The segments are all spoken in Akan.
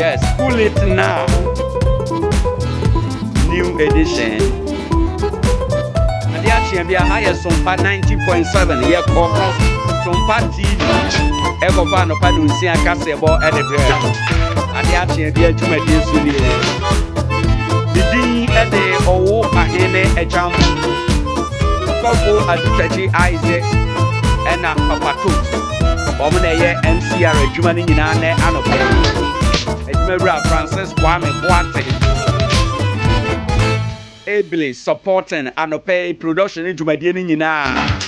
Yes, pull it now. New edition. Ade akyeɛ bi a ha yɛ Sompa 90.7 yɛkɔ Sompa TV ɛkɔfa anɔpa no nsia kaseɛbɔ ɛde brɛ. Ade akyeɛ bi adwumadie so nie. Bidin ɛde ɔwo ahene ɛkyamfo. Sɔfo Adutakyi Isaac ɛna Papa Toast. Wɔn na ɛyɛ MCR adwuma no nyinaa nɛ anɔpa yi. Adwumawura Francis Kwame Boateng ably supporting anɔpa yi production ne dwumadie no nyinaa.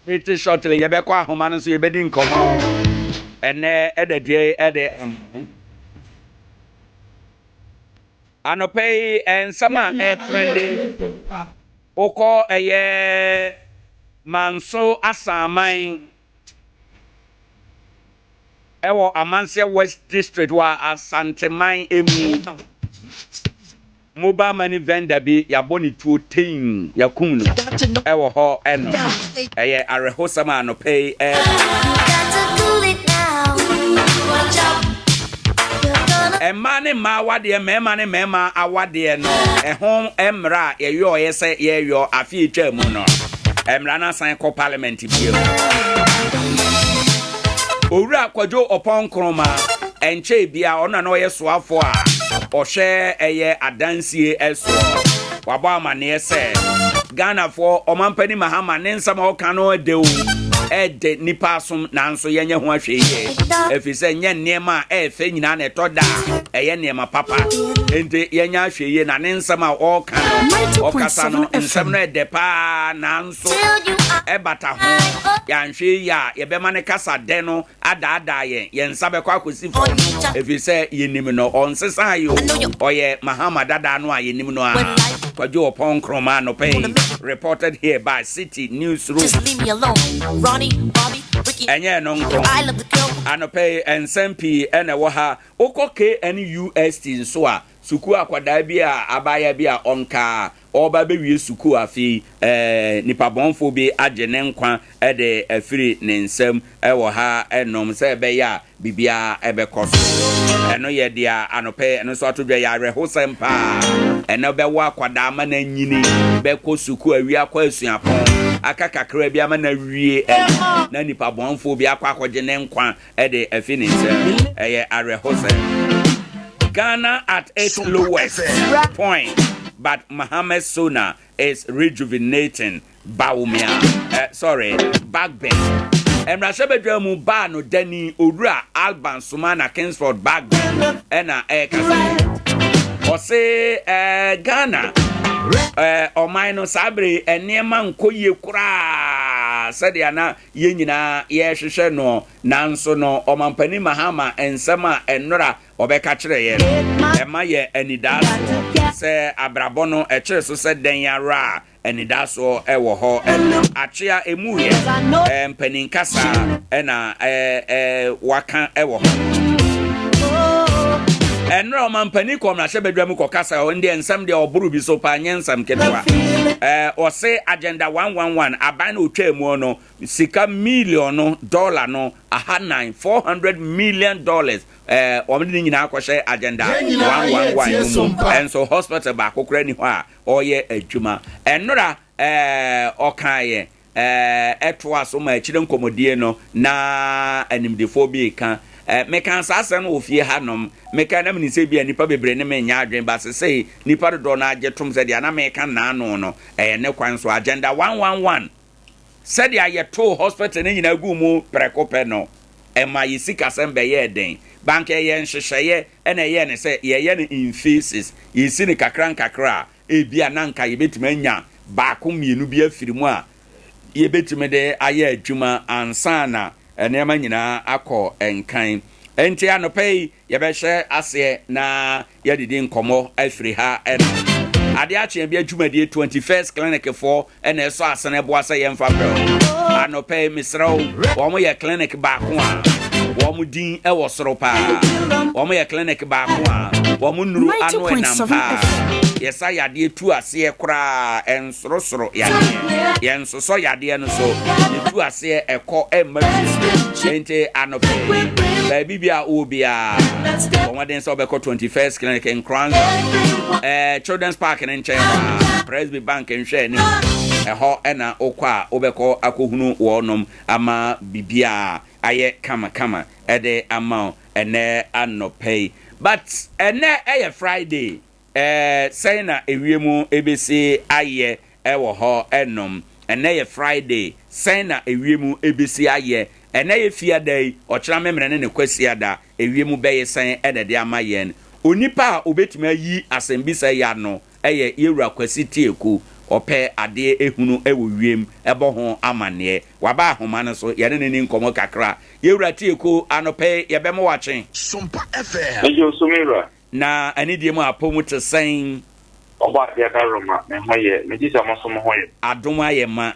Pretty shortly yɛbɛkɔ ahoma no so yɛbɛdi nkɔmmɔ. Ɛnɛ ɛda dua yi ɛde anɔpa yi nsɛm a ɛtrende wokɔ ɛyɛ Manso Asaman ɛwɔ Amanseɛ West District wɔ Asanteman emu. Mobile money vendor bi yɛabɔ ne tuo tein yɛakum no ɛwɔ hɔ ɛno. Ɛyɛ awerɛhosɛm a anɔpa yi mmaa ne mmaa awadeɛ, mmarima ne mmarima awadeɛ no, ɛho mmara a yɛyɔɔyɛ sɛ yɛyɔ afe etwa mu no, mmara no asan kɔ parliament bio. Owura Kwadwo Ɔpɔn Nkrumah, ɛnkyɛe bia ɔno na na ɔyɛ soafoɔ a ɔhwɛ ɛyɛ adansie ɛsoɔ. Wabɔ amanneɛ sɛ Ghanafoɔ ɔmampanin Mahama ne nsɛm a ɔka no ɛdɛ o, ɛdɛ nipa asom nanso yɛnyɛ ho ahwɛ yie. Ɛfiri sɛ nyɛ nneɛma a ɛyɛ fɛ nyinaa na ɛtɔ da a ɛyɛ nneɛma papa. Enti yɛnyɛ ahwɛ yie na ne nsɛm a ɔreka no, ɔkasa no, nsɛm no ɛdɛ paa nanso ɛbata ho. Yɛanhwɛ yie a yɛbɛma ne kasa dɛ no adaadaa yɛn, yɛn nsa bɛkɔ akɔsi fam. Ɛfiri sɛ yɛnim no, ɔnsesa yi o. Ɔyɛ Mahama dada no a yɛnim no a. Kwadwo Ɔpɔn Nkrumah anɔpa yi, reported here by City Newsroom. Just leave me alone. Ronnie, Bobby, Ricky. Ɛnyɛ no nko. I love the girl. Anɔpa yi nsɛm pii ɛna ɛwɔ ha. Wokɔ KNUST nso a, sukuu akwadaa bi a abaayewa bi a ɔnkaa ɔreba bɛwie sukuu afei nipa bɔnfo bi agye ne nkwa ɛde afiri ne nsam ɛwɔ ha ɛnom sɛ ɛbɛyɛ a biribiara ɛbɛkɔ so. Ɛno yɛ deɛ anɔpa yi ɛno nso ato dwa yɛ awerɛhosɛm paa. Ɛnɛ bɛwɔ akwadaa ama no anyini bɛkɔ sukuu awie akɔ asuapɔn aka kakra bi ama no awie ɛno na nipa bɔnfo bi akɔ akɔgye ne nkwa ɛde afi ne nsam. Ɛyɛ awerɛhosɛm. Ghana at its lowest point, but Mohammed Sona is rejuvenating Bawumia. Sorry, Bagbin. Mmarahyɛbadwa mu baa no dani Owura Alban Sumana Kingsford Bagbin ɛna ɛrekasa yi. Ɔse Ghana ɔman no saa bere nneɛma nkɔ yie koraa sɛdeɛ na yɛn nyinaa yɛrehwehwɛ no, nanso no ɔmampanin Mahama nsɛm a ɛnora ɔbɛka kyerɛ yɛn no ɛma yɛ anidasoɔ sɛ abrabɔ no ɛkyerɛ so sɛ dɛn ara a anidasoɔ ɛwɔ hɔ. Akyea emu yɛ mpanin kasa ɛna waka ɛwɔ hɔ. Ɛnora ɔmampanin kɔ mmarahyɛbadwa mu kɔkasa, ɔno deɛ nsɛm deɛ ɔboro bi so paa, nyɛ nsɛm ketewa. Ɔse Agenda 111 aban na otwa mu no sika million no dollar no 400, $400 million, wɔn de ne nyinaa akɔhyɛ Agenda 111 no mu, ɛnso hospital baako koraa ni hɔ a ɔreyɛ adwuma. Ɛnora ɔkaeɛ. Ɛtoaa so ma akyire nkɔmmɔdie no na animdefoɔ bi reka. Mekaa saa asɛm no wɔ fie hanom. Mekae na menim sɛ ebia nnipa bebree ne me nyɛ adwene, but sesei nnipa dodoɔ no ara gye tom sɛ deɛ na meka nnaano no, ɛyɛ ne kwan so. Agenda 111, sɛdeɛ yɛtoo hospital no nyinaa guu mu prɛko pɛ no, ɛmaa yɛn sikasɛm bɛyɛɛ den. But anka ɛyɛ nhyehyɛeɛ na ɛyɛɛ no sɛ yɛyɛ no in phases, yɛsi no kakra nkakra a, Ebia na anka yebetumi anya baako mmienu bi afiri mu a yebetumi de ayɛ adwuma ansa na nneɛma nyinaa akɔ nkan. Enti anɔpa yi, yɛbɛhyɛ aseɛ na yɛadidi nkɔmmɔ afiri ha nom. Adeɛ akye bi adwumadie 21st Clinic foɔ na ɛsɔ asene boa sɛ yɛmfa brɛ wo. Anɔpa yi, mesrɛ wo, wɔn yɛ clinic baako a wɔn din wɔ soro paa. Wɔn yɛ clinic baako a wɔn nnuru ano ɛnam paa. Yɛsa yadeɛ tu aseɛ koraa, ɛnsorosoro yadeɛ. Yɛnsosɔ yadeɛ no so, yɛtu aseɛ ɛkɔ ɛmma bio. Enti anɔpa yi, baabi bi a wowɔ biara, bɔ mmɔden sɛ wobɛkɔ 21st Clinic Nkoranza, eh, Children's Park no nkyɛn hɔ a, Presby Bank nhwɛ anim. Ɛhɔ na wokɔ a wobɛkɔ akɔhunu wɔnom ama biribiara ayɛ kamakama de ama wo ɛnɛ anɔpa yi. But ɛnɛ ɛyɛ Friday, eh, sɛn na ewiem ebesi ayɛ wɔ hɔ nom? Ɛnɛ yɛ Friday, sɛn na ewiem ebesi ayɛ? Ɛnɛ yɛ Fiada yi, ɔkyena Memene ne ne Kwasiada, ewiem bɛye sɛn na ɛde ama yɛn? Onipa a obetumi ayi asɛmbisa yi ano yɛ Yɛwura Kwasi Tieku. Ɔpɛ adeɛ ehunu wɔ wiem bɔ ho amanneɛ. Waba ahoma no so, yɛne no nni nkɔmmɔ kakra. Yɛwura Tieku, anɔpa yi yɛbɛma wo akye. Sompa FM. Megye wo so me wura. Na anidie mu apɔ mu te sɛn? Ɔbɔadeɛ adaworoma, me ho yɛ. Megye sɛ mo nso mo ho yɛ. Adom ayɛ ma.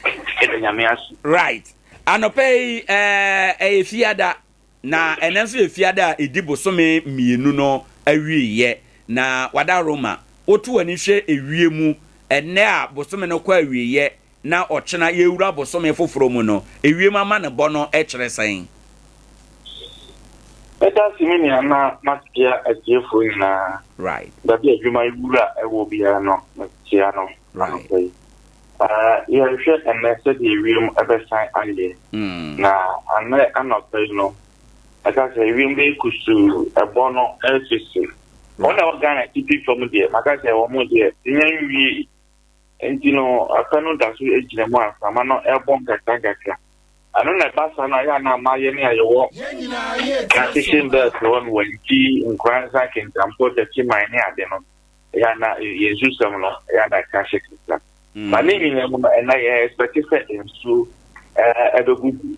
Yɛda Nyame ase. Right. Anɔpa yi, ɛɛ, ɛyɛ Fiada. Na ɛnnɛ nso yɛ Fiada a ɛdi bosome mmienu no awieeɛ. Na wada Roma. Woto w'ani hwɛ ewiem ɛnnɛ a bosome no kɔ awieeɛ na ɔkyena yɛrewura bosome foforɔ mu no, ewiem amanebɔ no kyerɛ sɛn? Meda ase me nua na makyea atiefoɔ nyinaa. Right. Baabi a adwuma wura wɔ biara no, mekyea no anɔpa yi. Yɛrehwɛ ɛnnɛ sɛdeɛ ewiem bɛsan ayɛ. Na anɛ anɔpa yi no, ɛka sɛ ewiem bɛyɛ kusuu, ɛbɔ no resisi. Wɔn a ɛwɔ Ghana atifi fam deɛ, maka sɛ wɔn deɛ, nya nwie. Nti no, apɛ no da so gyina mu a mframa no ɛrebɔ nkakra nkakra. Ɛno na ɛba saa no a, ɛyɛ a na ama yɛn a yɛwɔ transition belt hɔ no, Wantwi, Nkoranza, Kintampo, Techiman ne ade no, ɛyɛ a na yɛn nsusɛm no ɛyɛ a na ɛka hyɛ kakra. Ma ne nyinaa mu no, ɛna yɛ expect sɛ nsuo ɛbɛgugu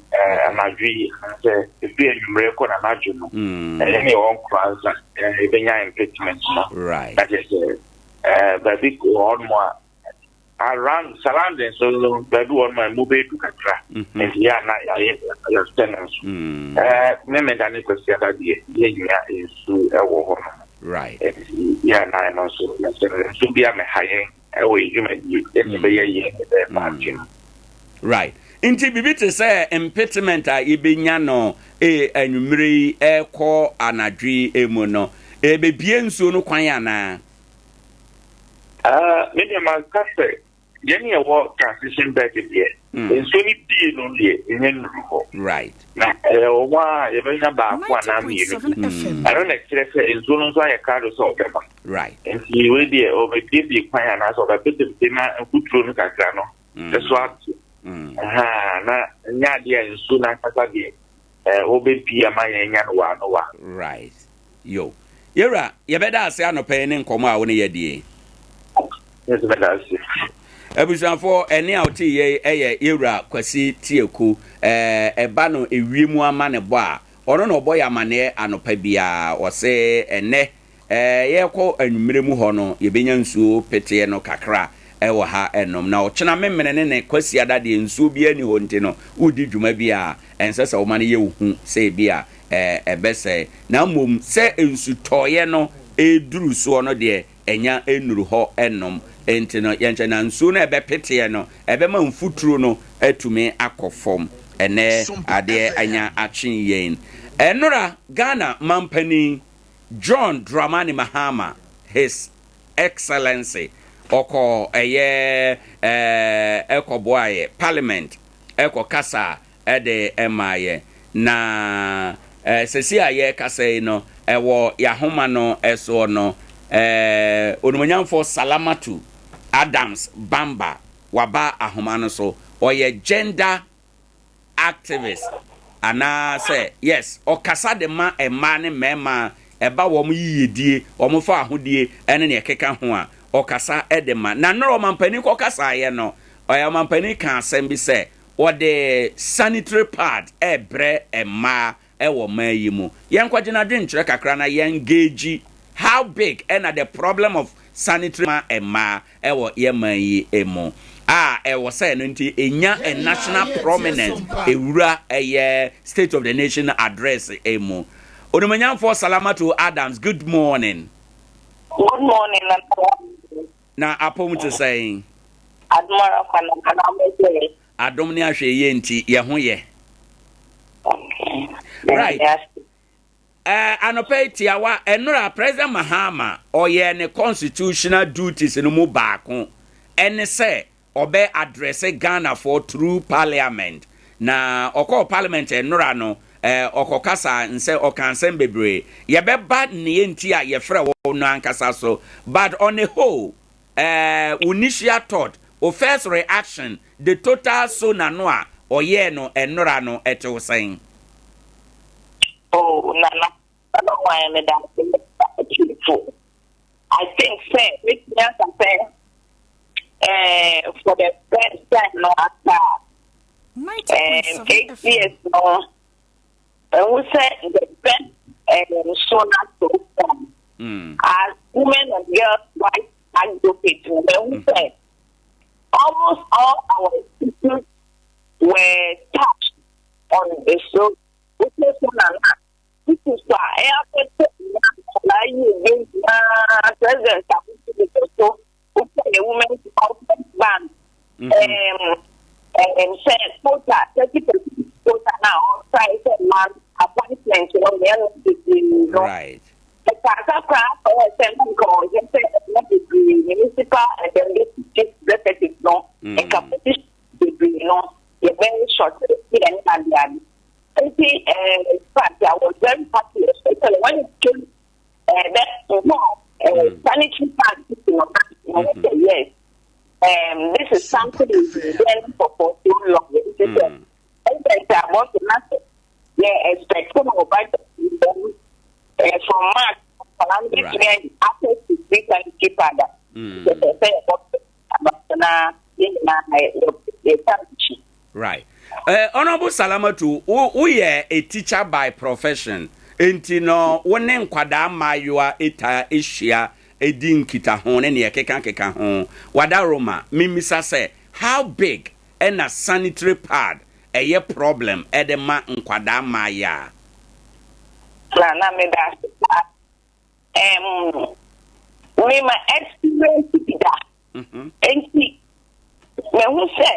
anadwo yi anaasɛ ebi anwummerɛ kɔ n'anadwo no. Ɛyɛ ne ɛwɔ Nkoranza ɛbɛnya impediment no. Na kyerɛ sɛ baabi wɔ hɔnom a around surroundings so no baabi wɔ hɔnom a emu bɛyɛ du kakra. Nti yɛ a na yɛayɛ yɛsɛ no nso. Memeda ne Kwasiada deɛ yɛnnya nsuo ɛwɔ hɔ nom. Nti yɛ a na ɛno nso yɛsɛ no nsuo bi amɛha yɛn ɛwɔ yɛn dwumadie ɛne ɛbɛyɛ yɛn ɛbɛyɛ paatwe no. Right. Nti biribi te sɛ mpetment a yɛbɛnya no eh, anwummere yi ɛrekɔ anadwo yi mu no, ɛbɛbie nsuo no kwan anaa? Ah, me deɛ maka sɛ yɛn yɛwɔ transition bed deɛ, nsuo no bie no deɛ ɛnyɛ nnuru hɔ. Right. Na ɛwɔ hɔ a yɛbɛnya baako anaa mmienu bi. Ɛno na ɛkyerɛ sɛ nsuo no nso ayɛ krado sɛ ɔbɛba. Right. Nti wei deɛ ɔbɛbiebie kwan anaasɛ ɔbɛpetepete na mfuturo no kakra no ɛso ate. Ɛhaa, na nyɛ adeɛ a nsuo no ankasa deɛ wɔbɛbie ama yɛn anya no waa no waa. Right. Yo. Yɛwura, yɛbɛda ase anɔpa yi ne nkɔmmɔ a wo ne yɛ die. Yes, mɛda ase. Abusuafoɔ, ɛne a wote yɛ yi yɛ Yɛwura Kwasi Tieku. Ɛba no ewiem amanebɔ a, ɔno na ɔbɔ yɛ amaneɛ anɔpa biara. Ɔse ɛnnɛ Yɛrekɔ anwummerɛ mu hɔ no, yɛbɛnya nsuo peteɛ no kakra wɔ ha nom. Na ɔkyena Memene ne ne Kwasiada deɛ nsuo biara nni hɔ nti no, woredi dwuma bi a, ɛnsɛ sɛ woma no yɛ wo hu sɛ ebia ɛbɛsɛe. Na mmom sɛ nsutɔeɛ no reduru soɔ no deɛ, ɛnya nnuru hɔ nom. Enti no, yɛnkyɛ na nsuo no a ɛbɛpeteɛ no, ɛbɛma mfuturo no atumi akɔ fam. Ɛnnɛ adeɛ anya akye yɛn. Ɛnnora, Ghana mampanin John Dramani Mahama, His Excellency, Ɔkɔ ɛyɛ ɛɛ ɛkɔboaeɛ parliament ɛkɔ kasa ɛde ɛmaayɛ. Na sɛsi a yɛrekasa yi no, ɛwɔ yɛahoma no ɛsoɔ no, Onimonyamfoɔ Salamatu Adams Bamba waba ahoma no so. Ɔyɛ gender activist anaasɛ, yes, ɔkasa de ma mmaa ne mmarima a ɛba wɔn yiyedie, wɔn fa ahodie ɛne nea ɛkeka ho a, ɔkasa de ma. Na nnora ɔmampanin kɔkasaeɛ no, ɔyɛ ɔmampanin ka asɛm bi sɛ wɔde sanitary pad ɛrebrɛ mmaa ɛwɔ mmaa yi mu. Yɛnkɔgye n'adwenkyerɛ kakra na yɛn gauge how big ɛna the problem of sanitary ma mmaa ɛwɔ yɛn man yi mu a ɛwɔ sɛ no nti ɛnya a national prominence ewura ɛyɛ State of the Nation Address emu. Onimonyamfoɔ Salamatu Adams, good morning. Good morning, Nana. Na apom te sɛn? Adumara kwana nana mo. Adom ne ahwɛ yie nti yɛ ho yɛ. Right. Anɔpɛ yi tiawa, ɛnora President Mahama ɔyɛ ne constitutional duties no mu baako ɛne sɛ ɔbɛ address Ghanafoɔ through parliament. Na ɔkɔɔ parliament ɛnora no, ɔkɔkasa nsɛ ɔka nsɛm bebree. Yɛbɛba neɛ nti a yɛfrɛ wɔ no ankasa so, but on a whole, wo initial thought, wo first reaction, the total so na no a ɔyɛɛ no ɛnora no, ɛtew sɛn? Oh, Nana, Nana wan me da ase. I think sɛ metumi aka sɛ for the first time no, after 8 years no, ɛho sɛ the best SONA so far as women and girls rights advocate no, ɛho sɛ almost all our institutes were touched on the so wopɛ so na na issues a ɛyɛ afɛtɛ nyinaa nkɔlaa yi ebi nyinaa President Akufo so wopɛ yɛ Women's Development Bank sɛ quota, 30% quota na ɔtry sɛ man appointment no yɛ no bebree no. Ɛkaasa koraa sɛ sɛ nka ɔyɛ sɛ ɛnyɛ bebree municipal and then district executive no nka position bebree no yɛbɛyɛ short bi ɛne ade ade. Nti in fact, I was very happy, especially when it came that no sanitary pad no, say yes, this is something we've been doing for so long. Nti sɛ ɛsɛ sɛ abɔso na sɛ yɛ expect no budget from March nkwadaa no betumi access to free sanitary pad a sɛ sɛ yɛbɔ abɔso na yɛn nyinaa yɛ yɛ akyi. Right. Honorable Salamatu, woyɛ a teacher by profession. Enti no, wo ne nkwadaa mmaayewa eta ahyia edi nkitaho ne nea ɛkeka keka ho. Wadaroma, mimisa sɛ, how big ɛna sanitary pad ɛyɛ problem ɛde ma nkwadaa mmaayewa? Na na me da ase paa. Me ma experience bi da. Nti mehu sɛ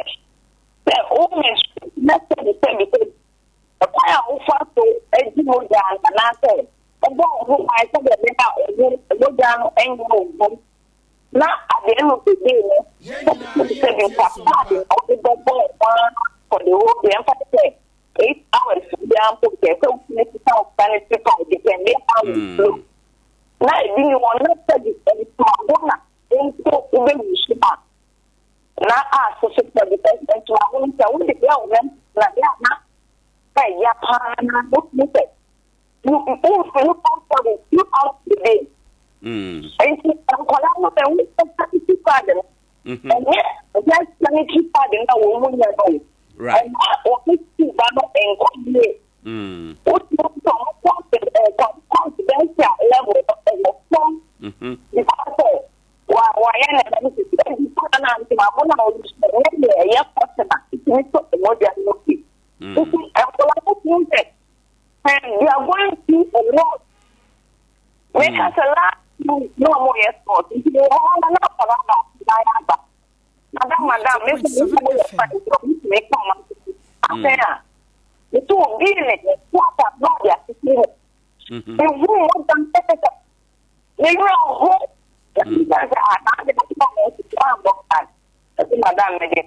wo menstruate na sɛbi sɛbi sɛ ɛkwan a wofa so adi mogya no anaasɛ ɛbɔ wo ho ban sɛdeɛ ɛbɛyɛ a ɔho mogya no ɛnyɛ wo ho na at the end of the day no, sɛbi sɛbi sɛbi, nka pad na wode bɛbɔ wo ho ara for the whole day, ɛmfa sɛ 8 hours biara mpo kɛ sɛ wotumi sesa wo sanitary pad depending how you flow, na ebi ni wɔn na sɛbi ntomago na mpo wobɛyi so a na asese pɛ, because ntomago no sɛ wode yɛ wo nan na yɛ a na ɛyɛ paa na wotumi sɛ womfili comfortable throughout the day. Nti nkwadaa no sɛ wosɛ sanitary pad no, ɛnyɛ just sanitary pad na wɔn mu nyɛ no, ɛma wɔn sukuu ba no nkɔ yie. Wotumi sɛ wɔn confidential level no ɛwɔ fam because sɛ wa wayɛ ne nan sisi ɛbi kora na ntomago na ɔyi so ɛnyɛ deɛ ɛyɛ cotton a ɛtumi sɔ mogya no bi. Nti nkwadaa no tumi sɛ they are going through a lot. Meka sɛ last week na ɔmo yɛ sport nti wɔ hɔ na akwadaa baako na ayɛ aba, "Madam, madam," me nso me nso yɛ fine nti ɔmo tumi ka ɔmo asese afɛn a nti obi ne ne kwata na ɔde asese hɔ ehu mogya pɛpɛpɛ ne werɛ ho na sɛ anaadɛ. de bɛtɔ wɔn nso wɔambɔ card. Ɛsɛ madam me de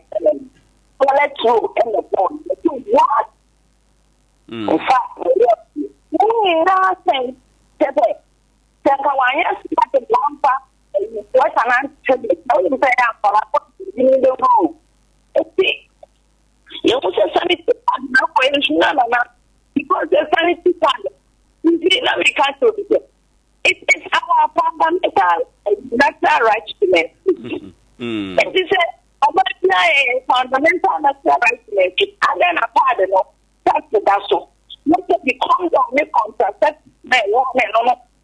toilet roll ɛna bɔɔl. Ɛsɛ what? Nfa wɔyɛ wɔn nyinaa sɛn kyɛ sɛ sɛ nka wanyɛ smart wamfa wɔsa na nkyɛ de ɛwɔ sɛ ɛyɛ akɔla kɔ bi ne bɛ huru. Eti yɛn ho sɛ sanitary pad na akɔ yɛn nso na nana because sɛ sanitary pad nti na mi ka kyerɛ obi sɛ it is our fundamental natural right to menstruate. Nti sɛ ɔbaa bi ayɛ fundamental natural right to menstruate, adɛn na pad no tax da so? Na sɛ bi condom ne contraceptive na ɛwɔ ne no,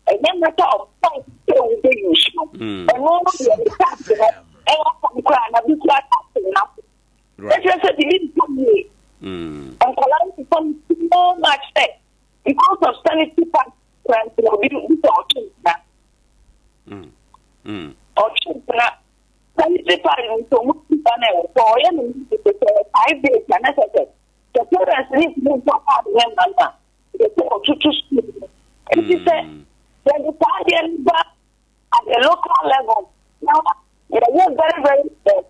ɛnyɛ matter of choice sɛ wobɛ use no. Ɛno no deɛ, ne tax no ɛwɔ fam koraa na bi koraa tax na so. Ɛkyerɛ sɛ bibi ntɔ yie. Nkɔla no fam so much sɛ because of sanitary pad koraa nti na obi bi sɛ ɔtwe mpena. Ɔtwe mpena. Sanitary pad no nso ɔmo ti ba na ɛwɔ sɛ ɔyɛ no ne sɛ 5 days na ne sɛ parents ne ntumi ntɔ pad ne mma no a, yɛsɛ ɔtutu school no. Nti sɛ yɛde saa adeɛ no ba at the local level na yɛyɛ very very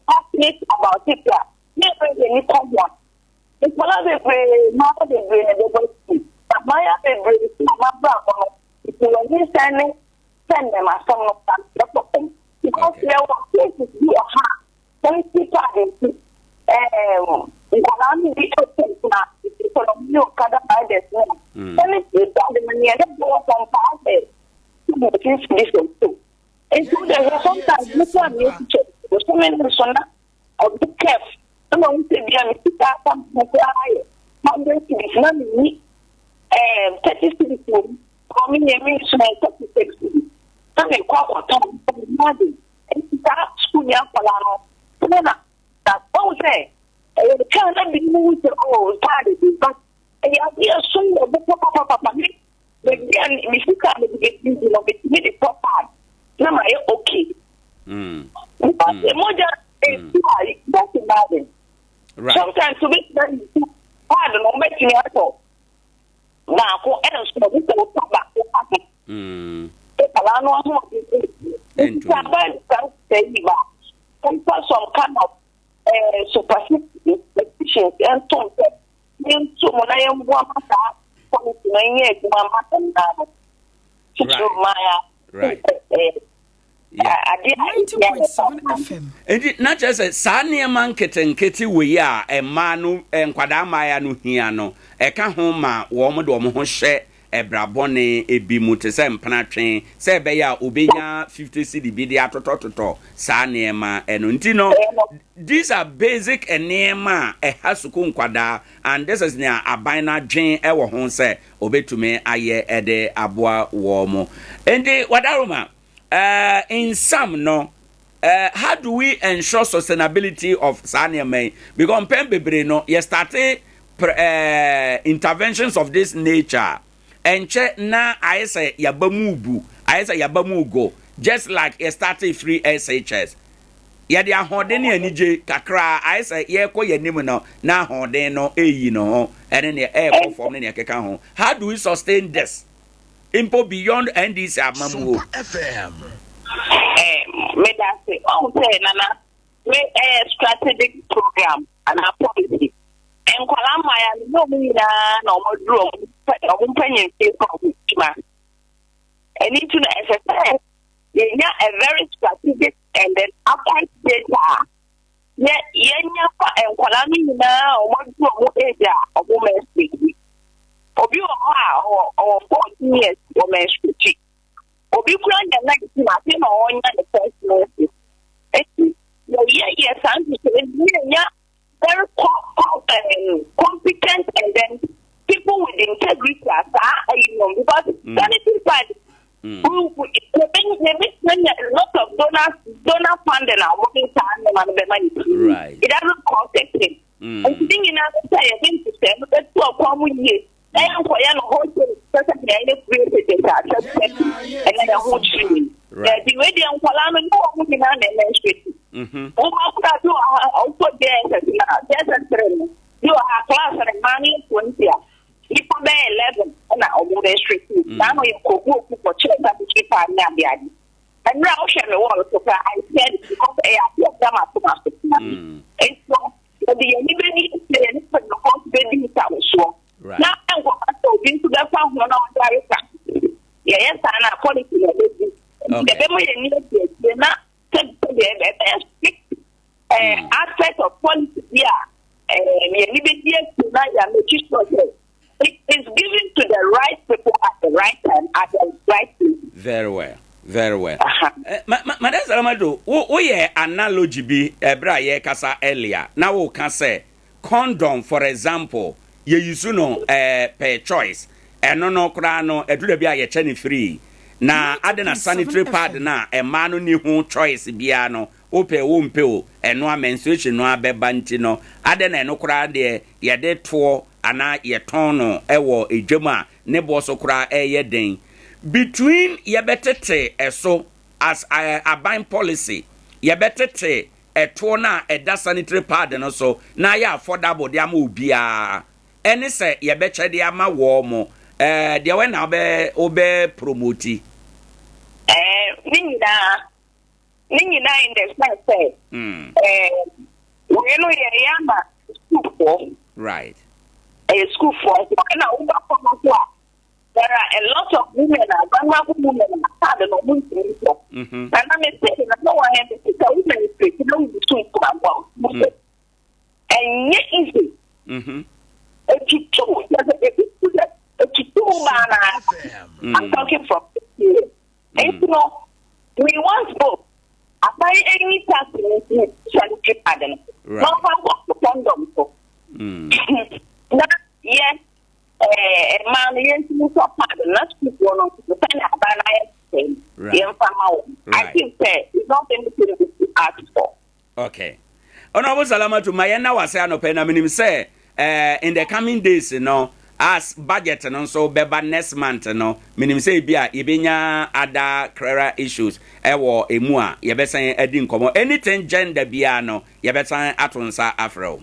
passionate about it a, ne yɛbɛ yɛ nipa ho a, nkwadaa bebree, mmaa bebree na ɛbɛbɔ sukuu, na mmaayewa bebree nso na wɔn abrabɔ no nti wɔn nyinsɛn ne sɛ nnɛmasɛm no ka bɛkɔ fam because yɛwɔ cases bi wɔ ha a sanitary pad nti nkwadaa no bi ɛkɔ ntoma nti sɛ ɔmo ne okada riders no sanitary pad no nea ɛde bɔ fam paa sɛ 2 cedis or so. Nti wo de sometimes me kɔ a meyɛ teacher bosome no nso na ɔde kɛf ɛna ɔmo sɛ bia me sika aka me ho koraa yɛ 100 cedis na me yi 30 cedis wɔ mu, ɔmo yɛ me nso yɛ 36 cedis na me kɔ akɔtɔn ɔmo ade. Nti saa sukuu ni akwadaa no ɛna na ɔmo sɛ ɛyɛ kaa na bi mu sɛ ɔɔ pad bi ba, ɛyɛ adeɛ so wɔ bo papapapa. Me beebi a me sika a mede bɛdi no, metumi de tɔ pad na ma yɛ okay because mogya esi a, just imagine. Sometimes wobɛtumi ayi pad no, wobɛtumi atɔ baako ɛnso obi sɛ wotɔ baako aka nkwadaa no ahoɔden nti sɛ aban saa sɛ yi ba mpa some kind of superstitions ɛntom sɛ yɛnto mu na yɛmboa ma saa policy no nyɛ adwuma ma mmaa no, titiri mmaa adeɛ a ɛhia yɛ paa. 90.7 FM. Nti na kyerɛ sɛ saa nneɛma nketenkete wei a mmaa no, nkwadaa mmaaya no hia no, ɛka ho ma wɔn de wɔn ho hyɛ ɛbrabɔne ebi mu te sɛ mpenatwe sɛ ɛbɛyɛ a obenya 50 cedi bi de atotɔtotɔ saa nneɛma ɛno. Nti no, these are basic nneɛma a ɛha sukuu nkwadaa, and this is nea aban no adwen ɛwɔ ho sɛ obetumi ayɛ ɛde aboa wɔn mo. Nti wadaroma, in sum no, how do we ensure sustainability of saa nneɛma yi? Because mpɛn bebree no, yɛ start interventions of this nature, ɛnkyɛ na ayɛ sɛ yaba mu bu, ayɛ sɛ yaba mu go, just like yɛ start free SHS. Yɛde ahoɔden ne anigye kakra, ayɛ sɛ yɛrekɔ yɛn anim no na ahoɔden no ɛyi ne ho ɛne nea ɛrekɔ fam ne nea ɛkeka ho. How do we sustain this mpo beyond NDC amamuo? Sompa FM. Meda ase. Ɔhu sɛ nana me ɛyɛ strategic program anaa policy. Nkwadaa mmaaya no ne ɔmo nyinaa na ɔmo aduru ɔmo mpanyinfie kɔ ɔmo adwuma. Ɛno nti no, ɛsɛ sɛ yɛnya a very strategic and then accurate data a yɛnya fa nkwadaa no nyinaa a ɔmo aduru ɔmo age a ɔmo menstruate. Obi wɔ hɔ a ɔwɔ 14 years wɔ menstruate, obi kura nya 19 ase na ɔnya ne first menses. Eti yɛyɛ yɛ saa nhyehyɛ no, yɛnya very competent and then people with integrity a saa ayi no, because sanitary pad yɛbɛtumi anya a lot of donor funding a wɔde saa nneɛma no bɛma ne. It doesn't cost a thing. Nti ne nyinaa no, sɛ yɛde nhyehyɛ no bɛtu ɔkwan mu yie na yɛnkɔyɛ no wholesale sɛ nea ɛyɛ free SHS a sɛ ɛnɛ yɛn ho kyerɛ yi. Daabi, wei deɛ, nkwadaa no ne wɔn nyinaa na ɛmenstruate. Woma kora bi wɔ ha, ɔkɔ JSS na JSS 3 no bi wɔ ha, class no mmaa no yɛ 20 a, nipa bɛyɛ 11 ɛna ɔmo menstruate. Saa no yɛ kɔgu oku kɔkyerɛ sanitary pad ne adeade. Ɛnora wohwɛ me wall so koraa, I said it because ɛyɛ adeɛ a ɛda m'akoma so paa. Nti no, yɛde yɛn ani bɛdi akyire, yɛne mpanyinfoɔ nso bɛdi nsawosoɔ. Na ɛnkɔba sɛ obi nso bɛfa ho na ɔde ayɛ sa. Yɛyɛ saa no a, policy na ɛbɛdi. Nti ɛbɛma yɛn ani adi akyire na sɛdeɛ ɛbɛyɛ strict aspect of policy bi a yɛn ani bɛdi akyire na yɛ make sure sɛ it is given to the right people at the right time at the right place. Very well. Very well. Uh-huh. Madam Salamatu, woyɛ analogy bi ɛberɛ a yɛrekasa earlier na woka sɛ condom, for example, yɛyi no per choice. Ɛno no koraa no, ɛduru bi a yɛkyɛ ne free. Na ade na sanitary pad na ɛmaa no ni ho choice biara no, wopɛ wo mpɛ o, ɛno a menstruation no abɛba nti no, ade na ɛno koraa deɛ yɛde toɔ anaa yɛtɔn no ɛwɔ edwam a ne boɔ so koraa ɛyɛ den. Between yɛbɛtete ɛso as aban policy, yɛbɛtete ɛtoɔ no a ɛda sanitary pad no so na ayɛ affordable de ama obiara, ɛne sɛ yɛbɛkyɛ de ama wɔn mo deɛ wɛ na wobɛ promote? Ne nyinaa in the sense sɛ wei no yɛyɛ ama sukuufoɔ. Ɛyɛ sukuufoɔ nso, ɛna woba fam nso a, there are a lot of women a, vulnerable women a pad no ɔmo ntumi ntɔ. Na me se na no wɔn yɛ de sɛ women straight na wo su nkuraboa wo sɛ ɛnyɛ easy. Etutu yɛ etutu sɛ etutu baa na I'm talking from experience. Nti no, we want both. Aban any tax no nti sanitary pad no. Na ɔfa nkɔ condom so. Na yɛ mmaa no yɛntumi ntɔ pad na sukuufoɔ no nso, sɛnea aban no ayɛ sɛ yɛmfa ma wɔn. I think sɛ it's not anything to ask for. Okay. Honorable Salamatu, ma yɛn na wase anɔpɛ na menim sɛ in the coming days no, as budget no nso bɛba next month no, menim sɛ ebi a yɛbɛnya other clearer issues ɛwɔ emu a yɛbɛsan adi nkɔmmɔ. Anything gender biara no, yɛbɛsan ato nsa afrɛ wo.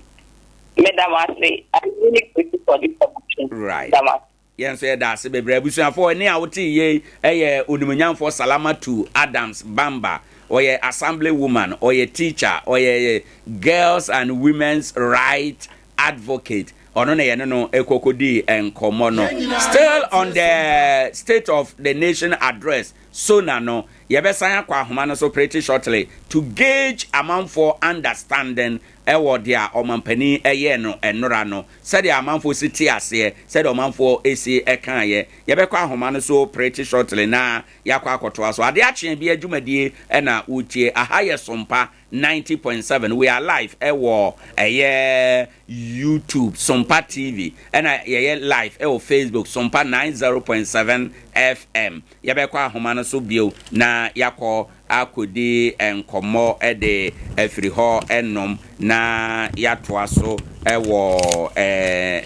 Meda mo ase. I'm really grateful for this opportunity. Meda mo ase. Yɛn nso yɛda ase bebree. Abusuafoɔ ne a wote yie, ɛyɛ Onimonyamfoɔ Salamatu Adams Bamba. Ɔyɛ assembly woman, ɔyɛ teacher, ɔyɛ girls and women's right advocate. Ɔno na yɛne no ɛkɔkɔdi nkɔmmɔ no. Still on the State of the Nation Address, SONA no, yɛbɛsan akɔ ahoma no so pretty shortly to gauge amanfoɔ understanding ɛwɔ deɛ ɔmampanin ɛyɛ no ɛnora no, sɛdeɛ amanfoɔ si te aseɛ, sɛdeɛ ɔmanfoɔ esi ɛkaeɛ. Yɛbɛkɔ ahoma no so pretty shortly na yɛakɔ akɔtoa so. Adeɛ akyeɛ bi adwumadie ɛna wotie. Aha yɛ Sompa 90.7. We are live ɛwɔ ɛyɛ YouTube, Sompa TV, ɛna yɛyɛ live ɛwɔ Facebook, Sompa 90.7 FM. Yɛbɛkɔ ahoma no so bio na yɛakɔ akɔdi nkɔmmɔ ɛde afiri hɔ ɛnom na yɛatoa so ɛwɔ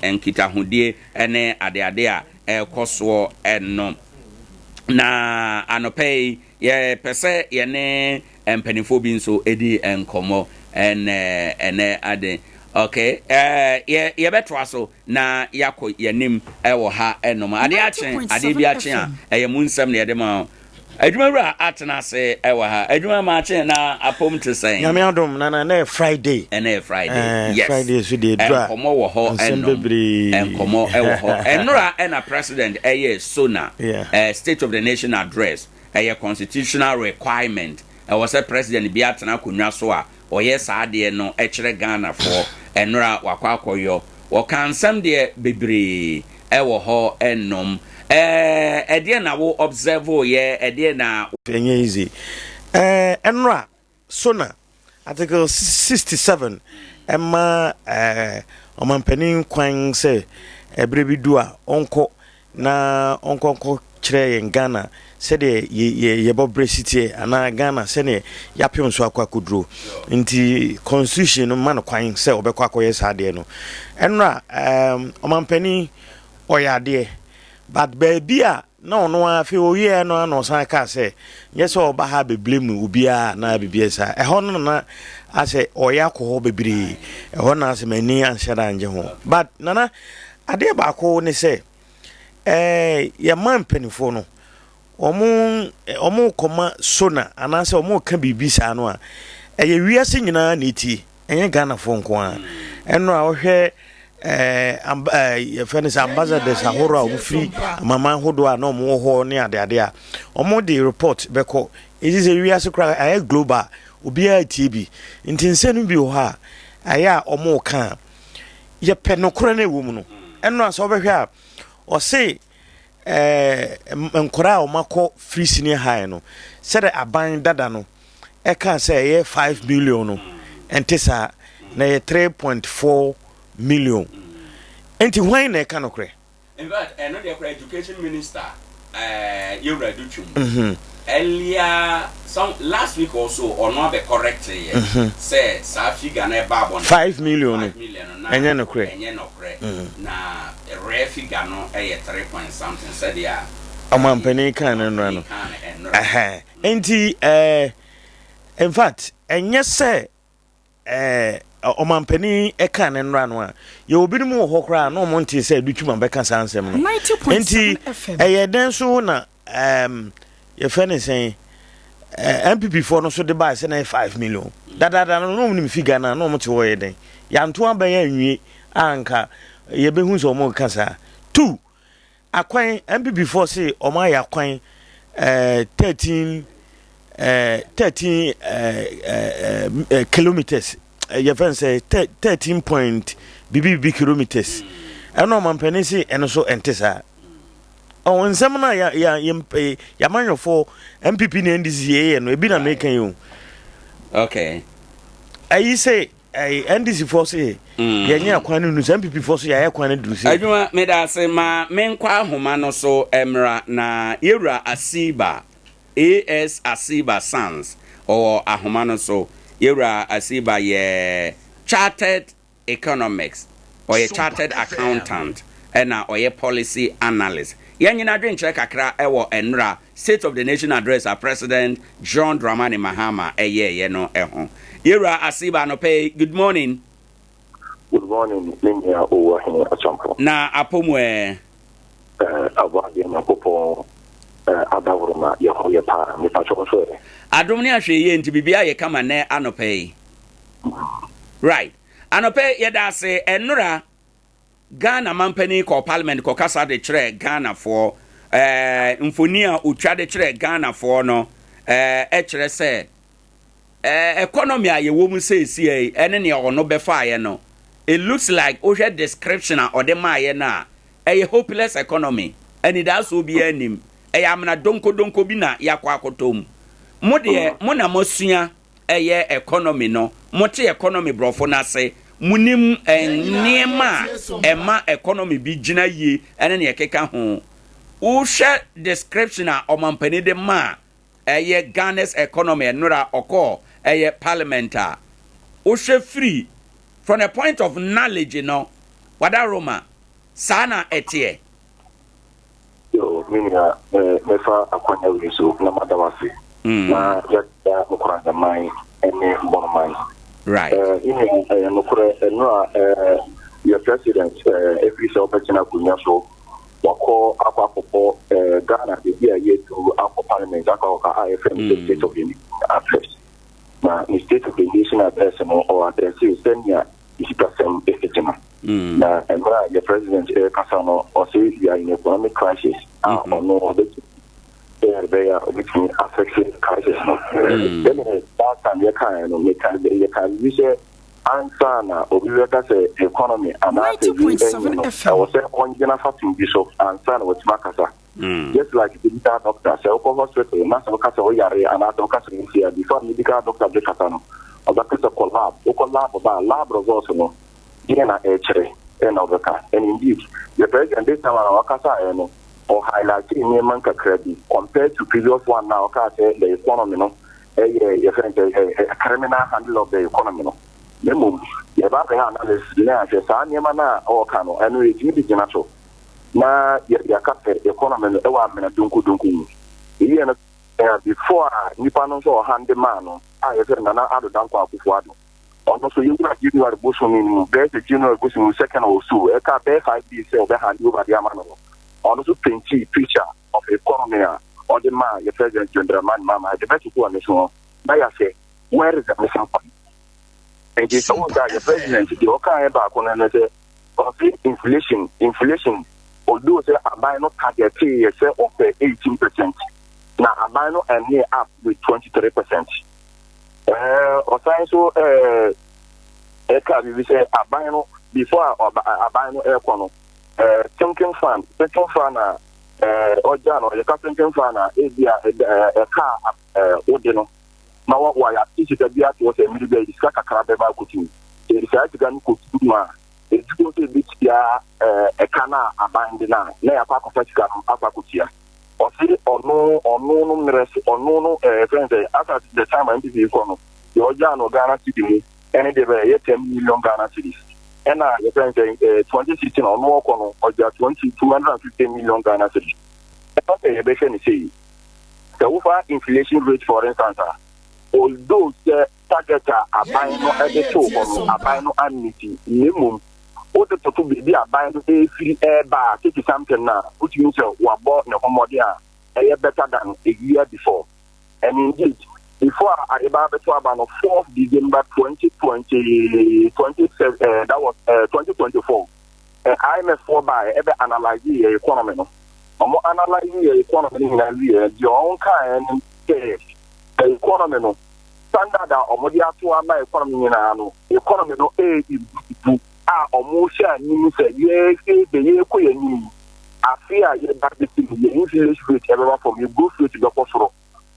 nkitahodie ɛne adeade a ɛrekɔ soɔ ɛno. Na anɔpɛ yi, yɛpɛ sɛ yɛne mpanimfoɔ bi nso di nkɔmmɔ ɛnɛ ɛnɛ ade. Okay, yɛbɛtoa so na yɛakɔ yɛnim ɛwɔ ha ɛnom. Adeɛ akye, adeɛ bi akye a, ɛyɛ mu nsɛm na yɛde ma wo. Adwumawura atena ase ɛwɔ ha. Adwuma ma akye, na apom te sɛn? Nyame adom, nana, na yɛ Friday. Ɛnɛ yɛ Friday. Yes. Friday so deɛ dura. Nkɔmmɔ wɔ hɔ. Nsɛm ɛnom bebree. Nkɔmmɔ ɛwɔ hɔ. Ɛnora ɛna president ɛyɛ SONA, State of the Nation Address. Ɛyɛ constitutional requirement, ɛwɔ sɛ president bi atena akonnwa so a, ɔyɛ saa adeɛ no ɛkyerɛ Ghanafoɔ. Ɛnora wakɔ akɔyɔ, wɔka nsɛm deɛ bebree ɛwɔ hɔ ɛnom. Ɛdeɛ na wo observe yɛ, ɛdeɛ na? Ɛnyɛ easy. Ɛnora SONA, Article 67 ɛma ɔmampanin kwan sɛ ɛberɛ bi du a, ɔnkɔ na ɔnkɔnkɔ kyerɛ yɛn Ghana sɛdeɛ yɛbɔ berɛ si teɛ anaa Ghana sɛdeɛ yɛapem so akɔ akɔduro. Nti constitution no ma no kwan sɛ ɔbɛkɔ akɔyɛ saa adeɛ no. Ɛnora ɔmampanin ɔyɛ adeɛ, but baabi a na ɔno ara afei ɔwieɛ no ana ɔsan kaa sɛ nyɛ sɛ ɔba ha bebree mu obiara na biribiara saa. Ɛhɔ no na asɛ ɔyɛ akɔ hɔ bebree. Ɛhɔ na asɛ m'ani anhyɛ da angye ho. But nana, adeɛ baako ne sɛ yɛma mpanimfoɔ no. wɔn wɔn rekɔma sona anaasɛ wɔn reka biribi saa no a, ɛyɛ wiase nyinaa na etie, ɛnyɛ Ghanafoɔ nko ara. Ɛno a wohwɛ ɛɛ amba ɛɛ yɛfrɛ no sɛ ambassadors ahorow a wɔfiri amanaman ahodoɔ a na wɔwɔ hɔ ne adeade a, wɔde report bɛkɔ. Eti sɛ wiase koraa ayɛ global, obiara tie bi. Nti nsɛm no bi wɔ hɔ a ɛyɛ a wɔreka a, yɛpɛ nokorɛ no ɛwɔ mu no. Ɛno a sɛ wobɛhwɛ a, ɔse ɛɛ nkwadaa a wɔakɔ free senior high no, sɛdeɛ aban dada no ɛkaa sɛ ɛyɛ 5 million no, ɛnte saa, na ɛyɛ 3.4 million. Nti hwan na ɛka nokorɛ? In fact, ɛno deɛ kora education minister yɛwura Adutwum earlier some last week or so, ɔno abɛ correct yɛ sɛ saa figure no ɛba abɔnten 5 million no 5 million no na ɛnyɛ nokorɛ. Ɛnyɛ nokorɛ, na rare figure no ɛyɛ three point something sɛdeɛ a ɔmampanin kan no nnora no. Kan no ɛnora. Ɛhɛn. Nti in fact, ɛnyɛ sɛ ɔmampanin ɛka ne nnora no a, yɛwɔ binom wɔ hɔ koraa na ɔmo nte sɛ Adutwum bɛka saa nsɛm no. Nti ɛyɛ dɛn so na yɛfrɛ ne sɛn, NPP foɔ no so de baa sɛ na yɛ 5 million dadaada no, na ɔmo nim figure no a na ɔmo te hɔ yɛ dɛn yɛanto abɛn anwie a nka yɛbɛhu sɛ ɔmo ka saa. Two, akwan, NPP foɔ se ɔmo ayɛ akwan 13 kilometers, yɛfrɛ no sɛ 13 point bibi bibi kilometers. Ɛna ɔmampanin se ɛno so ɛnte saa. Ɔwɔ nsɛm no a yɛ yɛ yɛ yɛamanyɔfoɔ NPP ne NDC yɛyɛ no ebi na meka yi o. Ɛyi sɛ ɛyi NDC foɔ se yɛnyɛ akwan no nu sɛ NPP foɔ so yɛayɛ kwan no duru sɛ Adwuma, meda ase. Ma menkɔ ahoma no so mmra na yɛwura Asiba, AS Asiba Sans, ɔwɔ ahoma no so. Yɛwura Asiba yɛ chartered economics, ɔyɛ chartered accountant, ɛna ɔyɛ policy analyst. Yɛn nyina adwenkyerɛ kakra ɛwɔ ɛnora State of the Nation Address a President John Dramani Mahama ɛyɛɛyɛ no ɛho. Yɛwura Asiba, anɔpɛ yi, good morning. Good morning, me nua owó ahene akyampo. Na apɔmu ɛ? Abɔ adeɛ Nyankopɔn adaworo ma yɛ ho yɛ paa, mepatwɛ nso ɛ. Adom ne ahwɛ yie, nti biribiara yɛ kama nɛ anɔpɛ yi. Right, anɔpɛ yi, yɛda ase. Ɛnora Ghana mampanin kɔ parliament kɔkasa de kyerɛ Ghanafoɔ. Mfoni a otwa de kyerɛ Ghanafoɔ no ɛkyerɛ sɛ economy a yɛwɔ mu seesie yi ɛne nea ɔno bɛfaeɛ no, it looks like wohwɛ description a ɔde maayɛ no a, ɛyɛ hopeless economy. Anidasoɔ biara anim, ɛyɛ amena donkodonko bi na yɛakɔ akɔtɔ mu. Mo deɛ, mo na moasua ɛyɛ economy no, mote economy borɔfo no ase, monim nneɛma a ɛma economy bi gyina yie ɛne nea ɛkeka ho. Wohwɛ description a ɔmampanin de ma a ɛyɛ Ghana's economy ɛnora ɔkɔɔ ɛyɛ parliament a, wohwɛ firi from the point of knowledge no, wada Roma saa na ɛteɛ? Yo, me nua, mɛfa akwanya wei so na mada wo ase na yɛada Nkoranzaman ne Bɔnman. Me nua, ɛyɛ nokorɛ, ɛno a yɛ president ɛfiri sɛ wobɛtena akonnwa so, wakɔ akɔbɔ Ghana baabi a yɛadu, akɔ parliament akɔ akɔka a yɛfrɛ no sɛ State of the Nation Address. Na ne State of the Nation Address no, ɔwɔ address sɛnea sikasɛm ɛsi no. Na mmerɛ a yɛ president ɛrekasa no, ɔsɛ we are in economic crisis a ɔno ɔbɛtumi sɛ ɛbɛyɛ a ɔbɛtumi afix crisis no. Sɛdeɛ last time yɛkaeɛ no, meka yɛka biribi sɛ ansa na obi bɛka sɛ economy anaasɛ wei ɛnyɛ no, ɛwɔ sɛ ɔngyina fapem bi so ansa na watumi akasa. Just like medical doctor, sɛ wokɔ hospital na sɛ woka sɛ woyare anaasɛ woka sɛ wosi a, before medical doctor bɛkasa no, ɔbɛka sɛ kɔ lab. Wokɔ lab ba a, lab results no deɛ na ɛkyerɛ ɛna ɔbɛka. And indeed, the president this time around ɔkasa no, ɔ highlight nneɛma nkakra bi compared to previous one na ɔkaa sɛ the economy no ɛyɛ yɛfrɛ no sɛ criminal handle of the economy no. Na mmom yɛba abɛyɛ analysis na ahwɛ saa nneɛma no a ɔɔka no, ɛno yɛtumi de gyina so na yɛde aka sɛ economy no ɛwɔ amena donkodonko mu. Eyi no before a nipa no nso ɔhande maa no a yɛfrɛ no Nana Addo Dankwa Akufo Addo, ɔno nso yɛwura January bosome no mu, bɛyɛ sɛ January bosome mu second or so, ɛka bɛyɛ 5 days sɛ ɔbɛhande over de ama no, ɔno nso paint picture of economy a ɔde yɛde maa yɛ President John Dramani Mahama yɛde bɛtoto ɔno so ho na yɛahwɛ where is the missing point. Nti sɛ wohwɛ a yɛ President deɛ ɔkaeɛ baako no ne sɛ ɔse inflation inflation although sɛ aban no targeteeɛ sɛ ɔpɛ 18% na aban no ɛnee up with 23%. Ɛɛ ɔsan nso ɛɛ ɛka biribi sɛ aban no before a ɔba aban no ɛrekɔ no ɛɛ sinking fund sinking fund a ɛɛ ɔgya no yɛka sinking fund a ebi a ɛɛ ɛka ɛɛ wode no na wa wayɛ ate sika bi ato hɔ sɛ mmiri bi a yɛde sika kakra bɛba akɔtu mu yɛde saa sika no kɔtu mu a ɛduru sɛ ɛbɛtua ɛɛ ɛka no a aban de no a na yɛakɔ akɔfa sika no akɔ akɔtua. Ɔse ɔno ɔno no mmerɛ so ɔno no ɛɛ fɛn sɛ as at the time a NPP kɔ no deɛ ɔgyaa no Ghana cedi mu ɛne deɛ bɛyɛ ɛyɛ 10 million Ghana cedis ɛna yɛfɛn sɛ ɛɛ 2016 ɔno ɔkɔ no ɔgya 20 250 million Ghana cedis. Ɛba sɛ yɛbɛhwɛ no sei sɛ wofa inflation rate for instance a although sɛ target a aban no ɛde too hɔ no aban no ammiti na mmom wode toto baabi a aban no ɛrefiri ɛreba a 30 something no a wotumi sɛ wabɔ ne ho mmɔden a ɛyɛ better than a year before and indeed before a ayeba abɛto aba no 4th December 2020 20, uh, that was 2024 IMF foɔ baeɛ ɛbɛ analyse yɛ economy no ɔmo analyse yɛ economy no nyinaa wie deɛ ɔmo kaeɛ ne sɛ economy no standard a ɔmo de ato ama economy nyinaa no economy no ɛɛbu a ɔmo hyɛ anim sɛ yɛɛ bɛ yɛkɔ yɛn anim afe a yɛba bɛsi no yɛn inflation rate ɛbɛba fam yɛ growth rate bɛkɔ soro.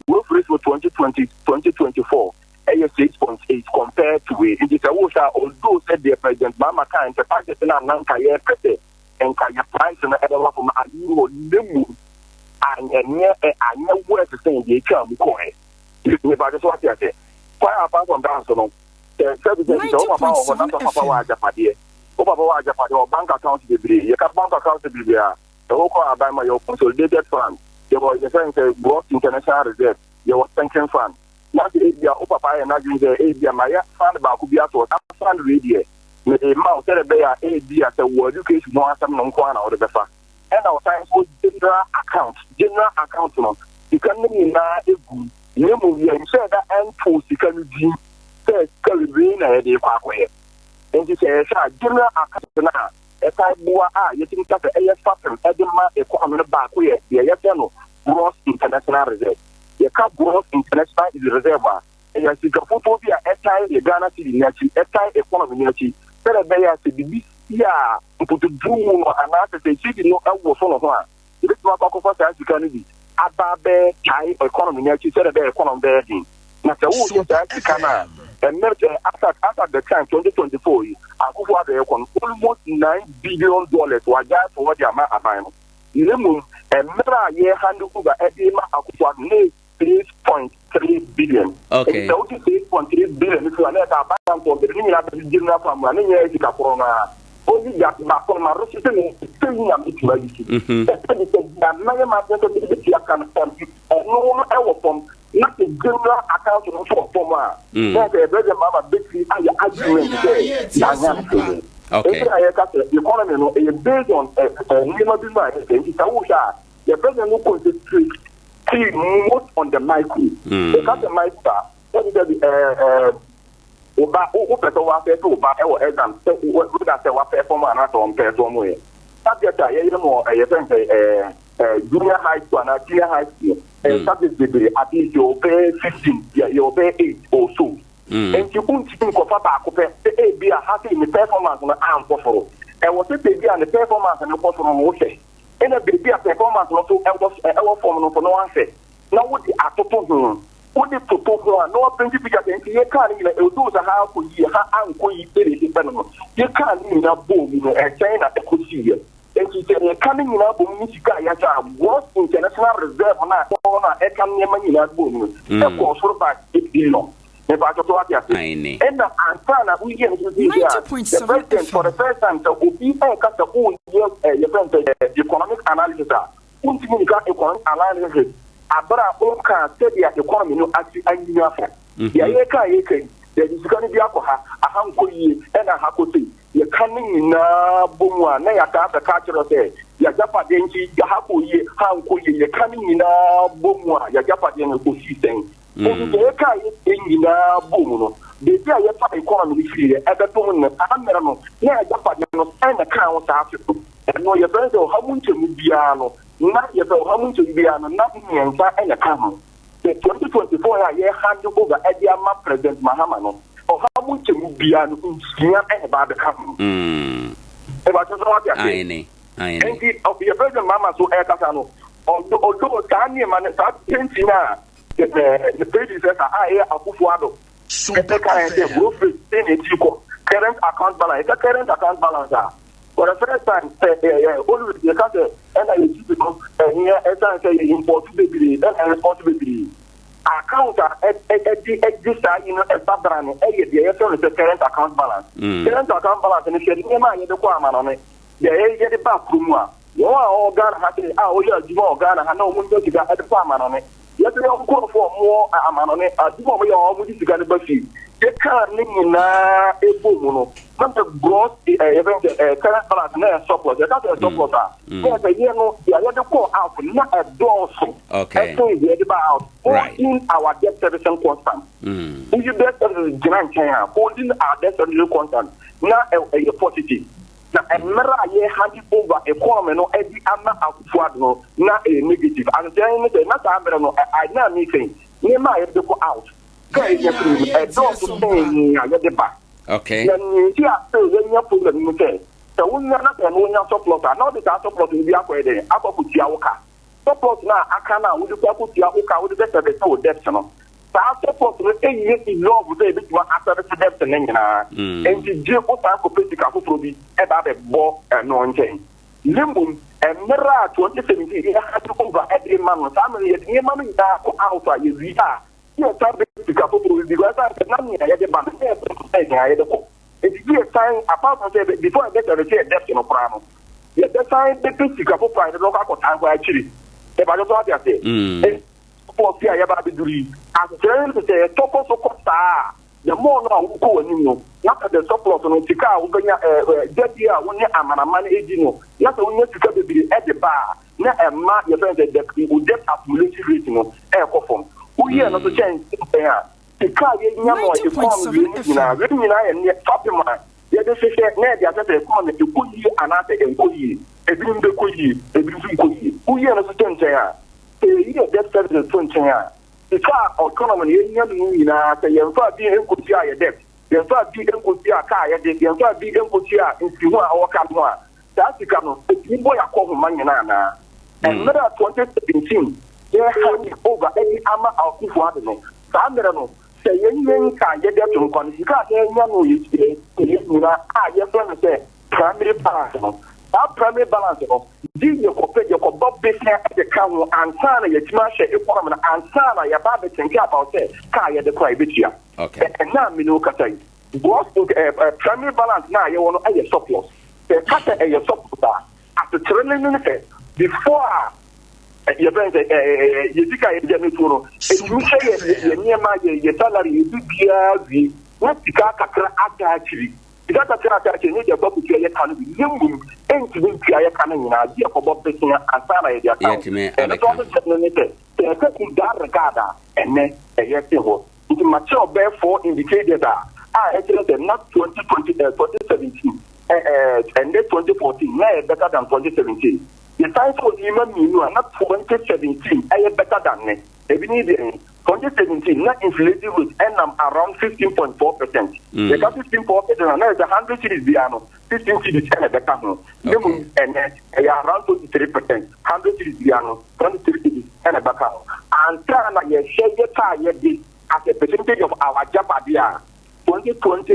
Growth rate for 2020 2024 ɛyɛ 6.8 compared to wei. Nti sɛ wohwɛ a although sɛ deɛ President Mahama kae sɛ target no a na nka yɛpɛ sɛ nka yɛ price no ɛbɛba fam ayi hɔ na mmom anyɛ anyɛ worse sɛn deɛ atwa mu kɔɛ. Nipa so ate ase. Quite apart from that so no sɛ sɛbi sɛ sɛ wo papa wɔ hɔ na sɛ papa wɔ agyapadeɛ wo papa wɔ agyapadeɛ wɔ bank account bebree yɛka bank account bebree a sɛ wokɔ aban ma yɛwɔ consolidated fund yɛwɔ yɛfrɛ no sɛ gross international reserve yɛwɔ sinking fund na sɛ ebia wo papa ayɛ n'adwene sɛ ebia mayɛ fund baako bi ato hɔ saa fund wei deɛ mede ma wo sɛdeɛ ɛbɛyɛ a ebia sɛ wɔ education ho asɛm no nko ara na wode bɛfa ɛna ɔsan nso general account general account no sika no nyinaa egu mu na mmom yɛnhyɛɛ da ntoo sika no din sɛ sika wei na yɛde rekɔ akɔyɛ. Enti sɛ yɛhwɛ a, general account no a ɛsan boa a yɛtumi ka sɛ ɛyɛ fapem de ma economy no baako yɛ deɛ yɛfrɛ no gross international reserve. Yɛka gross international reserve a, ɛyɛ sika foforɔ bi a ɛtae yɛ Ghana cedi no akyi, ɛtae economy no akyi sɛdeɛ ɛbɛyɛ a sɛ biribi si a mpotoduru mu no anaasɛ sɛ cedi no woso ne ho a, yɛbɛtumi akɔ akɔfa saa sika no bi aba abɛtae economy no akyi sɛdeɛ ɛbɛyɛ economy bɛyɛ den. Na sɛ wohwɛ saa sika no a, mmerɛ sɛ as at as at the time 2024 yi, Akufo Addo rekɔ no, almost $9 billion wagyae ato hɔ de ama aban no. Na mmom, mmerɛ a yɛ hand over de rema Akufo Addo no, na ɛyɛ 6.3 billion. Nti sɛ wote 6.3 billion no firi hɔ a, na ɛyɛ sɛ aban no antɔ bere ne nyinaa bɛgye gyina fa mu a, ne nyinaa yɛ sika korɔ no ara. Only that baako no ma resese no sɛ yi na metumi ayi so. Ɛsɛ sɛ deɛ mɛyɛ m'adwene sɛ mede bɛtua ka no, ɛno no ɛwɔ fam. Na sɛ general account no nso wɔ fam a, na sɛ President Mahama bɛtumi ayɛ argument sɛ yɛanyɛ no hwee. Nti na yɛka sɛ economy no ɛyɛ based on nneɛma bi mu a ɛsɛ. Nti sɛ wohwɛ a, yɛ president no concentrate most on the micro. Yɛka sɛ micro a, sɛbi sɛbi ɛɛ wo ba wopɛ sɛ woasɛte wo ba ɛwɔ exam sɛ whether sɛ wapɛfɔm anaasɛ ɔmpɛfɔm yɛ subject a yɛyɛ no ɛyɛ fɛn sɛ ɛɛ junior high school anaa senior high school ɛyɛ subject bebree, at least yɛwɔ bɛyɛ 15, yɛwɔ bɛyɛ eight or so. Nti wontumi nkɔfa baako pɛ sɛ ebi a ha sɛ ne performance no ankɔ soro. Ɛwɔ sɛ baabi a ne performance no kɔ soro no wohwɛ, ɛna baabi a performance no nso ɛwɔ ɛwɔ fam no nso no wahwɛ na wode atoto ho. Wode toto ho a na wapaint picture sɛ nti yɛkaa no nyinaa ɛduu sɛ ha akɔ yie, ha ankɔ yie sɛdeɛ ɛsi pɛ no no yɛkaa no nyinaa bɔɔ mu no ɛsɛn na ɛkɔsiiɛ. Nti sɛ yɛka no nyinaa bɔ mu ne sika a yɛahyɛ a gross international reserve no a ɛwɔ hɔ no a ɛka nneɛma nyinaa bɔ mu no ɛkɔɔ soro by 8 billion. Mepa so ate ase. Ɛna ansa na woyɛ no so bi a the president for the first time sɛ obi ɛnka sɛ woyɛ yɛfrɛ no sɛ economic analysis a wontumi nka economic analysis abere a wonka sɛdeɛ economy no ase anyini afa. Deɛ yɛka a yɛka yi, yɛde sika no bi akɔ ha, aha nkɔ yie, ɛna aha kɔ sei. Yɛka no nyinaa bɔ mu a na yɛaka abɛka akyerɛ sɛ Y'agyapadeɛ nti ha kɔ yie, ha nkɔ yie, yɛka ne nyinaa bɔ mu a, y'agyapadeɛ no ɛkɔsii sɛn? Nti sɛ yɛka yɛ nyinaa bɔ mu no, baabi a yɛfa economy no firiiɛ ɛbɛtom nnɛ, saa mmerɛ no na y'agyapadeɛ no sɛn na ɛkaa ho saa afe no? Ɛno yɛfrɛ no sɛ ɔha mu nkyɛmu biara no, na yɛfrɛ ɔha mu nkyɛmu biara no na mmiɛnsa na ɛka ho. Sɛ 2024 a yɛ hand over de ama President Mahama no, ɔha mu nkyɛmu biara no nsia na ɛba abɛka ho. Ɛba so wate aseɛ. Aane, aane. Nti yɛ President Mahama so ɛrekasa no, although saa nneɛma no, saa painting a ne predecessor a ɛyɛ Akufo Addo ɛbɛka yɛn sɛ growth rate sɛ na ɛti kɔ, current account balance, yɛka current account balance a, for the first time sɛ ɛyɛ always yɛka sɛ ɛna yɛ GDP no ɛnyɛ ɛsan sɛ yɛ import bebree ɛna export bebree. Account a ɛde ɛgye saa yi no ɛba bra no ɛyɛ deɛ yɛfrɛ no sɛ current account balance. Current account balance no hwɛ nneɛma a yɛde kɔ amanɔne, deɛ yɛde ba kurom a wɔn a wɔwɔ Ghana ha sɛ a wɔyɛ adwuma wɔ Ghana ha na wɔn nya sika ɛde kɔ amanɔne, yɛsɛ yɛn nkurɔfoɔ a wɔwɔ amanɔne adwuma a wɔyɛ a wɔde sika no ba fie, yɛka ne nyinaa ɛbɔ mu no na sɛ gross yɛfrɛ sɛ current balance na yɛ surplus. Yɛka sɛ surplus a, na yɛ sɛ yɛ no deɛ yɛde kɔ out na ɛdɔɔso ɛsen deɛ yɛde ba out, holding our debt servicing constant. Woyi debt service gyina nkyɛn a, holding our debt servicing constant na ɛyɛ positive. Na mmerɛ a yɛ hand over economy no ɛde ama Akufo Addo no, na ɛyɛ negative. Asekyerɛ ne sɛ na saa mmerɛ no na mi sɛn nneɛma a yɛde kɔ out sɛ ɛyɛ firi no ɛdɔɔso sɛn nea yɛde ba. Na nea nti a sɛ yɛnya problem no sɛ wonya na sɛ no wonya surplus a, na wode saa surplus no bi akɔ yɛ dɛn, akɔ akɔtua wo ka. Surplus no a aka no a wode kɔ akɔtua wo ka, wode bɛ service wo debt no, saa surplus no ɛnyɛ enough sɛ ebɛtumi a service debt no nyinaa. Nti gye wo san kɔpɛ sika foforɔ bi ɛba abɛbɔ ɛno nkyɛn. Ne mmom mmerɛ a 2017 yɛ hand over ɛde ma no, saa mmerɛ yɛde nneɛma no nyinaa kɔ out a, yɛwie a, yɛ san bɛ sika foforɔ bi because ɛsan sɛ na nea yɛde ba no na yɛ sɛ nea yɛde kɔ. Nti yɛ san, apart from sɛ before yɛbɛ service yɛ debt no koraa no, yɛbɛsan bɛpɛ sika foforɔ a yɛde bɛkɔ akɔtan hɔ akyiri. Ɛbàdɛ so ate aseɛ pɔ fi a yɛba abɛduru yi, asekyerɛ no sɛ yɛtɔ kɔ so kɔ saa a, the more no a wokɔ w'anim no, na sɛ the surplus no, sika a wobɛnya ɛɛ ɛɛ gyadie a wo ne amanaman edi no, na sɛ wonya sika bebree ɛde ba a, na ɛma yɛfrɛ no sɛ the debt accumulation rate no ɛɛkɔ fam. Woyɛ no so kyɛn nkyɛn a, sika a yɛnya no a economy wei mu nyinaa, wei nyinaa yɛ neɛ fapem a yɛde hwehwɛ na yɛde ahyɛ sɛ economy ɛkɔ yie anaasɛ ɛnkɔ yie. Ebinom bɛkɔ yie, ebinom nso nkɔ yie. Woyɛ no so kyɛn nkyɛn a, sɛ yɛyi yɛ debt service so nkyɛn a, sika a economy no yɛnya no nyinaa, sɛ yɛmfa bi nkɔtua yɛ debt, yɛmfa bi nkɔtua kaa yɛde, yɛmfa bi nkɔtua nsiho a ɔwɔ ka no ho a, saa sika no ɛtumi bɔ yɛ akɔhoma nyinaa anaa? Mmerɛ a 2017 yɛ hand over ɛde ama Akufo Addo no, saa mmerɛ no sɛ yɛnyɛ nka yɛde to nkwa no, sika a yɛnya no yɛ yɛ nyinaa a yɛfrɛ no sɛ primary balance no, saa primary balance no gye yɛkɔpɛ yɛkɔbɔ besia ɛde ka ho ansa na yɛtumi ahyɛ economy no, ansa na yɛba abɛtɛnke about sɛ kaa yɛde kɔ a yɛbɛtua. Ɛna a mene kasa yi, gross primary balance na yɛwɔ no ɛyɛ surplus. Sɛ kasa ɛyɛ surplus a, asekyerɛ ne ne sɛ before a yɛfrɛ sɛ yɛ sika a yɛgya no tuo no, ɛtumi sɛ yɛ nneɛma, yɛ salary, yɛ bibiara wie na sika kakra aka akyiri, sika kakra aka akyiri ne deɛ kɔ akɔtua yɛ ka no bi. Ne mmom ɛntumi ntua yɛ ka no nyinaa, gye yɛkɔbɔ besia ansa na yɛde aka ho. Ɛno so asekyerɛ no ne sɛ yɛkɔ in that regard a, ɛnɛ ɛyɛ te hɔ. Nti makyerɛw bɛyɛ four indicators a ɛkyerɛ sɛ na 2020 2017 ɛnɛ 2014 na yɛ better than 2017. Yɛsan sɛ nneɛma mmienu a na 2017 ɛyɛ better than ne ebi ne deɛ, 2017 na inflation rate ɛnam around 15.4%. Yɛka 15.4% a, na yɛ sɛ 100 cedis biara no, 15 cedis ɛna ɛbɛka ho. Ne mu ɛnɛ ɛyɛ around 23%. 100 cedis biara no, 23 cedis ɛna ɛbɛka ho. Ansa na yɛhwɛ yɛ kaa yɛde as a percentage of our agyapadeɛ a, 2020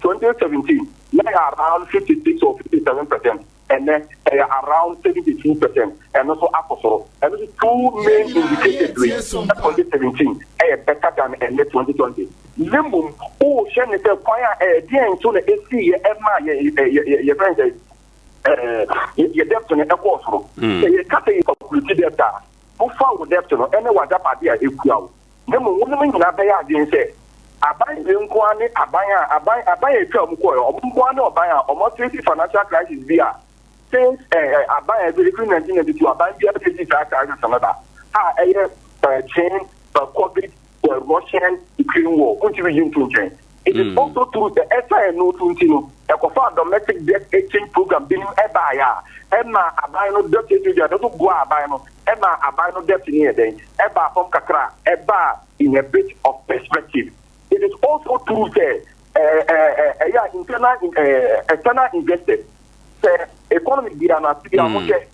2017 na yɛ around 56 or 57%. Ɛnɛ ɛyɛ around 72%. Ɛno nso akɔ soro. Ɛno nso two main indicators wei, 2017 ɛyɛ better than ɛnɛ 2020. Ne mmom wohwɛ ne sɛ kwan a ɛdeɛn nso na ɛsii yɛ ɛma yɛ yɛfrɛ sɛ yɛ debt no ɛkɔɔ soro. Sɛ yɛka sɛ yɛ calculate debt a, wofa wo debt no ɛne w'agyapadeɛ a ɛkua wo. Ne mmom wonom nyinaa bɛyɛ adwene sɛ aban wei nko ara ne aban a aban a atwa mu kɔɛ, ɔmo nko ara ne ɔban a ɔmo afiri financial crisis bi a. Since eh, aban a ɛfiri 1992 aban biara bɛsi saa crisis no da a ɛyɛ chain COVID, the Russian Ukraine war, wontumi yi nto nkyɛn. It is also true sɛ ɛsan ɛno so nti no, ɛkɔfaa domestic debt exchange program binom ɛbaeɛ a ɛma aban no debt exchange no nso boaa aban no, ɛma aban no debt no yɛ dɛn, ɛbaa fam kakra, ɛbaa in a bit of perspective. It is also true sɛ ɛyɛ a internal external investors, sɛ economy biara no ase biara wɔhwɛ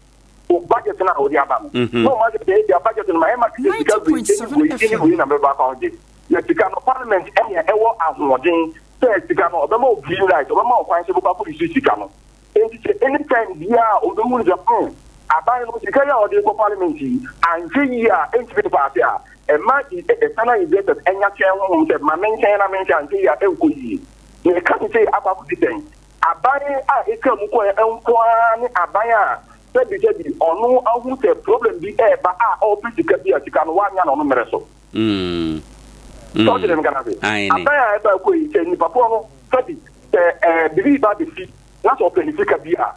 o budget no a wɔde aba no na wɔn ahwɛ sɛ ebia budget no ma ɛma sika wei ɛne wei ɛne wei na mɛba akɔ ahogye na sika no. Parliament ɛna ɛwɔ ahoɔden sɛ sika no ɔbɛma o green light, ɔbɛma o kwan sɛ bɛkɔ akɔ issue sika no. Nti sɛ anytime biara a ɔbɛhu no sɛ aban no sika yi a ɔde kɔ parliament yi anhwɛ yie a ɛntumi pass a, ɛma external investors ɛnya twɛn honhom sɛ ma menkyɛn na menhwɛ, anhwɛ yie a ɛnkɔ yie. Na ɛka ne sɛ akɔ akɔdi sɛn, aban a ɛtwa mu kɔɛ nko ara ne aban a sɛbisɛbi ɔno ahu sɛ problem bi ɛɛba a ɔpɛ sika bi a sika no wanya na ɔno mmerɛ so. Sɛ ɔgye ne nkana se aban a ɛba kɔ yi, sɛ nipa korɔ no sɛbi sɛ biribi ba bɛsi na sɛ ɔpɛ ne sika bi a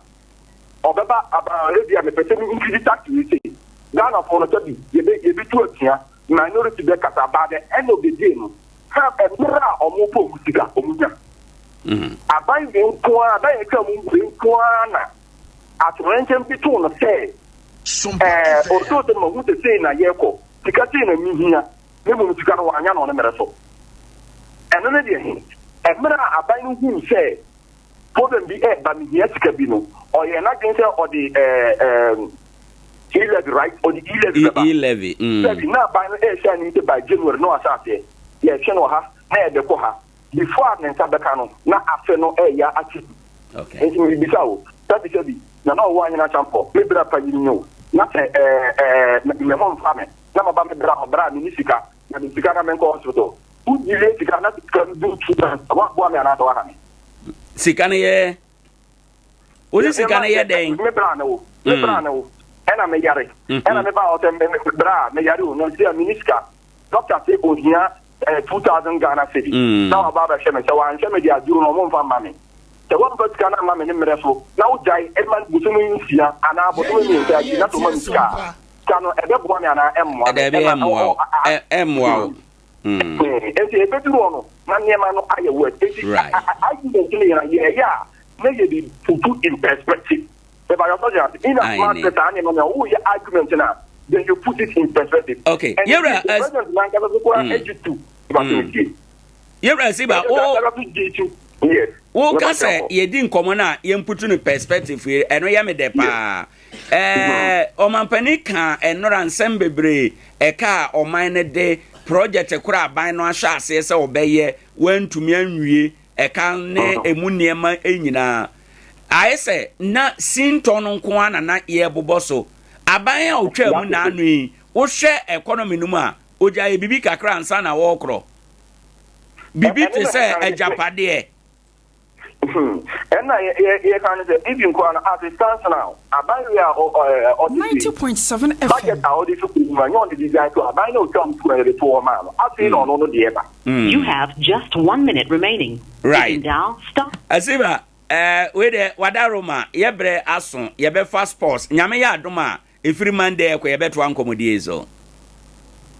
ɔbɛba aban ebi a mepɛ sɛ me increase tax wei sei, Ghanafoɔ no sɛbi yɛbɛtu atua, minority bɛkasa, but the end of the day no, ha mmerɛ a ɔmo pɛ ɔmo sika ɔmo nya. Aban wei nko ara, aban a atwa mu wei nko ara na atorenkyɛm bi too no sɛ ɔtoo sɛ mahu sɛ sei na yɛkɔ, sika sei na mehia, na mmom sika no wanya no ɔne mmerɛ so. Ɛno ne deɛ he mmerɛ a aban no huu sɛ problem bi ɛɛba, mehia sika bi no, ɔyɛ n'adwene sɛ ɔde e-levy, right, ɔde e-levy bɛba. E-levy. Sɛbi na aban no ɛɛhyɛ anim sɛ by January na wahyɛ aseɛ yɛhwɛ no ha na yɛde kɔ ha, before a ne nsa bɛka no na afe no ɛɛya akyi. Nti mebisa o, sɛbi sɛbi na na ɔwɔ Anyina Kyampɔ, me bra pa yini o, na sɛ ɛɛ me ho mfa me na maba me bra hɔ bra a, menni sika na me sika na menkɔ hospital, wogyie sika na sika no du 2 months, woaboa me anaasɛ woaha me? Sika no yɛ wode sika no yɛ dɛn? Me bra ne wo, me bra ne wo, ɛna me yare, ɛna me ba hɔ sɛ me bra a me yare o, na nti a menni sika, doctor sɛ ohia 2,000 Ghana cedi na waba abɛhwɛ me. Sɛ wanhwɛ me de aduro no ɔmo mfa mma me, sɛ wɔmfa sika no amma me ne mmerɛ so na wogyae ɛma bosome 6 anaa bosome 3 akyi na sɛ ɔma me sika a, sika no ɛbɛboa me anaa ɛmmoa me? Dabi, ɛmmoa wo, ɛmmoa wo. Nti ɛbɛduru hɔ no na nneɛma no ayɛ worse. Nti argument no yɛn yɛyɛ a na yɛde put in perspective. Ɛba yɛ sɔgye ase in as much as saa nneɛma no a woyɛ argument no a, then you put it in perspective. Okay, yɛwura the president nankasa so koraa agye tu ɛba. Yɛwura Siba, wo yes. Woka sɛ yɛdi nkɔmmɔ no a yɛmputu no perspective yi, ɛno yɛ me dɛ paa. Ɔmampanin ka ɛnora nsɛm bebree ɛka a ɔman no de project koro aban no ahyɛ aseɛ sɛ ɔbɛyɛ wantumi anwie, ɛka ne emu nneɛma nyinaa ayɛ sɛ na sintɔ no nko ara na yɛrebobɔ so. Aban a ɔtwa mu n'ano yi, wohwɛ economy no mu a, ogya yɛ biribi kakra ansa na wɔrekorɔ biribi te sɛ agyapadeɛ. Ɛna yɛka no sɛ even koraa no, as it stands now, aban wei a ɔte 90.7 budget FM. a ɔde to kurom no, ɛnyɛ ɔde design to aban na otwa mu to a yɛde to hɔ maa no. Afei na ɔno no deɛ ba. You have just one minute remaining. You can dial star. Asiba, wei deɛ wada Roma, yɛbrɛ aso, yɛbɛfa sports. Nyame yɛ adom a, ɛfiri Monday ɛkɔ yɛbɛtoa nkɔmmɔdie so.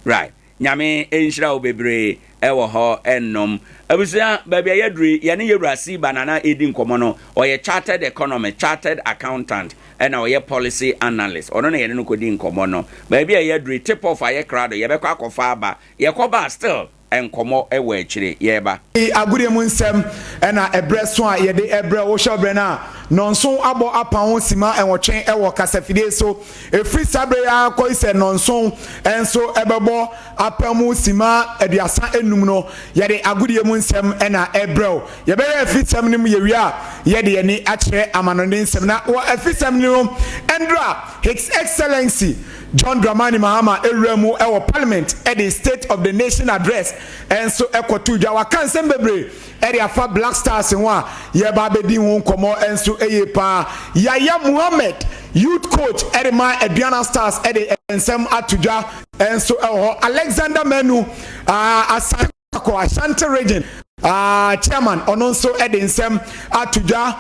Right. Nyame nhyira wo bebree ɛwɔ hɔ ɛnnom. Abusua, baabi a yɛduru yi, yɛne yɛwura Siba Nana ɛdi nkɔmmɔ no, ɔyɛ chartered economist, chartered accountant, ɛna ɔyɛ policy analyst. Ɔno na yɛne no kɔdi nkɔmmɔ no. Baabi a yɛduru yi, tip off ayɛ krado, yɛbɛkɔ akɔfa aba. Yɛkɔba a still, nkɔmmɔ ɛwɔ akyire. Yɛreba. Agodie mu nsɛm ɛna ɛberɛ so a yɛde ɛbrɛ wo. Hyɛ berɛ no a 7:00 abɔ apa ho sima 8 ɛwɔ kasafidie so. Ɛfiri saa berɛ yi ara kɔyi sɛ 7:00 nso ɛbɛbɔ apa mu sima 35 no, yɛde agodie mu nsɛm ɛna ɛbrɛ wo. Yɛbɛyɛ afisɛm no mu, yɛwie a yɛde yɛni akyerɛ amanɔne nsɛm. Na wɔ afisɛm no mu ɛndra, His Excellency John Dramani Mahama ewura mu ɛwɔ Parliament ɛde State of the Nation Address ɛnso ɛkɔto dwa. Waka nsɛm bebree ɛde afa Black Stars ho a yɛba abɛdi ho nkɔmmɔ ɛnso ɛyie paa. Yaya Muhammed, youth coach ɛde ma Aduana Stars, ɛde nsɛm ato dwa ɛnso ɛwɔ hɔ. Alexander Manu, Asante Kɔ Ashanti Region chairman, ɔno nso ɛde nsɛm ato dwa.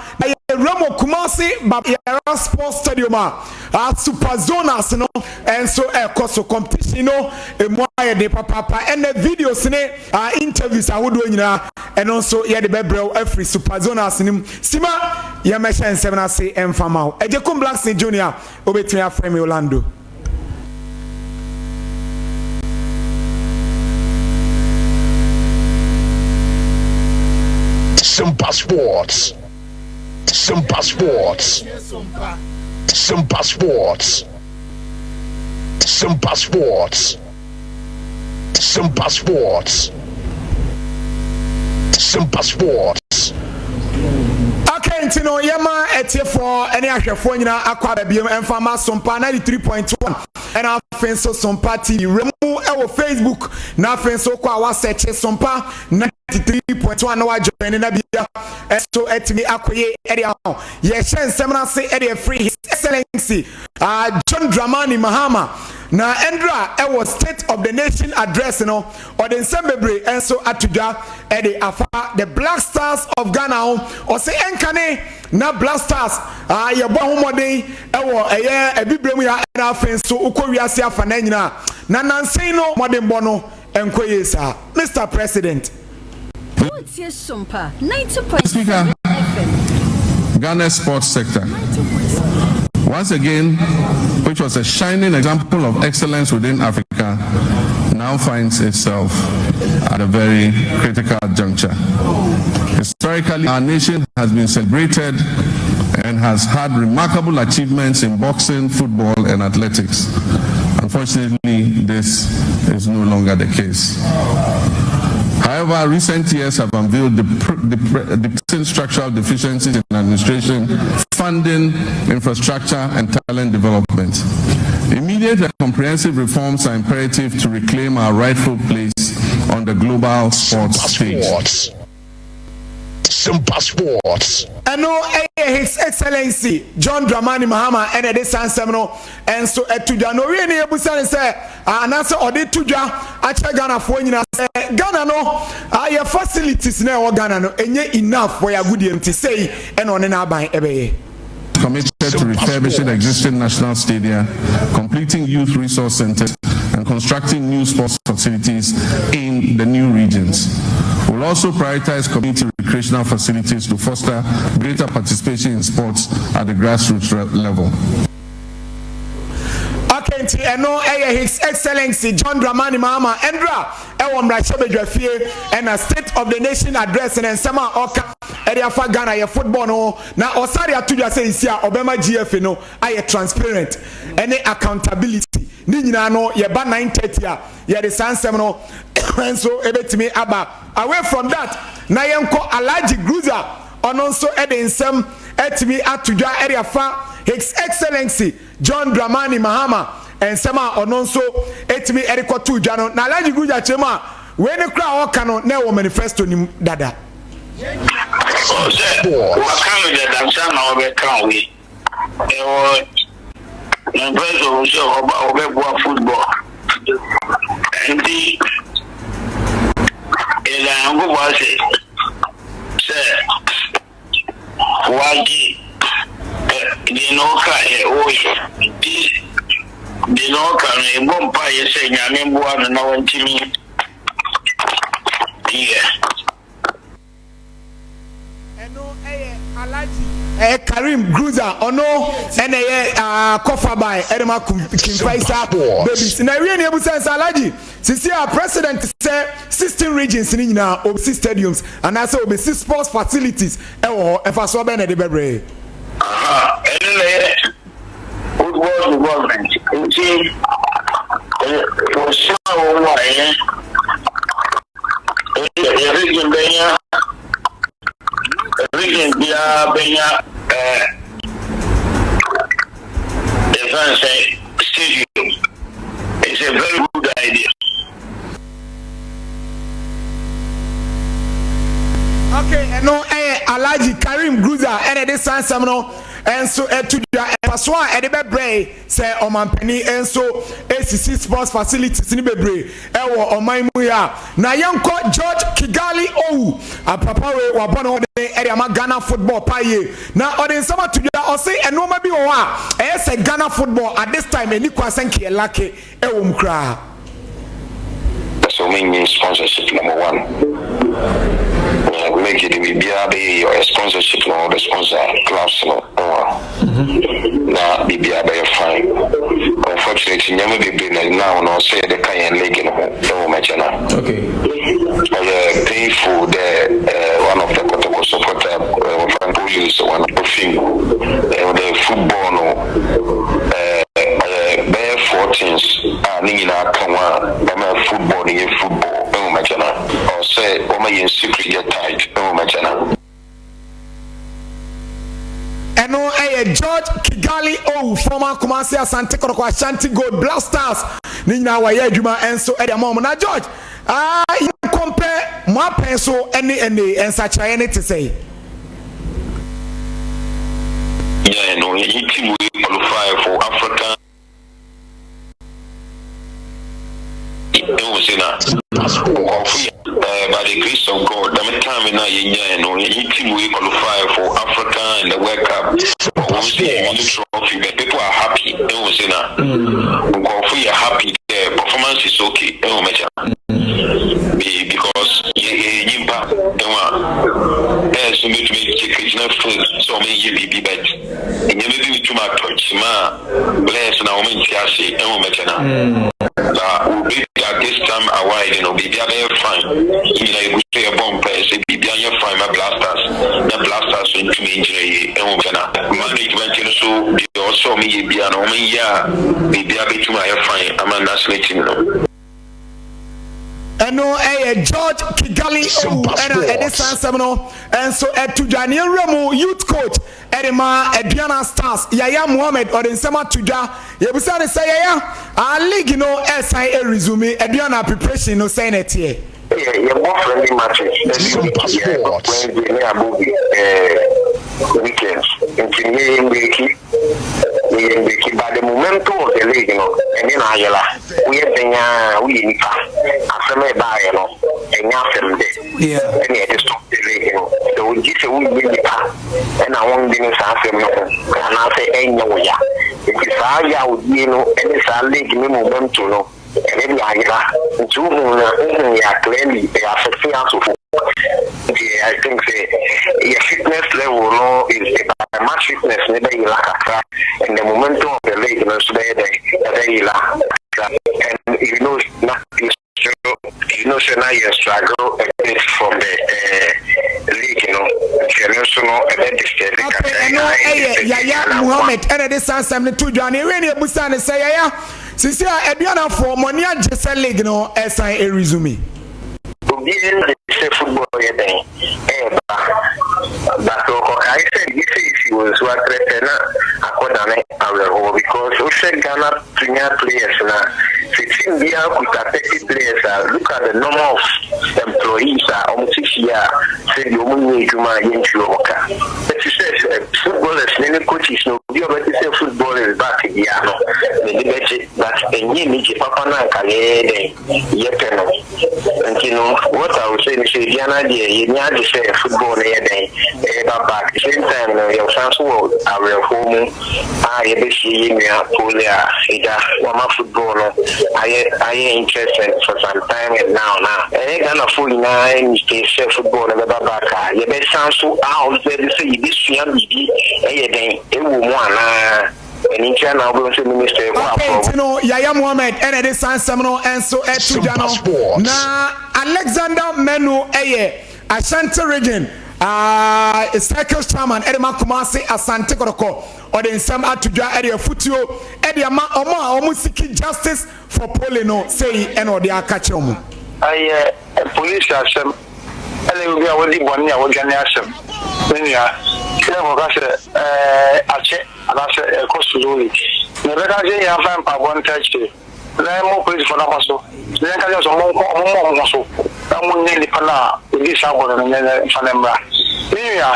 Yɛwura mu Kumasi Baba Yara Sports Stadium a Super Zonals no nso ɛrekɔ so. Competition no emu ayɛ den papaapa. Ɛnɛ videos ne interviews ahodoɔ nyinaa ɛno nso yɛde bɛbrɛ wo afiri Super Zonals no mu. Sima yɛmmɛhyɛ nsɛm no ase mfa ma wo. Agyekum Blackson Junior, wobɛtumi afrɛ me Orlando. Simpa Sports. Simpa Sports. Simpa Sports. Simpa Sports. Simpa Sports. Simpa Sports. Okay, nti no yɛma atiefoɔ ne ahwɛfoɔ nyinaa akɔ aba biom ɛmfa ma Sompa 93.1 ɛna afei nso Sompa TV wura mu ɛwɔ Facebook na afei nso kɔ a wasɛkye Sompa 93.1 na wajoin na bia ɛso atumi akɔye ɛde ahɔ yɛhyɛ nsɛm no ase ɛde afiri His Excellency uh, John Dramani Mahama na ɛndra ɛwɔ State of the Nation address no Ɔde nsɛm bebree nso ato dwa de afa the Black Stars of Ghana ho. Ɔse ɛnkane na Black Stars yɛbɔ ho mmɔden wɔ ɛyɛ abibire mu ya ɛna afei nso wokɔ wiase afanan nyinaa na nansa yi no mmɔdenbɔ no nkɔ yie saa. Mister President. Woretie Sompa 90.7 FM. Ghana's sports sector. Once again, which was a shining example of excellence within Africa, now finds itself at a very critical juncture. Historically, our nation has been celebrated and has had remarkable achievements in boxing, football, and athletics. Unfortunately, this is no longer the case. However, recent years have unveiled the structural deficiencies in administration, funding, infrastructure, and talent development. Immediate and comprehensive reforms are imperative to reclaim our rightful place on the global sports stage. Sports. Simpa Sports. Ɛno yɛ His Excellency John Dramani Mahama ɛna ɛde saa nsɛm no nso ɛto dwa. Na owie no yɛbusa no sɛ anaasɛ ɔde to dwa akyerɛ Ghanafoɔ nyinaa sɛ Ghana no yɛ facilities na ɛwɔ Ghana no ɛnyɛ enough for yɛ agodie nti sei ɛna ɔne n'aban ɛbɛyɛ. Committed to refurbishing existing national stadia, completing youth resource centers, and constructing new sports facilities in the new regions. We'll also prioritize community recreational facilities to foster greater participation in sports at the grassroots level. Okay, nti ɛno ɛyɛ His Excellency John Dramani Mahama ɛndra ɛwɔ mmarahyɛbadwafie ɛna State of the Nation address ne nsɛm a ɔka ɛde afa Ghana yɛ football no na ɔsare ato dwa sɛ nsi a ɔbɛma GFA no ayɛ transparent ɛne accountability ne nyinaa no yɛba 9:30 a yɛde saa nsɛm no nso ɛbɛtumi aba. Away from that na yɛnkɔ Alhaji Gruza, ɔno nso ɛde nsɛm ɛtumi ato dwa ɛde afa His Excellency John Dramani Mahama nsɛm a ɔno nso ɛtumi ɛde kɔto dwa no. Na Alhaji Gruza kyerɛ mu a wei ne kora a ɔka no na ɛwɔ manifesto nim dada. Sɛ waka no dada nsa na ɔbɛka wei ɛwɔ manifesto mu sɛ ɔba ɔbɛboa football, nti yɛda Nyankopɔn ase sɛ wagye deɛ na ɔka yɛ ɔyɛ, nti deɛ na ɔka no yɛbɔ mpa yɛ sɛ Nyame mboa no na wantumi yɛ. Ɛno ɛyɛ Alhaji ɛyɛ Karim Gruza, ɔno ɛna ɛyɛ akɔfa ɛde ma King Faisal Babies. Na ewie ne ebusa nsa Alhaji sisi a president sɛ 16 regions ne nyinaa obesi stadiums anaasɛ obesi sports facilities ɛwɔ hɔ, ɛfa so ɔbɛn na ɛde bɛbrɛ. Ɛno na ɛyɛ football development, nti wɔsua wɔn a ɛyɛ yɛ region bɛnya, region biara bɛnya yɛfɛn sɛ stadium. It's a very good idea. Okay, ɛno ɛyɛ Alhaji Karim Gruza ɛna ɛde saa nsɛm no ɛnso ɛto dwa. mfasoɔ a ɛde bɛbrɛ sɛ ɔmanpanin nso esisi sports facilities no bebree ɛwɔ ɔman mu yi a. Na yɛnkɔ George Kigali Owu apapa wei wabɔ ne ho den ɛde ama Ghana football paa yie na ɔde nsɛm ato dwa. Ɔse nnoɔma bi wɔ hɔ a ɛyɛ sɛ Ghana football at this time ɛni kwan sɛ nka yɛ lacke ɛwɔ mu koraa. Sɛ ɔmo nyi sponsorship number one na league de biribiara bɛyɛ yie, ɔyɛ sponsorship na ɔbɛ sponsor clubs no ho a na biribiara bɛyɛ fine. Unfortunately nneɛma bebree na now no ɔsɛ yɛde ka yɛn league no ho ɛwɔ mɛkyɛ na ɔyɛ painful dɛ one of the Kotoko supporter wɔfrɛ no police one ofim ɛwɔ dɛ football no ɔyɛ bɛyɛ 4 things a ne nyinaa ka ho a ɛma football no yɛ football ɛwɔ mɛkyɛ na ɔsɛ wɔma yɛn secret yɛ tight ɛwɔ mɛkyɛ na. Ɛno ɛyɛ George Kigali Owu, former Kumasi Asante Kɔtɔkɔ, Ashanti Gold, Black Stars ne nyinaa wɔyɛ adwuma nso ɛde ama wɔn. Na George, yɛn kɔmpɛ mo apɛn so ɛne ɛne nsakyerɛeɛ ne te sɛ. Yeah, no, he team we qualify for Africa. Ehu sɛ na nkurɔfo yɛ by the grace of God, dɛm time na yɛnyae no, yɛnye team we qualify for Africa and the World Cup. Wɔn sɛ yɛwin trophy, but people are happy. Ehu sɛ na nkurɔfo yɛ happy dɛ performance is okay. Ehu mɛkyɛ because yɛ yɛ nyimpa ehu a ɛyɛ so mbɛtumi gyina field sɛ wɔn yɛ biribi, but nneɛma bi tum atɔ kyima a players na wɔn nti ase. Ehu mɛkyɛ na obi at this time awide no, biribi abɛyɛ fine. Nyina yɛgu so yɛbɔ mpae sɛ biribi anyɛ fine ma Black Stars na Black Stars so ntumi ngyina yie. Ehu mɛkyɛ na management no so deɛ ɔsɛ ɔmo yɛ bia no, ɔmo yɛ a biribi abɛtum ayɛ fine ama national team no. Ɛno ɛyɛ George Kigali Owu ɛna ɛde saa nsɛm no nso ɛto dwa. Ne ewura mu youth coach ɛde ma Aduana Stars, Yaya Muhammed, ɔde nsɛm ato dwa. Yɛbusa ne sɛ, Yaya, a league no ɛsan ɛresume, Aduana preparation no sɛn na ɛteɛ? Yɛbɔ friendly matches every week. Yɛbɔ Wednesday ne abɔ weekend, nti yɛyɛ mbiriki, yɛyɛ mbiriki, but the momentum of the league no ɛne na ayɛla. Woyɛ den a woyɛ nipa asɛm a ɛbaayɛ no ɛnyɛ asɛm dɛ ɛne yɛde stop the league no. Sɛ wogye sɛ wonyɛ nipa ɛna wondwene saa asɛm no ho anaasɛ ɛnyɛ wo ya, nti saa yawdie no ɛne saa league ne momentum no ɛne de ayera. Nti wohu na wohu yɛ clearly ɛyɛ affecting us of. Nti I think sɛ yɛ fitness level no is about match fitness ne bɛyera kakra, and the momentum of the league no nso bɛyɛ dɛn, ɛbɛyera kakra. And you know na you know sɛ na yɛ struggle a bit from the league no, nti ɛno nso no ɛbɛ disturb kakra. Ɛno ɛyɛ Yaya Muhammed ɛna de saa nsɛm no to dwa. Ne ewie ne ebusa ne sɛ, Yaya, sisi a Aduanafoɔ mo ani agye sɛ league no ɛsan ɛresume? Obiara de sɛ football yɛ dɛn ɛɛba, but ɔkɔkae sɛ bi sɛ esi wɔ nsuo atrɛ sɛ na akɔdane awerɛhoɔ, because wohwɛ Ghana premier players na sɛ team biara kuta 30 players a, look at the number of employees a wɔn te fie a sɛdeɛ wɔn nyɛ adwuma a yɛntua wɔn ka. Ɛte sɛ footballers ne coaches no, obi a ɔbɛte sɛ football is back biara no n'ani bɛgye, but ɛnyɛ anigye papa no anka yɛyɛ dɛn yɛpɛ no. Nti no, what I would say ne sɛ Aduana deɛ, yɛni agye sɛ football no yɛ dɛn ɛyɛba back. Same time no, yɛsan so wɔ awerɛhoɔ mu a yɛbɛsie yɛ nua Pole a ɛgya wama football no ayɛ interesting for some time, and now na ɛyɛ Ghanafoɔ nyinaa mistake sɛ football no bɛba back a yɛbɛsan so a observe sɛ yɛbɛsua biribi ɛyɛ dɛn ɛwɔ mu anaa. Ɛno nti ana wobɛhu sɛ minister ɛkɔ Okay, nti no Yaya Mohammed ɛna ɛde saa nsɛm no nso ɛto dwa no. Na Alexander Menu ɛyɛ Ashanti Region circle chairman ɛde ma Kumasi Asante Kɔtɔkɔ. Ɔde nsɛm ato dwa, ɛde afutuo ɛde ama ɔmo a ɔmo seek justice for Pole no. Sei ɛna ɔde aka kyerɛ ɔmo. Ɛyɛ polisi asɛm ɛna obi a wɔdi bɔne a wɔdwane asɛm. Me nua, sɛ nkɔka sɛ ɛɛ akyɛ anaasɛ ɛkɔ slowly na ɛbɛka sɛ yɛmfa mpaebɔ nta akyire na ɛmmɔ polisifoɔ no akɔ so na yɛnka kyerɛ sɛ ɔmo ɔmo mmɔ ɔmo ho so na ɔmo nyɛ nipa no a ɔdi saa bɔne no nyɛ mfa no mmra. Me nua.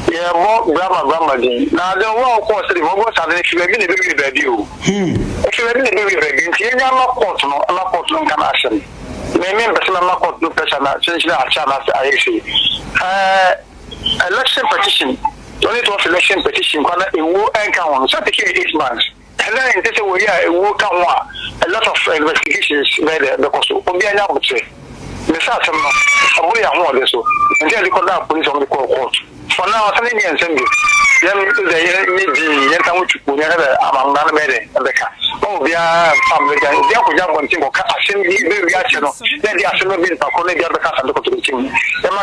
Yɛbɔ Brahma Brahma din. Na adze no wo a wokɔɔ sɛdeɛ wɔbɔ saa adze no efi baabi na ebewie baabi o. Efi baabi na ebewie baabi nti yɛnya mma court no mma court no nka n'asɛm. Me me mpɛ sɛ mɛma court no pressure na kyenkyene akyɛ anaasɛ ayɛ sei. Ɛɛ election petition, 2012 election petition koraa na ewuo ɛnka ho no sɛ take 8 months. Ɛnna ɛnte sɛ wei a ewuo ka ho a a lot of investigations bɛyɛ dɛ bɛkɔ so. Obiara nya aboterɛ. Me sɛ asɛm no ɛboro yɛn ahoɔden so nti na yɛde kɔdaa police a wɔde kɔɔ court. For now asɛm no nni yɛn nsam bio. Yɛn dɛ yɛnyɛ dinn, yɛnsan ho twukuo na yɛnhwɛ dɛ amammerɛ no bɛyɛ dɛn ɛbɛka. Mma obiara mfa mmerɛ gya, obiara nkɔgyina abɔnten nkɔka asɛm bi bɛwie akyɛ no na ɛde asɛm no bɛ nipa korɔ no ebi abɛka Asante Kotoko team no. Yɛma.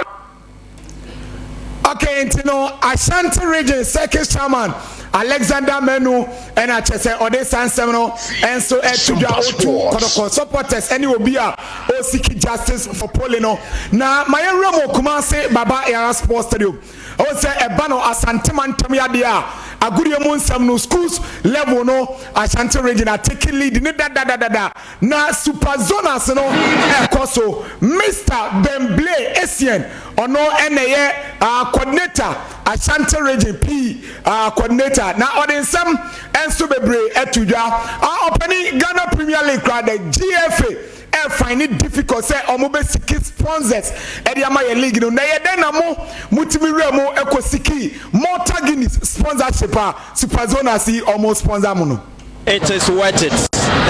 Okay, nti no Ashanti Region Circuit Chairman Alexander Manu ɛna kyɛ sɛ ɔde saa nsɛm no nso ɛto dwa otu kɔtɔkɔ supporters ɛne obi a ɔsiki justice for Poly no na ma yɛnwura mu Kumasi Baba Yara Sports Stadium ɛwɔ sɛ ɛba no Asante mantam yadeɛ a agodie mu nsɛm no schools level no Ashanti Region atake lead ne dadadadada Na Super Zonas no ɛkɔ so. Mister Bembley Essien, ɔno na ɛyɛ coordinator, Ashanti Region P coordinator, na ɔde nsɛm nso bebree ato dwa. Ɔpanin, Ghana Premier League koraa, the GFA ɛrefind it difficult sɛ wɔn bɛ siki sponsors ɛde ama yɛ league no. Na ɛyɛ dɛn na mo motumi wura mu ɛkɔ siki Malta Guinness sponsorship a Super Zonas yi wɔn sponsor mo no? It is worth it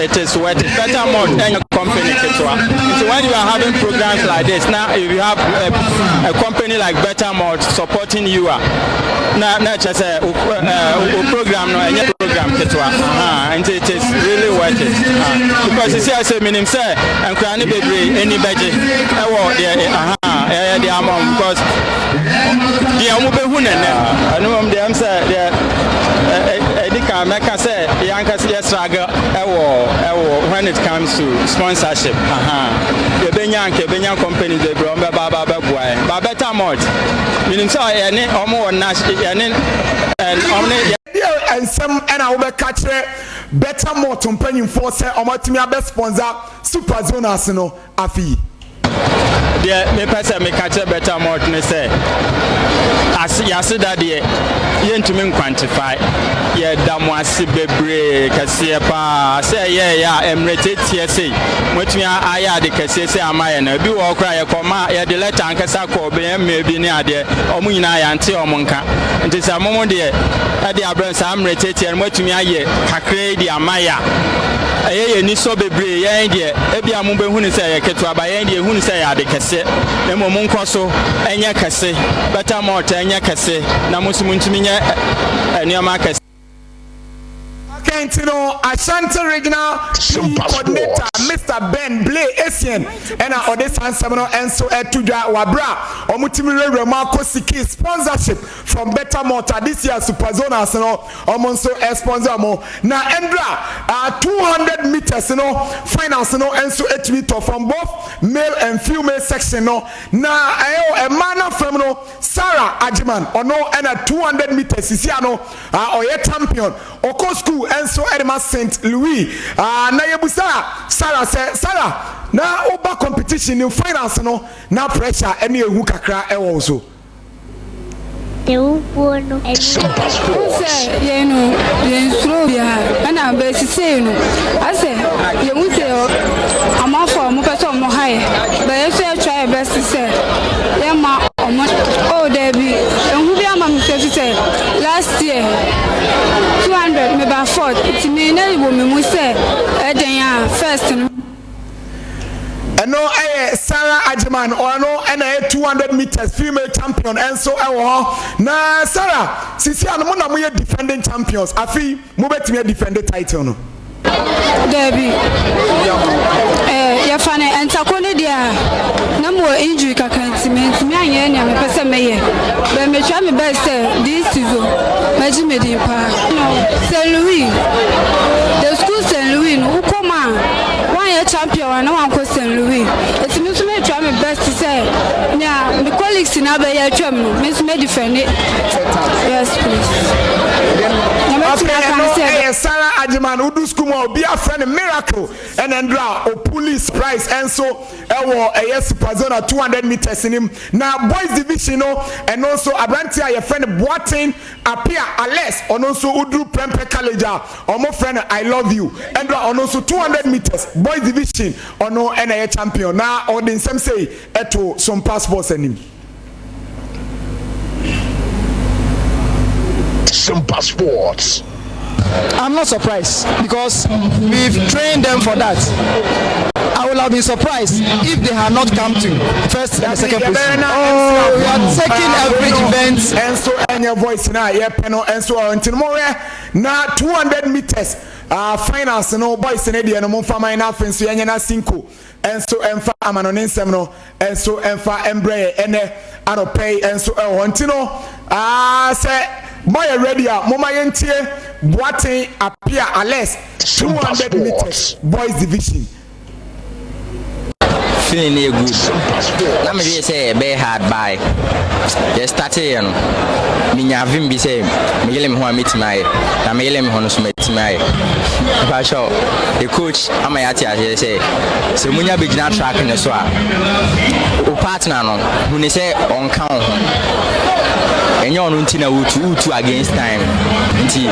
it is worth it better malt ɛnyɛ company ketewa nti when you are having programs like this na if you have a, a company like better malt supporting you a na na kyerɛ sɛ o o program no ɛnyɛ program ketewa nti it is really worth it uh, because sisi ase minim sɛ nkura ne bebree ani bɛgye ɛwɔ deɛ ɛyɛ deɛ ama wɔn because deɛ wɔn bɛhu nɛnɛ ɛno wɔn deɛ ɛm sɛ deɛ ɛdi kan mɛka sɛ yɛn ankasa yɛ struggle ɛwɔ ɛwɔ when it comes to sponsorship aha yɛbɛnya nka yɛbɛnya companies bebree wɔn bɛba aba bɛboa yɛn ba better malt menim sɛ yɛne wɔn wɔ nash yɛne wɔn ne. Deɛ nsɛm ɛna wobɛka kyerɛ Better Malt mpanyinfoɔ sɛ wɔn atumi abɛ sponsor Super Zonas no afe yi? Deɛ mepɛ sɛ meka kyerɛ Better Malt ne sɛ, ase yɛaseda deɛ yɛntumi nkwantify. Yɛda mo ase bebree kɛseɛ paa sɛ ɛyɛɛyɛ a mmerɛ tiatia sei moatumi ayɛ ade kɛseɛ sei ama yɛn no. Ebi wɔ hɔ koraa yɛkɔma yɛde lɛta ankasa kɔɔ bɛyɛ mmerɛ bi ne adeɛ, wɔn nyinaa yɛante wɔn nka. Nti sɛ mo mo deɛ ɛde abrɛ saa mmerɛ tiatia no moatumi ayɛ kakra yi de ama yɛ a, ɛyɛ yɛn anisɔ bebree. Yɛn deɛ, ebia mobɛhu no sɛ ɛyɛ ketewa, but yɛn deɛ yɛhu no sɛ ɛyɛ ade kɛseɛ. Na mmom monkɔ so nyɛ kɛse, Better Malt nyɛ kɛse, na mo nso montumi nyɛ nneɛma akɛse. Okay, nti no Ashanti Regional PE Coordinator Mister Ben Blay Essien ɛna ɔde saa nsɛm no nso ɛto dwa wɔ abere a wɔtumi wurawura mu akɔ siki sponsorship from Better Malta this year Super Zonals no wɔn nso sponsor wɔn na ɛndra uh, 200 meters no finals no nso etumi tɔ from both male and female section no na ɛyɛ mmaa no fam no Sarah Agyeman ɔno ɛna 200 meters sisi ano uh, ɔyɛ champion ɔkɔ school nso ɛde ma St Louis uh, na yɛbusa Sarah sɛ Sarah na woba competition no finals no na pressure ɛne ehu kakra ɛwɔ wo so. Dawubuo no ani. Wohu sɛ yɛn no yɛnsuro obiara ɛna bɛ sisei no asɛ yɛhu sɛ amanfoɔ a wɔpɛ sɛ wɔn ha yɛ bɛ yɛn nso yɛ try yɛ best sɛ yɛmma wɔn oh daabi ehu bi ama me sɛ sɛ last year 200 meba fourth nti me na wɔ me mu sɛ ɛdɛn a first no. Ɛno yɛ Sarah Agyeman, ɔno na ɛyɛ 200 meters female champion nso wɔ hɔ. Na Sarah, sisi ano mo na moyɛ defending champions, afei mobɛtumi adefende title no? Daabi. Eh, yɛfa no ntako no deɛ a, na mewɔ injury kakra nti mantumi anyɛ nea mepɛ sɛ mɛyɛ. But me try me best sɛ this season mɛgye me din paa. No, St. Louis, the school St. Louis no, wokɔ mu a, woanyɛ champion a na wankɔ St. Louis. Enti me nso me try me best sɛ nea me colleagues. Weeks na abɛyɛ atwam no, me nso mɛ defend. Yes please. Na mɛtumi Afei aka ne ɛno sɛ ɛyɛ Sarah Agyeman, wodu sukuu mu a obi afrɛ no Miracle, ɛna ndra opuli surprise ɛnso ɛwɔ ɛyɛ Superzona 200 meters nim. Na boys division no ɛno nso aberanteɛ a yɛfrɛ no Boateng Apia Alex, ɔno nso woduru Prempeh College a ɔmo frɛ no I love you, ɛndra ɔno nso 200 meters boys division ɔno ɛna ɛyɛ champion na ɔde nsɛm sei ɛto Sompa Sports anim. Simpa Sports. I'm not surprised because we've trained them for that. I would have been surprised if they had not come to first and second position. Oh, we are taking every event. Ɛnso ɛnyɛ voice na yɛpɛ no ɛnso nti no mohwɛ na 200 meters finals no boys no deɛ no momfa man no afei nso yɛnyɛ no asinko nso ɛmfa amanɔne nsɛm no nso ɛmfa mbrɛ yɛ ɛnɛ anɔpɛ yi nso ɛwɔ hɔ nti no aa sɛ moayɛ ready a moma yɛntie Boateng Apia Alex 200 meters boys division. Feeling no yɛ good. Na me dwene sɛ ɛbɛyɛ hard by yɛ startee yɛ no me nya vim bi sɛ me yele me ho a mɛtumi ayɛ na me yele me ho no so matumi ayɛ. Mpakyɛw the coach ama yɛate aseɛ sɛ sɛ munya bɛgyina track no so a wo partner no hu ne sɛ ɔnka wo ho ɛnyɛ ɔno nti na wotu wotu against time nti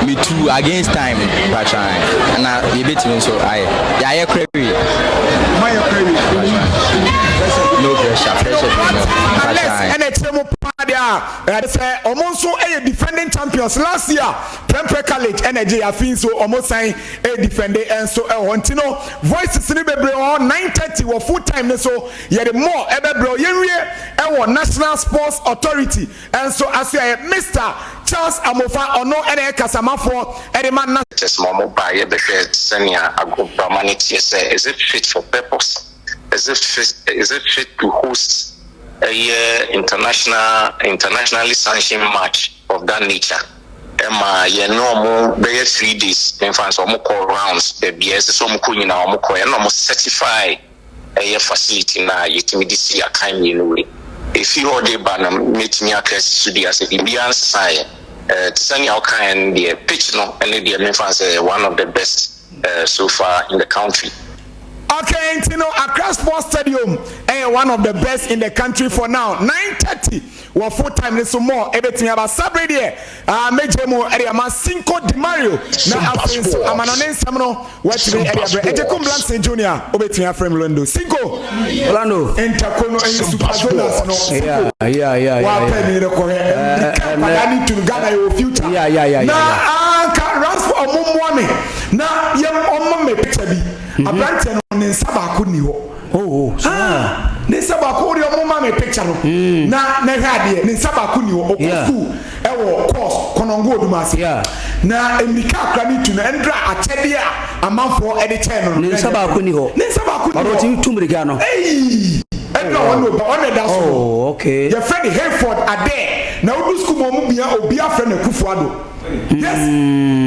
metu against time mpakyɛw na yɛbɛtumi nso ayɛ yɛayɛ kora wie. No pressure, pressure bi no. Alex ɛna ɛkyerɛ mu paa deɛ a ɛde sɛ ɔmo nso ɛyɛ defending champions last year Prempeh College ɛna ɛgye afi nso ɔmo san ɛdefende ɛnso ɛwɔ hɔ nti no voices ne bebree wɔ hɔ. 9:30 wɔ full time ne so yɛde more ɛbɛbrɛ yɛnwie ɛwɔ National Sports Authority ɛnso aso yɛ Mr Charles Amofa, ɔno ɛna ɛyɛ kasamafoɔ ɛde ma na Kyerɛ sɛ ma ɔmo ba yɛbɛhwɛ sɛnea agoprama no teɛ sɛ is it fit for purpose, is it fit to host ɛyɛ internationally sanctioned match of that nature. Ɛma yɛne ɔmo bɛyɛ 3 days memfa sɛ ɔmo kɔ rounds baabi a ɛsɛ sɛ ɔmo kɔ nyinaa ɔmo kɔ, ɛna ɔmo certify ɛyɛ facility na yɛtumi de si akan mmienu wei. Efi hɔ de ba no, mɛtumi aka asi so dua sɛ biribiara nsesaeɛ. Te sɛ nea ɔkaeɛ no deɛ, pitch no ɛne deɛ memfa sɛ one of the best so far in the country. Okay, nti no Accra Sports Stadium ɛyɛ one of the best in the country for now. 9:30 wɔ full time ne so more ebetumi aba sabere deɛ megye mu ɛde ama Cinco de Mario na afei nso amanɔne nsɛm no wɔatumi ɛde abrɛ Ejekum Blankson Junior. Obetumi afrɛ mu Londo Cinco. Orlando. Ntako no ɛyɛ Super Zonas no. Cinco wapɛ ni ne kɔhɛ ɛmika nkwadaa ne tunu Ghana yɛ wɔ future na anka Ransford ɔmo mmoa me na yɛm ɔmo me picture bi aberanteɛ no ne nsa baako ni hɔ. Oh, ah, ne nsa baako o de ɔmo ma me picture no na hwɛ adeɛ, ne nsa baako ni hɔ. Ɔkɔ school ɛwɔ course Kɔnɔngo Odumase na mmirika akora ne tu no ɛndra akyɛdeɛ a amanfoɔ ɛde kyɛn no. Ne nsa baako ni hɔ. Ne nsa baako ni hɔ. Ɔdɔ ti tu mmirika no. Eyi ɛndra ɔno ɔba ɔno ɛda so. Oh, okay. Yɛfrɛ ne Hayford Adɛ na odu school mu ɔmo bia obi afrɛ no Akufo Addo. Yes,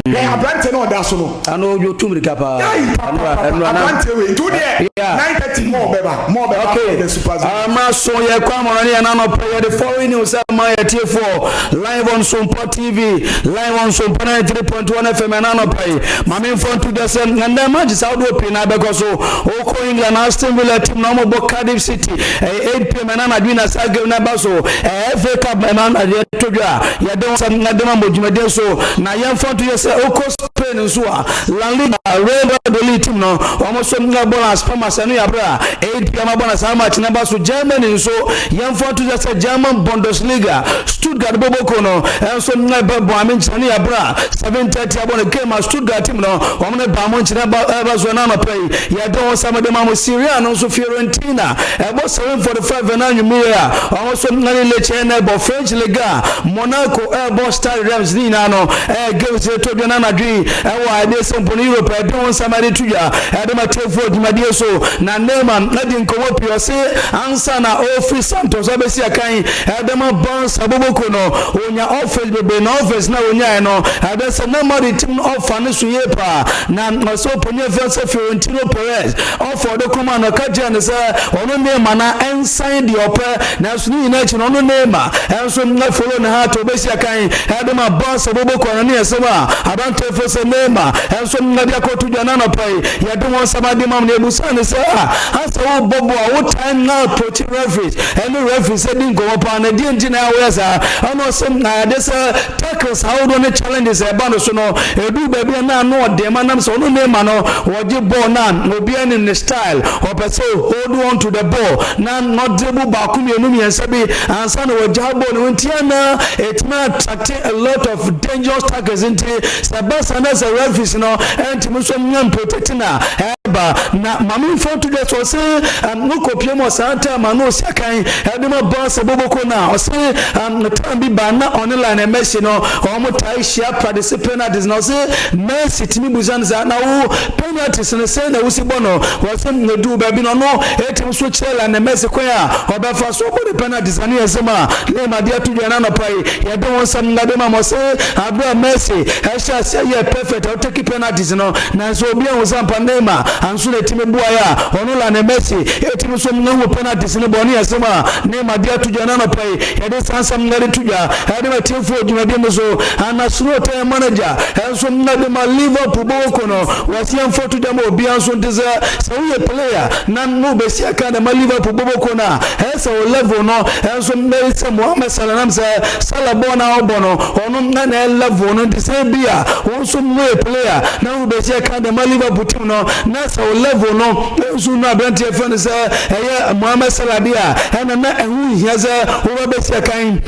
hwɛ aberante no ɔda so no. Ano ojú tu mirika paa. Ayi papa, aberante wei nti o deɛ 9:30 mɔɔ bɛba mɔɔ bɛba. Okay. The Super Zone. Ama so yɛ kɔ amɔnɔ ne yɛn nanɔpɛ yɛde foreign news sɛ ma yɛ tiefoɔ live on Sompa TV, live on Sompa 93.1 FM. Yɛn nanɔpɛ yi maame nfɔ nto dɛ sɛ ndɛ match saa ahodoɔ pii na abɛkɔ so. Okɔ England, Aston Villa team na wɔn bɔ Cardiff City, ɛyɛ 8 pm ɛna anadwo na saa game na ba so. Ɛyɛ FA Cup ɛna anadwo to dwa yɛde wɔn sɛm na de ma bɔ dwumadie so. Na yɛmfa nto yɛ sɛ okɔ Spain nso a, La Liga, Real Valladolid team no wɔn nso bɔ Las Palmas, ɛno yɛ abere a 8 pm abɔ na saa match na ba so. Germany nso, yɛmfa nto yɛ sɛ German Bundesliga, Stuttgart boboko no ɛnso ɛbɛ bɔ ame nkyɛn no yɛ abere a 7:30 abɔ no game a Stuttgart team no wɔn ne ba mo nkyɛn ɛba so. Ɛna anɔpɛ yi yɛde wɔn sɛm de ma mo. Serie A no nso, Fiorentina ɛbɔ 7:45 ɛna anwummerɛ a wɔn nso ɛne Lecce ɛna ɛbɔ. French Liga. Monaco ɛrebɔ Stade Reims ne nyinaa no ɛyɛ games ɛtɔ dwa no anadwo yi ɛwɔ adeɛ sɛ mpo no Europe ɛde ho nsɛm ɛde to dwa ɛde ma tiefoɔ dwumadie so. Na Neymar adi nkɔmmɔ pii, ɔse ansa na ɔrefiri Santos abɛsi akan ɛde ma Barca Boboko no, ɔnya offers bebree, na offers na ɔnyaeɛ no ɛde sɛ na Madrid team no offer no so yie paa. Na ɔsɛ ɔpanin afia sɛ Fiorentino Perez offer ɔde kɔma no, ɔka kyerɛ no sɛ ɔno Neymar na ɛnsan deɛ ɔpɛ, nanso ne nyinaa akyi no ɔno Neymar ɛnso na follow ne heart, ɔbɛsi akan ɛde ma Barca Boboko no. Ne ɛsɛm a aberanteɛ sɛ Neymar ɛnso na de akɔto dwa no anɔpa yi, yɛde wɔn nsɛm ade ma no. Yɛbusa ne sɛ a asɛ wobɔ bɔ a wotae na approach referees ɛne referees di nkɔmmɔ paa, na deɛ nti na woyɛ saa? Ɛna ɔsɛ na yɛde sɛ tackles ahodoɔ ne challenges ɛba no so no, ɛduru baabi a na ano ɔden ma nam sɛ ɔno Neymar no wɔgye bɔɔl no a, obiara nim ne style, ɔpɛ sɛ hold on to the ball na ɔdribble baako mmienu mmiɛnsa bi ansa na wɔgya bɔɔl no, nti ana ɛtumi attract a lot of dangerous tackles. Nti sɛ ɛba saa na sɛ referees no ɛntumi nso nya mprotect na ɛba na maame nfa to dwa so, ɔse wokɔpie mu ɔsaa time a na ɔsi akan ɛde ma Barca boboko no a, ɔse time bi ba na ɔne Lionel Messi no ɔmo taa hyia practice penalties, na ɔse Messi tumi busa no saa na wo penalties no sɛn na wosi bɔ no? Wɔse ɛduu baabi no ɔno ɛtumi so kyerɛ Lionel Messi kwan a ɔbɛfa so ɔbɔ ne penalties. Ane ɛsɛm a Neymar de ato dwa no anɔpa yi, yɛde ho nsɛm no de ma mo. Ɔse aberɛ a Messi ɛhyɛ aseɛ yɛ perfect a ɔtake penalties no, nanso obi ahu sɛ ampa Neymar anso na ɛtumi boaeɛ a ɔno Lionel Messi ɛtumi so hu penalties no bɔ. Ne ɛsɛm a Neymar de ato dwa no anɔpa yi, yɛde saa nsɛm no de to dwa ɛde ma tiefoɔ dwumadie no so. Ana Slot manager ɛnso de ma Liverpool bɔwɔko no, wɔse yɛmfa to dwa ma obiara nso nte sɛ sɛ woyɛ player na wobɛsi aka de ma Liverpool bɔbɔko no a, ɛyɛ sɛ wo level no ɛnso ɛyɛ sɛ Mohamed Salah, nam sɛ Salah bɔɔl no a ɔbɔ no ɔno na ɛyɛ level no. Nti sɛ bi a wo nso woyɛ player na wobɛsi aka de ma Liverpool team no na sɛ wo level no nso no aberanteɛ fɛ no sɛ ɛyɛ Mohamed Salah deɛ a, ɛna na ɛho nhia sɛ wobɛbɛsi akan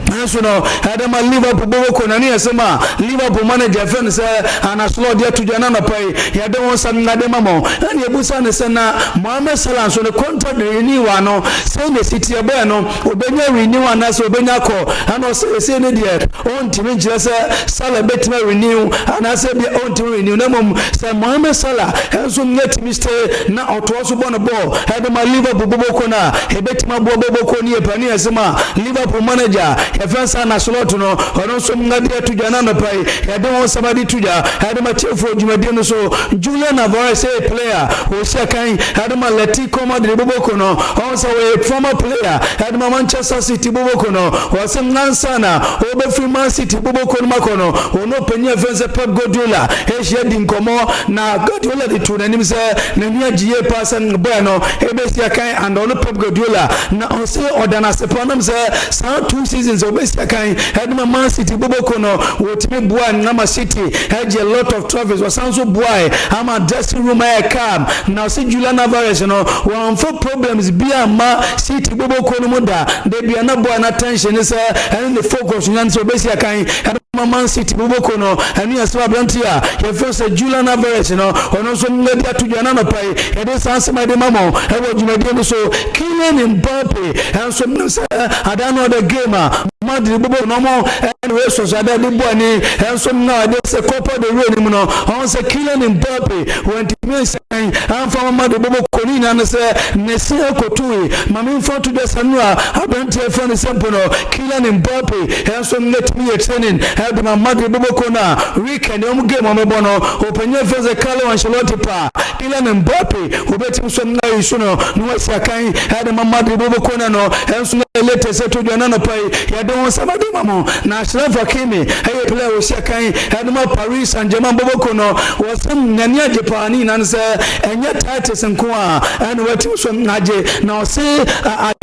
nanso no ɛde ma Liverpool bɔbɔko na ne yɛsɛm a Liverpool manager fɛ no sɛ Arne Slot de ato dwa no anɔpa yi, yɛde ho nsɛm na de ma mo. Ɛna yɛbusa ne sɛ na Mohamed Salah nso ne contract renew ano sɛ na ɛsi teɛ bɛɛ no obɛnya renew anaasɛ obɛnya kɔ? Ɛna ɔsɛ ɛsɛ ne deɛ ɔntumi nkyerɛ sɛ Salah bɛtumi renew anaasɛ bia ɔntumi renew, na mmom sɛ Mohamed Salah nso nyɛ stay na ɔtoa so bɔ no bɔɔl ɛde ma Liverpool bɔbɔko no a, ɛbɛtumi aboa bɔbɔko no yie paa. Ne yɛsɛm a Liverpool manager yɛfrɛ sɛ Arne Slot no ɔno nso de ato dwa no anɔpa yi, yɛde ho nsɛm de to dwa ɛde ma tiefoɔ dwumadie no so. Julian Alvarez ɛyɛ player ɔsi akan ɛde ma Atletico Madrid bɔbɔko no, ɔho sɛ wɔyɛ former player ɛde ma Manchester City bɔbɔko no. Ɔsɛ nansa na ɔbɛfiri Man City bɔbɔko no makɔ no, ɔno ɔpanyin afɛn sɛ Pep Guardiola ɛhyia di nkɔmmɔ, na Guardiola de too n'anim sɛ n'ani agye yie paa sɛ bɔɔl no ɛbɛsi akan and ɔno Pep Guardiola na ɔse ɔda no ase paa, nam sɛ saa two seasons a ɔbɛsi akan ɛde ma Man City boboko no, wɔtumi boa ama City ɛgye a lot of trophies. Ɔsan so boae ama dressing room ayɛ calm, na ɔse Julian Alvarez no wɔamfa problems bi amma City boboko no mu da da bia na boa na attention ne sɛ ɛne ne focus nya ne sɛ ɔbɛsi akan ɛde ma Man City boboko no. Ɛno yɛ sɛ aberante a yɛfrɛ sɛ Julian Alvarez no ɔno nso de ato dwa no anɔpa yi, yɛde saa nsɛm a yɛde ma mo ɛwɔ dwumadie no so. Kylian Mbappe ɛnso nim sɛ ada no ɔda game a Madrid bobɔ no ɔmo ɛne Real Sociedad de bɔ ani ɛnso na ɛde sɛ Copa del Rey no mu no, ɔho sɛ Kylian Mbappe wɔntumi nhyɛn amfa ma Madrid bobɔ kɔ ne nyinaa no sɛ ne se akɔtui. Ma memfa to dwa sɛ no a aberanteɛ frɛ no sɛ mpo no Kylian Mbappe ɛnso nnɛ tumi yɛ training ɛde ma Madrid bobɔ kɔ no a, weekend ɔmo game ɔmo bɔ no, ɔpanyin afɛ sɛ Carlo Ancelotti pa Kylian Mbappe obetumi so ayi so no na wasi akan ɛde ma Madrid bobɔ kɔ no no ɛnso na latest ɛto dwa na nɔpa yi, yɛde ho nsɛm ade ma mo. Na Achraf Hakimi ɛyɛ player a wɔsi akan ɛde ma Paris Saint-Germain bobɔ kɔ no, wɔsɛm n'ani agye paa. Ne nyinaa no sɛ ɛnyɛ titles nko a ɛna watumi so agye, na ɔse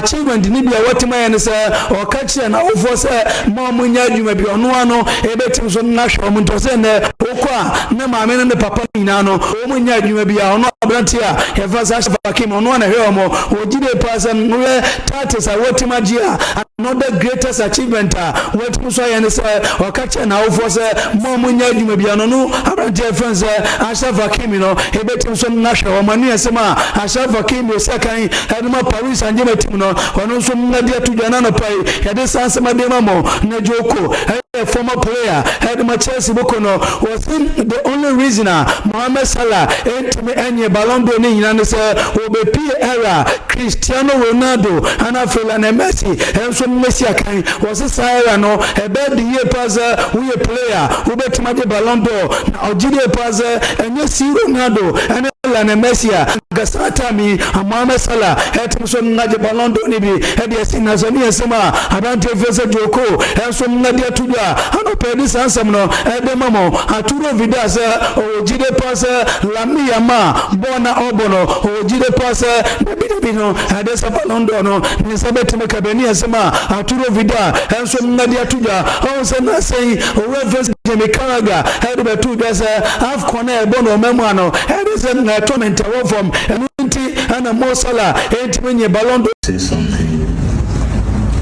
achievement ne bi a watumi ayɛ no sɛ ɔka kyerɛ n'awofoɔ sɛ ma ɔmo nyɛ adwuma bi, ɔno ano ɛbɛtumi so ahwɛ ɔmo. Nti ɔsɛ nnɛ wokɔ a ne maame ne ne papa no nyinaa no ɔmo nyɛ adwuma bi a, ɔno aberante a yɛfa sɛ Achraf Hakimi ɔno ana hwɛ ɔmo. Wɔgye de paa sɛ woyɛ titles a watumi agye a, another greatest achievement a watumi so ayɛ ne sɛ ɔka kyerɛ n'awofoɔ sɛ ma ɔmo nyɛ adwuma bi a, ɔno no aberante a yɛfrɛ no sɛ Achraf Hakimi no ɛbɛtumi so ahwɛ ɔmo. Ani asɛm a Achraf Hakimi ɔsi akan ɛde ma Paris Saint-Germain team no. ɔno nso de ato dwa. Na anɔpa yi yɛde saa nsɛm ade ma mo. Na Joko ɛyɛ former player ɛde ma Chelsea boko no, wɔsi the only reason a Mohamed Salah ɛntumi ɛnyɛ Ballon d'Or ne nyinaa ne sɛ wɔbɛpie era Cristiano Ronaldo ana afei Lionel Messi ɛnso mmesi akan. Wɔsi saa era no ɛbɛɛ de yie paa sɛ woyɛ player wobɛtumi agye Ballon d'Or, na ɔgye die paa sɛ ɛnyɛ si Ronaldo ɛne Lionel Messi a nka saa time yi Mohamed Salah ɛtumi so agye Ballon d'Or ne bi ɛde asi. Na sɛ ne yɛ nsɛm a aberanteɛ fɛ sɛ Joko ɛnso ɛde ato dwa anɔpɛ de saa nsɛm no ɛde ma mo. Arturo Vidal sɛ ɔwɔ gyide paa sɛ Lamine Yamal bɔɔl na ɔbɔ no, ɔwɔ gyide paa sɛ dabidabi no ɛde sɛ Ballon d'Or no ne nsa bɛtumi ka bɛni. Nsɛm a Arturo Vidal ɛnso ɛde ato dwa ɔho sɛ nasɛn owura fɛ Jamie Carragher ɛde bɛto dwa sɛ AFCON a ɛbɔ no ɔma mu ano ɛde sɛ na ɛtɔ ne ntɛwɔ fam, ɛno nti ɛna Mo Salah ɛntumi nye Ballon d'Or. Say something,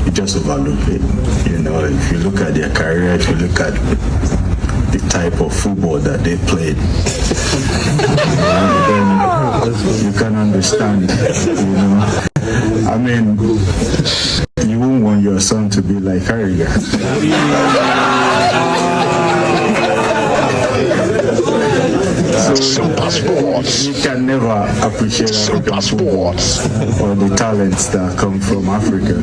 you just overlook it. If you look at their career, if you look at the type of football that they played, then you can understand. I mean, you won't want your son to be like Carragher. So Super Sports. You can never appreciate Super African football Sports. or the talents that come from Africa.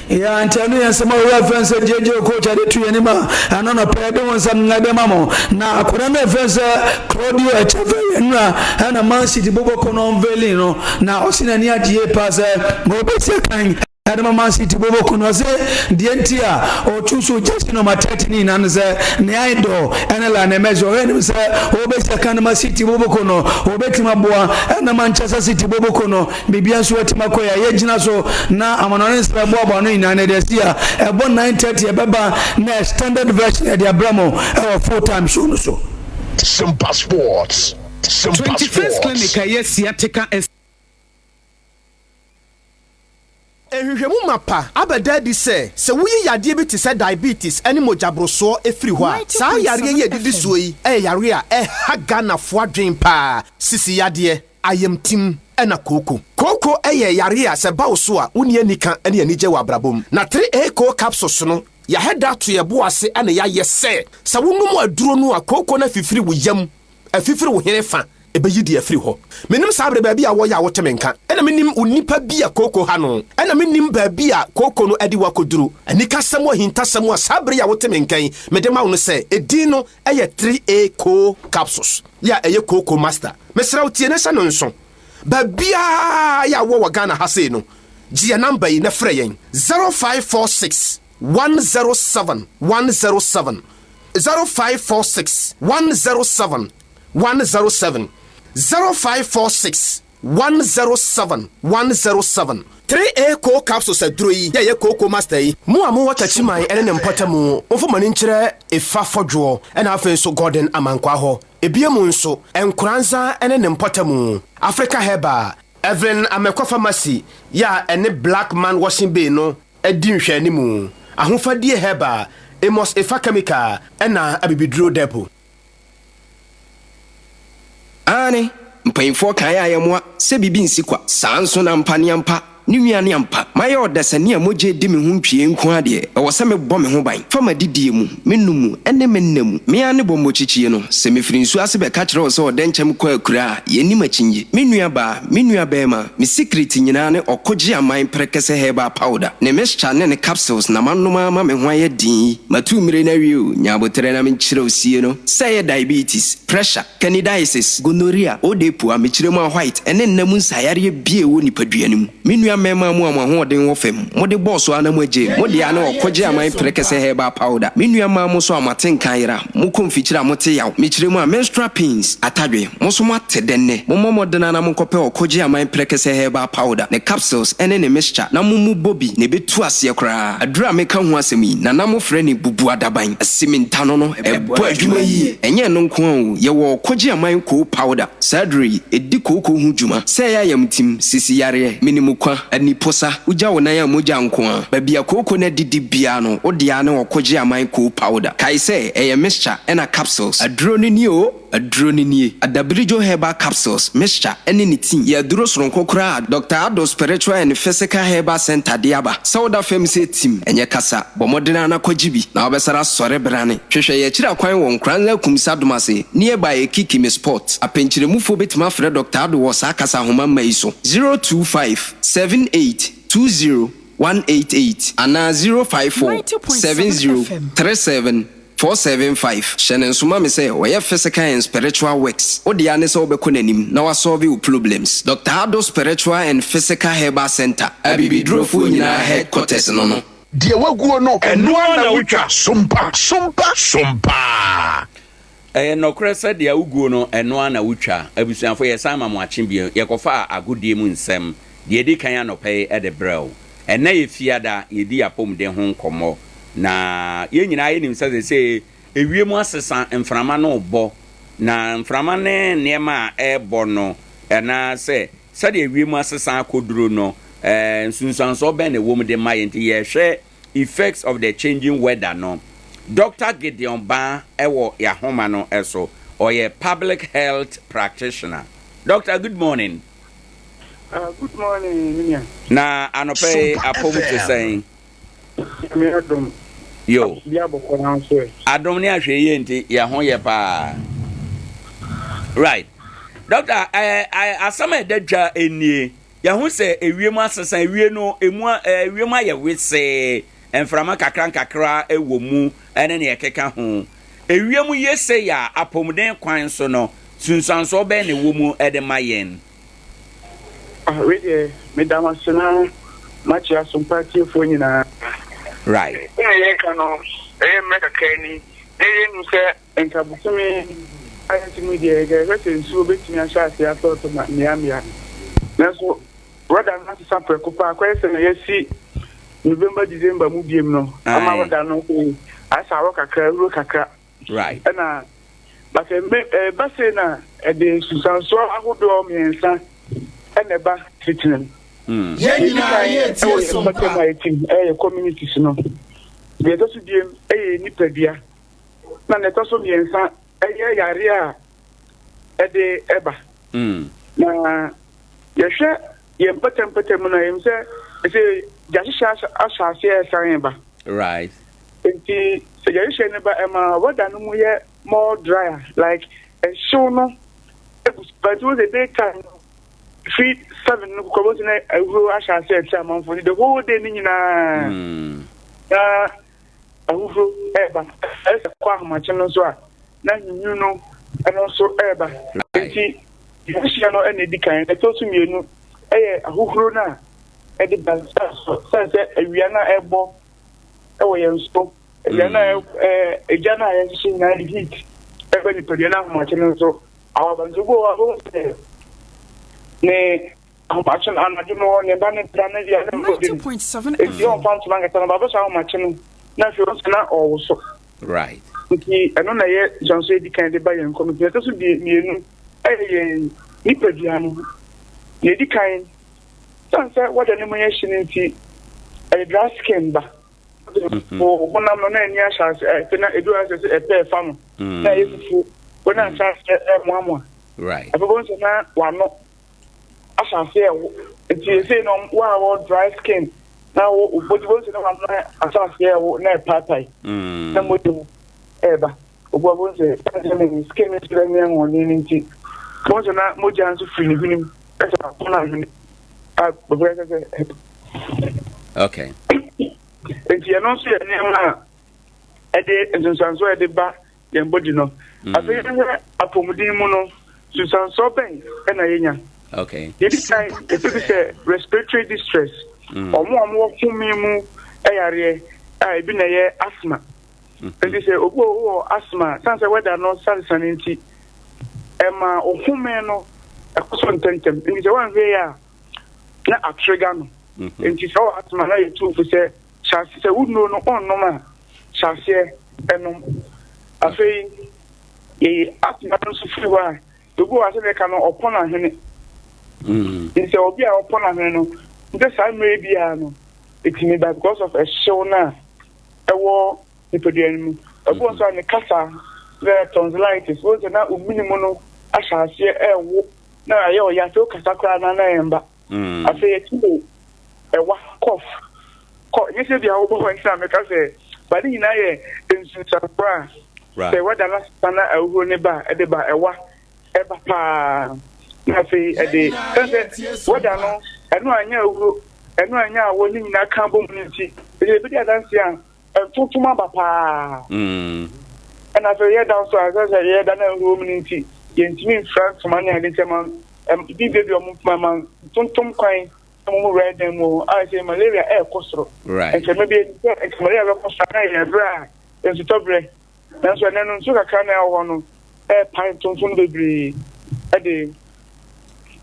Ya nti ɛno yɛ nsɛm a owura fɛn sɛ Gyegye coach ade to yɛn anim a ɛno no pɛɛ de wɔn nsɛm ɛde ma mo. Na akwadaa no ɛfɛn sɛ Claudio Echeverri nnura ɛna Man City bobɔ kɔ no unveiling no, na ɔsi n'ani agye yie paa sɛ ɔbɛsi kan ɛde ma Man City bobɔ kɔ no. Ɔsɛ deɛ nti a ɔtu so jersey number 30 ne nyinaa no sɛ ne idol ɛne Lionel Messi. Ɔhwɛ anim sɛ ɔbɛsi kan ma City bobɔ kɔ no, ɔbɛtumi aboa ɛna Manchester City bobɔ kɔ no, biribia nso watumi akɔ yɛ yɛgyina so. Na amanɔne nsɛm ɛboaboa no nyinaa no ɛde asi a ɛbɔ 9:30 ɛbɛba na extended version ɛde abrɛ mo ɛwɔ full time show no so. Simpa Sports. Simpa 21st Sports. Clinic a ɛyɛ Sciatica Nhwehwɛmu mapa abɛda adi sɛ, sɛ woyi yadeɛ bi te sɛ diabetes ne mogyaborosoɔ firi hɔ a, saa yareɛ yi a ɛdidi soɔ yi yɛ yareɛ a ɛha Ghanafoɔ adwene pa ara, sisi yadeɛ, ayamtim ɛna kooko. Kooko yɛ yareɛ a sɛ ɛba wo so a, wonni anika ne anigye wɔ abrabɔ mu. Na 3A Koo Capsules no, yɛahɛ da ato yɛn bo ase na yɛayɛ sɛ, sɛ wonom aduro no a, kooko no afifiri wo yam, afifiri wo hene fa, ɛbɛyi deɛ afiri hɔ. Mennim saa bere baabi a wɔyɛ a wote me nka, ɛna mennim onipa bi a kooko ha no, ɛna mennim baabi a kooko no de wo akɔduru. Anikasɛm ahintasɛm a saa bere yi a wote me nka yi mede ma wo no sɛ, edin no yɛ 3A Koo Capsules, yɛ a ɛyɛ Kooko Master. Mesrɛ wo tie na hyɛ no nso. Baabiara yɛ a wowɔ wɔ Ghana ha sei no, gye yɛn namba yi na frɛ yɛn, 0546 107 107, 0546 107 107, 0546 107 107. 3A Koo Capsules aduro yi yɛ yɛ Kooko Master yi. Mo a mowɔ Takyiman ne ne mpɔtamu, momfa mo ani nkyerɛ Efa Fɔdwoɔ ɛna afei nso Gordon Amankwaa hɔ. Ebia mu nso, Nkoranza ne ne mpɔtamu, Africa Herbal, Evelyn Amekwa Pharmacy yɛ a ɛne Black Man Washing Bay no di nhwɛanimu, Ahofadie Herbal, Amos Efa Chemical ɛna Abibiduro Depot. Aane, mpanyimfoɔ kae a yɛmmoa sɛ biribi nsi kwa. Saa nso na ampa ne ampa, ne nua ne ampa. Mayɛ ɔdasani a mogya redi me ho ntwie nko ara deɛ, ɛwɔ sɛ mebɔ me ho ban fa m'adidie mu, me nom mu, ne me nna mu. Me ara ne bɔmmɔkyikyie no, sɛ mefiri nsuo ase bɛka kyerɛ wo sɛ ɔdɛnkyɛm kɔ akuraa a, yɛnnim akyinnye. Me nua baa, me nua barima, me sikiriti nyinaa ne ɔkogye aman prɛkɛsɛ herbal powder, ne mixture ne ne capsules na manom ara ma me ho ayɛ den yi. Matu mmire no awie o, nya aboterɛ na menkyerɛ wo sie no. Sɛ ɛyɛ diabetes, pressure, Candidiasis, gonorrhea, odepu, amekyerɛ mu a white, ne nna mu nsaeyareɛ bi a ɛwɔ nipadua no mu. Me nua mmarima mo a mo ahoɔden wɔ fam, mode bɔɔ so ara na moagye mo deɛ ara ne ɔkogye aman prɛkɛsɛ herbal powder. Me nua mmaa mo nso a moate nka ayera, mokɔ mfikyire a mote yaw, mekyerɛ mu a menstrual pains, atadwe, mo nso moate dɛ nnɛ. Mommɔ mmɔden ara na monkɔpɛ ɔkogye aman prɛkɛsɛ herbal powder, ne capsules ne ne mixture na mommu bɔ bi na ɛbɛtu aseɛ koraa. Aduro a meka ho asɛm yi, Nana mofrɛ no bubuadaban, asimintano no, ɛbɔ adwuma yie. Ɛnyɛ ɛno nko ara o, yɛwɔ ɔkogye aman koo powder. Saa aduro yi, ɛdi kooko ho dwuma. Sɛ ɛyɛ ayamtim, sisi yareɛ, menimukwa, aniposa, wogye. Wogya wo nan a mogya nko ara. Baabi a kooko no adidi biara no, wo dea ne ɔkogye aman koo powder. Kae sɛ, ɛyɛ mixture ɛna capsules. Aduro no nie o, aduro no nie. Adabirijo Herbal Capsules, mixture ɛne ne tea yɛ aduro soronko koraa a Doctor Addo Spiritual and Physical Herbal Centre de aba. Sɛ woda fam sɛ tim, ɛnyɛ kasa. Bɔ mmɔden ara na kɔgye bi, na wobɛsare asɔre brane. Hwehwɛ yɛn akyiri akwan wɔ Nkoranza Kumsa Domase, nearby Ekikimi Spot. Apɛnkyerɛmufoɔ bɛtumi afrɛ Dɔkta Addo wɔ saa kasa ahoma mma yi so, 025 78 20 188 anaa 054 70 37 475. Hyɛ no nso ma me sɛ ɔyɛ physical and spiritual works. Wo dea ne sɛ wobɛkɔ n'anim na wasɔlve wo problems. Dɔkta Addo Spiritual and Physical Herbal Centre, Abibidurofoɔ nyinaa headquarters no no. Deɛ waguo no, ɛno ara na wotwa. Sompa, sompa, sompa. Ɛyɛ nɔkorɛ sɛ deɛ woguo no, ɛno ara na wotwa. Abusuafoɔ, yɛsan ma mo akye bio. Yɛkɔfaa agodie mu nsɛm deɛ ɛdi kan anɔpa yi de brɛ wo. Ɛnnɛ yɛ Fiada, yɛdi yɛn apɔmuden ho nkɔmmɔ. Na yɛn nyinaa yɛnim sɛ seesei ewiem asesa, mframa no rebɔ. Na mframa ne nneɛma a ɛrebɔ no, anaasɛ sɛdeɛ ewiem asesa akɔduru no, nsunsuansoɔ bɛn na ɛwɔ mu de ma yɛn? Nti yɛrehwɛ Effects of the Changing Weather no, Dɔkta Gideon Baa wɔ yɛahoma no so. Ɔyɛ Public Health Practitioner. Dɔkta, good morning. Good morning, me nua. Na anɔpa yi apɔm te sɛn? Nyame adom. Yo. Bi abɔkɔ na nso ɛ. Adom ne ahwɛyie nti yɛn ho yɛ paa. Right. Dɔkta, eh, eh, asɛm a ɛda dwa nie. Yɛahu sɛ ewiem asesa, ewie no, emu ewiem ayɛ wesee, mframa kakra nkakra wɔ mu ne nea ɛkeka ho. Ewiem ye sei a, apɔmuden kwan so no, sunsuansoɔ bɛn na ɛwɔ mu de ma yɛn? Ah, wei deɛ, meda mo ase na makyia Asompa atiefoɔ nyinaa. Right. Sɛnea yɛreka no, ɛyɛ mmerɛ kakra ni, na yɛnnim sɛ Nka bosome a yɛte mu yi deɛ, nka yɛhwɛ sɛ nsuo bɛtumi ahyɛ aseɛ atɔɔtɔ ma mmeammea no. Nanso wɛda no asesa prɛko pɛ, akɔyɛ sɛ na yɛasi November, December mu biom no, ama wɛda no afei ayɛ sɛ awɔ kakra, awuro kakra. Right. Ɛna but ɛba sei na ɛde nsunsuansoɔ ahodoɔ mmiɛnsa ɛna ɛba titire mu. Yɛn nyinaa yɛ tie ɛwɔ yɛn mpɔtam a yɛte mu, ɛyɛ communities no. Deɛ ɛtɔ so biem ɛyɛ nipadua. Na nea ɛtɔ so mmiɛnsa yɛ yareɛ a ɛde ɛba. Mm. Na yɛhwɛ yɛn mpɛtɛmpɛtɛ mu no yɛn sɛ ɛsɛ gyahyehyɛ ahyɛ aseɛ ɛsan ba. Right. Nti sɛ gyahyehyɛ no ba ɛma weather no mu yɛ more drier like ɛhyew no egu so but wo sɛ day time no fi seven no kɔkɔ bɔ na ahuro ahyɛ aseɛ ɛte amanfo the whole day no nyinaa. Mm. Na Ahuhuro reba. Ɛsɛ sɛ kɔ ahomakye no nso a, na nwunu no ɛno nso reba. Nti yɛahyia no na edi kan. Ɛtɔ so mmienu yɛ ahuhuro no a ɛde ba sɛn sɛ awia no a ɛbɔ wɔ yɛn so, awia no a egya no a yɛhyehyɛ nyinaa de heat ɛba nipadua no ahomakye no nso awaba nso bi wɔ hɔ a wobɛhu sɛ ne Ahomakye no, anadwo no, ne ba no da no deɛ na ɔdi no. Enti ɔmfa ntoma nkata no, ba bɛsɔ ahomakye no, na afei ɔsɛ na ɔwoso. Right. Nti ɛno na ɛyɛ nsuanso edi kan de ba yɛn kɔm. Nti ɛtɔ so mmienu ɛyɛ yɛn nipadua no. Nea edi kan, sane sɛ wɔda ne mu yɛ hye no nti, ɛde dry skin ba. Mm-hmm. Wo honam no na ani ahyɛ ase ɛpɛ na edu asɛ sɛ ɛpɛ ɛfa no. Mm. Na ɛyɛ fufuo. Wo na ahyɛ ase ɛmoamoa. Right. Afei bɔ nso na wano. ahyɛ aseɛ ɛwo nti ɛsei no wo a wɔ dry skin na wo body wo nso na wano ahyɛ aseɛ ɛwo na ɛpaapae mm. na mogya mu ɛɛba obu abo nso ɛsɛ ne skin no nso ɛnyɛ ahoɔden no nti wɔn nso na mogya nso firi ne hwenem ɛsɛ akɔn ahwene a bɛbɛ sɛ sɛ okay nti ɛno nso yɛ nneɛma a ɛde nsunsuanso a ɛde ba yɛn body no. Mm. Afei yɛhwɛ apɔmuden mu no, nsunsuansoɔ bɛn na yɛnya? Okay. Yɛdi kan, ɛsɛ bi sɛ respiratory distress. Mm. Wɔn a wɔwɔ home mu yareɛ a ebi na ɛyɛ asthma. Mm-hmm. Nti sɛ obi wɔ wɔ asthma, san sɛ wɛda no sanesane nti, ɛma ɔhome no ɛkɔ so ntɛntɛm. Nti sɛ wɔanhwɛ yɛ a, na atrega no. Mm-hmm. Nti sɛ ɔwɔ asthma na yɛtu fo sɛ hyɛ ase sɛ wo nnuro no ɔnnom a, hyɛ aseɛ nom. Afei yɛyi asthma no nso firi hɔ a, obi wɔ hɔ a sɛdeɛ ɛka no ɔpɔn ahwene. Mm. Nti sɛ obi a ɔpɔn ahwene no, Nti saa mmerɛ biara no ɛtumi ba because of ɛhyew no a ɛwɔ nipadua no mu. Ebi wɔ nso a ne kasa sɛ tonsillitis, wohu sɛ na wo mene mu no ahyɛ aseɛ ɛrewo na ɛyɛ ɔya, afei wokasa koraa na na ɛmba. Afei ɛtumi ɛwa, cough, kɔ nyɛ sɛ bia wobɔ hɔ nti na meka sɛ ba ne nyinaa yɛ nsunsuansoɔ a sɛ wɛda no asesa na ahuhuro ne ba ɛde ba ɛwa ɛba paa na afei ɛde sɛ sɛ wɛda no ɛno anyɛ ahuhuro ɛno anyɛ awɔ ne nyinaa ka bɔ mu no nti ɛde ebi di adanse a ntontom aba paa. Ɛna afei yɛda nso a ɛsɛ sɛ yɛda na ahuhuro mu no nti yɛntumi mfira ntoma ne ade nti ɛma bi bi ɔmo ntoma ma ntontom kwan na wɔn wura dan mu a sɛ malaria ɛrekɔ soro. Nkyɛnma bi sɛ nka malaria bɛkɔ soro na yɛ berɛ a nsutɔ berɛ nanso ɛnɛ no nsuo kakra na ɛwɔ hɔ no ɛrepae ntontom bebree ɛde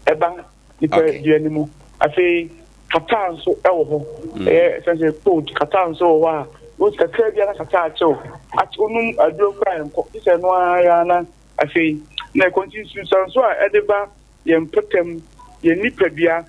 ɛba nipadua no mu. Afei kataa nso ɛwɔ hɔ ɛyɛ sɛ sɛ cold kataa nso wɔ hɔ a wosi kakra bi na kataa akyew akyew onum aduro koraa nkɔ sɛ ɛno ara na afei na ɛkɔ nti nsunsuanso a ɛde ba yɛn mpɔtam, yɛn nipadua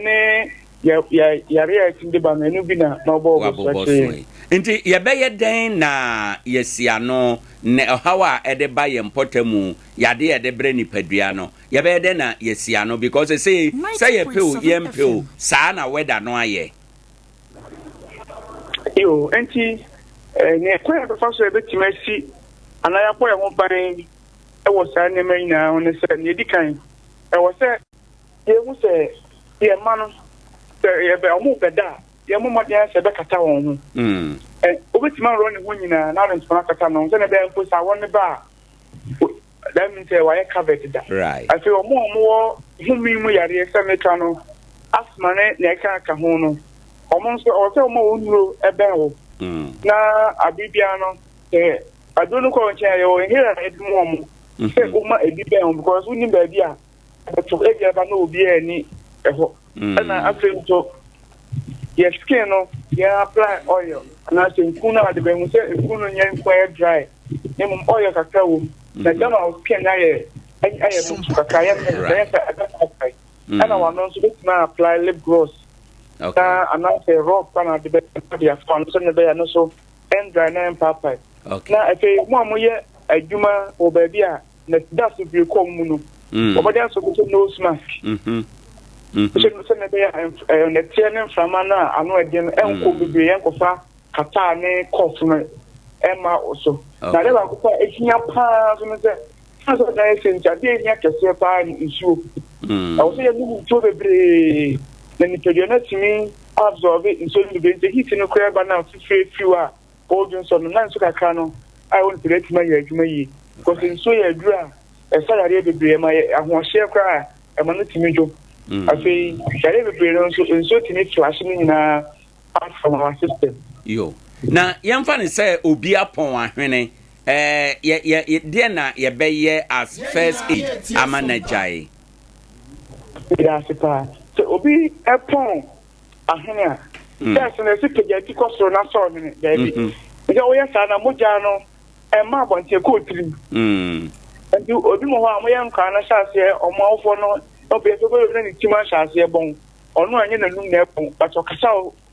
ne yɛ yɛ yare a ɛtumi de ba no, ɛno bi na na ɔbɔ ɔbɔ so Wabobɔ akyerɛ so yɛn. yi. Nti yɛbɛyɛ dɛn na yɛasi ano ne ɔhaw a ɛde ba yɛn mpɔtamu, yadeɛ a ɛde brɛ nipadua no, yɛbɛyɛ dɛn na yɛasi ano because sesei sɛ yɛpɛ o 90.7 yɛmpɛ o FM. saa na weather no ayɛ. Yo, nti eh, nea kwan a yɛbɛfa so a yɛbɛtumi asi anaa yɛabɔ yɛn ho ban wɔ saa nneɛma yi nyinaa ho ne sɛ, nea edi kan, ɛwɔ sɛ yehu sɛ yɛn mma no, sɛ yɛbɛ wɔn rebɛda a, yɛmmɔ mmɔden ara sɛ yɛbɛkata wɔn ho. Mm. Ɛ wobɛtumi aworɔ ne ho nyinaa na ɔde ntoma akata ne ho sɛnea ɛbɛyɛ mpo sɛ awɔ ne ba a, that means sɛ wayɛ covered da. Right. Afei wɔn a wɔwɔ home mu yareɛ sɛ meka no, asthma ne nea ɛka ka ho no, wɔn nso ɛwɔ sɛ wɔma wɔn nnuro bɛn wo. Mm. Na abere biara no, sɛ Aduro no kɔ wo nkyɛn a yɛwɔ inhaler a yɛde ma wɔn sɛ mhm. woma ebi bɛn wɔn because wonim baabi a ɛbɛto ebi aba na obiara ani ɛhɔ mm. ɛna afei nso yɛ skin no yɛn apply oil anaasɛ nku no a de bɛn sɛ nku no nyɛ nku ayɛ dry na mmom oil kakra wɔ mu na mhm. gyama wo skin no ayɛ ayɛ mutu kakra yɛ mɛ ɛyɛ sɛ ɛbɛpaapae mm. ɛna wano nso bɛtumi apply lip gloss na anaasɛ rob na de bɛ de afa no sɛ ne bɛyɛ no so. ɛndry na ɛmpaapae. Okay. Na afei mo a moyɛ adwuma wɔ baabi a na dust bebree kɔ mu no, mm. wɔbɛde asɔ kɔsɛ nose mask. Mm-hmm. Mm-hmm. Sɛ sɛ na ɛbɛyɛ nɛteɛ ne mframa no a ano ɛden no ɛnkɔ mm. bebree ɛnkɔfa kataa ne kɔf no ɛma wo so. Na adeɛ baako pa ehia paa so no sɛ sɛ sɛ ɔdan ɛsɛ nti adeɛ ehia kɛseɛ paa ne nsuo. Mm. Ɛwɔ sɛ yɛnom nsuo bebree na nipadua no atumi absorb nsuo no bebree nti heat no koraa ba na fifire firi hɔ a ɔredwo nsɔ no na nsu kakra no a ɛwɔ nipadua atumi ayɛ adwuma yie because nsuo yɛ aduru a ɛsa yareɛ bebree ɛma yɛ ahoɔhyeɛ koraa ɛma no tumi dwo mm. afei yareɛ bebree no nso nsuo tumi flash no nyinaa out from our system. Yo na yɛmfa no sɛ obi apɔn ahwene ɛɛ yɛ yɛ deɛ na yɛbɛyɛ as first aid ama no agyae. Meda ase paa. Sɛ obi pɔn ahene a, mm. first no ɛsɛ pagya ti kɔ soro na sɔɔ hene. Daabi. Mm-hmm. Sɛ woyɛ saa na mogya no ɛma abɔnten kɔɔ tirim. Mm. Nti obi mu hɔ a wɔyɛ nkwadaa no hyɛ aseɛ wɔn awofoɔ no obi ɛsɛ obi na ne tim ahyɛ aseɛ bɔn ɔno a ɛnyɛ n'anum na ɛbɔn but ɔkasa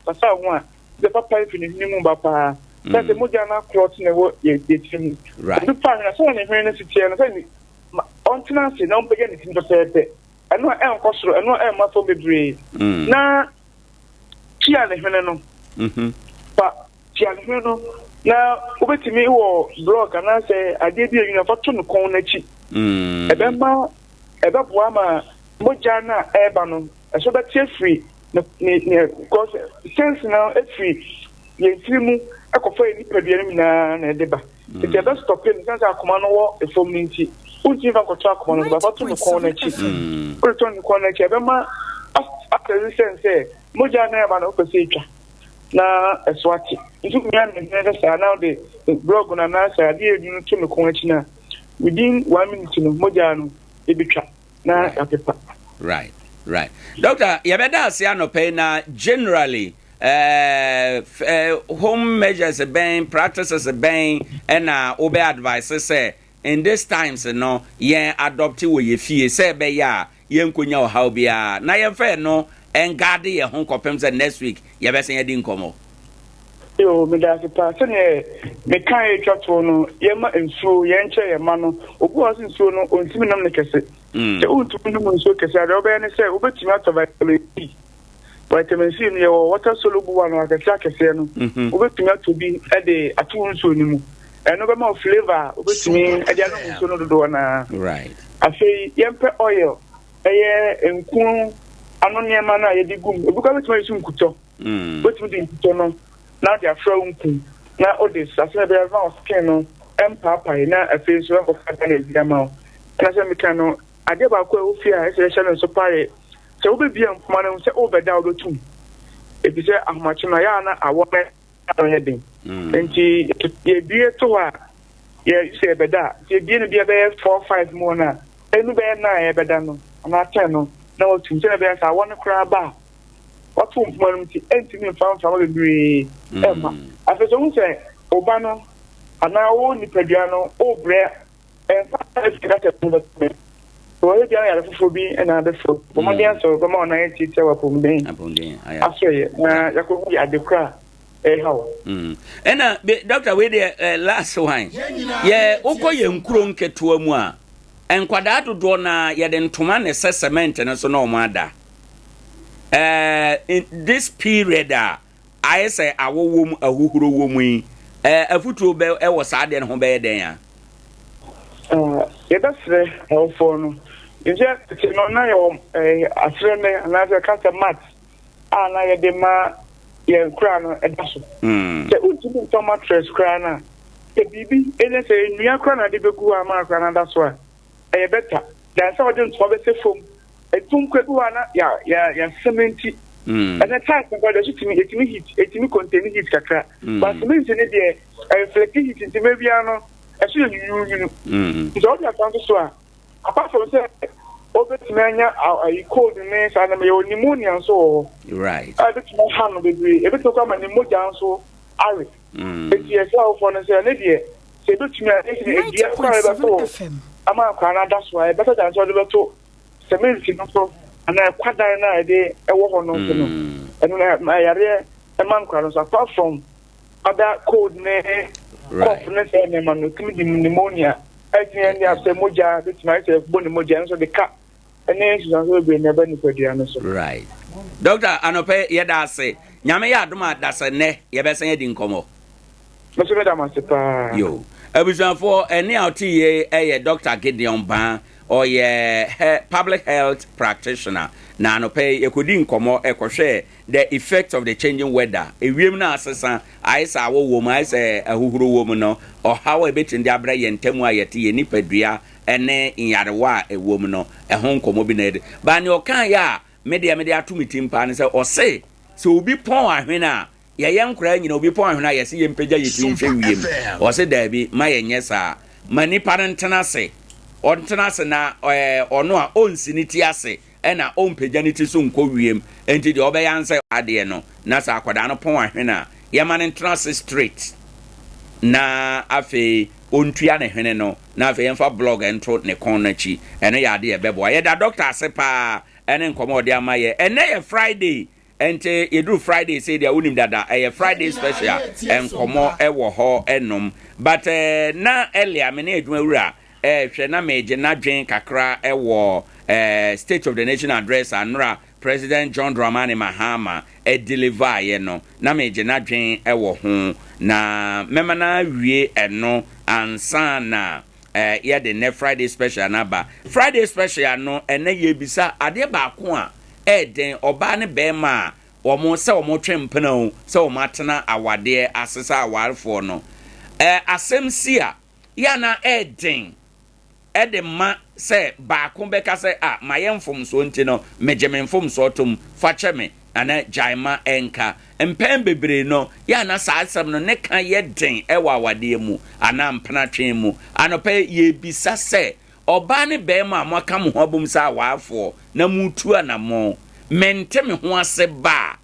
ɔkasa ho a sɛ papa efi ne hwene mu ba paa sɛ sɛ mogya no akorɔ te na ɛwɔ yɛ tirim obi pa ahwene sɛ ne hwene no si teɛ no sɛ Ma ɔntena ase na ɔmpagya ne ti pɛpɛɛpɛ, ɛno a ɛnkɔ soro, ɛno a ɛmma fam bebree, mm. na tua ne hwene no. Mm-hmm. Fa tua ne hwene no na wobɛtumi wɔ blɔk anaasɛ adeɛ bi a ɛnyina fa to ne kɔn n'akyi. Mm. Ɛbɛma ɛbɛboa ma mogya no a ɛreba no ɛso bɛte afiri ne ne ne because sense no afiri yɛn tiri mu ɛkɔfa yɛn nipadua no nyinaa na ɛde ba. Nti ɛbɛ stɔpe no, sɛn sɛ akoma no wɔ fam no nti, wontumi mfa nkɔto akoma no so, but fa to ne kɔn no akyi. Wode to ne kɔn no akyi a, ɛbɛma asɛ sɛn sɛ mogya no ɛba no wopɛ sɛ etwa na ɛso ate. Nti womia ne hwene sɛ saa na wode blɔg no anaasɛ adeɛ edu no to ne kɔn akyi no a, within one minute no mogya no ebetwa na apepa. Right, right. Doctor, yɛbɛda ase anɔpa yi na generally eh, eh, home measures bɛn, practices bɛn ɛna wobɛ advice sɛ in this times no yɛn adopt wɔ yɛ fie sɛ ɛbɛyɛ a yɛnkonya ɔhaw biara na yɛmfa ɛno ɛngaade yɛn ho kɔpem sɛ next week yɛbɛsan adi nkɔmmɔ. Yoo, meda ase paa. Sɛdeɛ mekaeɛ twa toɔ no, yɛma nsuo, yɛnkyerɛ yɛn mma no. Obi wɔ hɔ sɛ nsuo no, ɔntumi nnom no kɛse. Sɛ wontumi nnom nsuo kɛse a, deɛ wobɛyɛ ne sɛ wobɛtumi atɔ vitamin C. Vitamin C no, yɛwɔ water soluble one, akɛseɛ akɛseɛ no. Wobɛtumi atɔ bi de ato wo nsuo no mu. Ɛno bɛma wo flavour a wobɛtumi de anom nsuo no dodoɔ no ara. Afei, yɛmpɛ oil, ɛyɛ nku ano nneɛma no a yɛde gu mu. Obi koraa bɛtumi ayi so nkutɔ. Wobɛtumi de nkutɔ no na wode afra wo nku na wode sra sɛdeɛ ɛbɛyɛ ɛbɛma wo skin no mpaapae na afei nso ɛnkɔfa damage bi ama wo. Ɛna sɛ meka no, adeɛ baako a ɛwɔ fie a ɛsɛ yɛhyɛ no nso paa yɛ sɛ wobɛbie mpoma no sɛ wobɛda a wobɛtum. Ɛfiri sɛ ahomakye no ɛyɛ a na awɔ no ano yɛ den. Nti yɛbie to hɔ a yɛ sɛ yɛbɛda a, nti yɛbie no bi a bɛyɛ 4 5 mu hɔ no a, ɛnu bɛyɛ 9 a yɛbɛda no anaa 10 no na watum sɛdeɛ ɛbɛyɛ sɛ awɔ no koraa ba a Wɔato mpoma no nti, ɛntumi mfa mframa bebree mma. Afei sɛ wohu sɛ wo ba no anaa wo nipadua no wobrɛ ɛmfa afie na sɛ ho bɛtɔ me. Sɛ wɔyɛ biara yare foforɔ bi na abɛfrɛ bɔ mmɔden asɛ wɔbɛma wɔn ayɛ tiatia wɔ apɔmuden asɔeɛ na yɛakɔhu ade korɔ a ɛreha wo. Ɛna dɔkta wei deɛ last one yɛ wokɔ yɛn nkuro nketewa mu a nkwadaa dodoɔ na yɛde ntoma na ɛsɛ cement no so na wɔn ada. Eh, in this period a ayɛ sɛ awɔ wɔ mu, ahuhuro wɔ mu yi, eh, afutuo bɛ ɛwɔ saa adeɛ no ho bɛyɛ dɛn a? Eh, yɛbɛsrɛ awofoɔ no. Nti tete no na yɛwɔ eh, asrɛmɛ anaasɛ ɛka sɛ mat a na yɛde ma yɛn kora no ɛda so. Sɛ wontumi ntɔ mattress koraa no a, sɛ biribi ɛnyɛ sɛ nnua koraa na ade bɛgu hɔ ama akora no ada so a, ɛyɛ better than sɛ wɔde ntoma bɛsɛ fam. Ntonkwa bi wɔ a na yɛ yɛ yɛ cement. Ɛnɛ tiles nkwa deɛ so tumi etumi heat etumi contain heat kakra. But cement ne deɛ ɛreflect heat nti mɛ biara no ɛso yɛ nwununwunu. Nti sɛ wɔde asa nso so a apart from sɛ obetumi anya ayi cold ne saa nneɛma yɛwɔ pneumonia nso wɔ hɔ. Right. A ebetumi aha no bebree ebetumi kɔ ama ne mogya nso awe. Eti ɛsɛ awofoɔ no sɛ ne deɛ. Sɛ ebetumi a, ɛsɛ dua koraa a yɛbɛto ama akwadaa no ada so a, ɛbɛtɔ dan sɛ wɔde bɛto sɛmɛnti no so anaa ɛkwadan no a yɛde ɛwɔ hɔ no so no. Ɛno na ɛma yareɛ ɛma nkwadaa no so apart from other cold ne cough ne sɛ nneɛma no, etumi de pneumonia ɛtumi ɛne asɛ mogya betumi ayɛ sɛ ɛbɔ ne mogya nso de ka ɛne nsusuanso bebree na ɛba nipadua no so. Right. Doctor, anɔpɛ yɛda ase. Nyame yɛ adom a dasɛ nnɛ yɛbɛsan adi nkɔmmɔ. Me nso meda mo ase paa. Yo. Abusuafoɔ, ɛne a ɔte yie yɛ Doctor Gideon Baa. Ɔyɛ he public health practitioner. Na anɔpa yi yɛkɔdi nkɔmmɔ kɔhwɛɛ the effect of the changing weather. Ewiem no asesa, ayɛ sɛ awɔ wɔ mu, ayɛ sɛ ahuhuro wɔ mu no, ɔhaw a ɛbɛtumi de abrɛ yɛn ntamu a yɛte, yɛn nipadua ne nyarewa a ɛwɔ mu no, ɛho nkɔmmɔ bi na yɛde. Baa nea ɔkaeɛ a me deɛ mede ato me tirim paa ne sɛ, ɔse sɛ obi pɔn ahwene a, Yɛyɛ nkoraa nyina obi pɔn ahwene a yɛse yɛmpagya yɛ ti nhwɛ wiem. Ɔse daabi ma yɛnyɛ saa. Ma nipa no ntena ase. Ɔntena ase na ɛɛ ɔno a ɔnsi ne ti ase ɛna ɔmpagya ne ti so nkɔ wiem. Enti deɛ ɔbɛyɛ ara ne sɛ adeɛ no na sɛ akwadaa no pɔn ahwene a yɛma no ntena ase straight na afei ɔntua ne hwene no na afei yɛmfa blog nto ne kɔn no akyi. Ɛno yɛ adeɛ a ɛbɛboa. Yɛda doctor ase paa ɛne nkɔmmɔ a ɔde ama yɛ. Ɛnnɛ yɛ Friday. Ɛnti yɛduru Friday sei deɛ wonim dada ɛyɛ Friday special nkɔmɔ ɛwɔ hɔ ɛnom but eh, na earlier me ne adwuma wura ɛɛhwɛ na megye n'adwen kakra ɛwɔ eh, State of the Nation address a nnora President John Dramani Mahama ɛdeliver yɛ no na megye n'adwen ɛwɔ ho na mɛma no awie ɛno ansa na eh, yɛde nnɛ Friday special no aba. Friday special no, ɛnɛ yɛbisa adeɛ baako a ɛɛden, ɔbaa ne bɛrima a wɔn sɛ wɔn twe mpena o, sɛ wɔn atena awadeɛ ase sɛ awarefoɔ no, eh, asɛm si a, yɛ ana ɛɛden ɛde ma sɛ baako bɛka sɛ, ah, mayɛ mfomsoɔ nti no, megye me mfomsoɔ tom, fa kyɛ me. Anaa gyae ma ɛnka. Mpɛn bebree no, yɛ a na saa asɛm no ne ka yɛ den wɔ awadeɛ mu anaa mpenatwe mu. Anɔpa yi, yɛrebisa sɛ, ɔbaa ne barima a moaka mo ho abom sɛ awarefoɔ na moretu anammɔn, mente me ho ase ba a,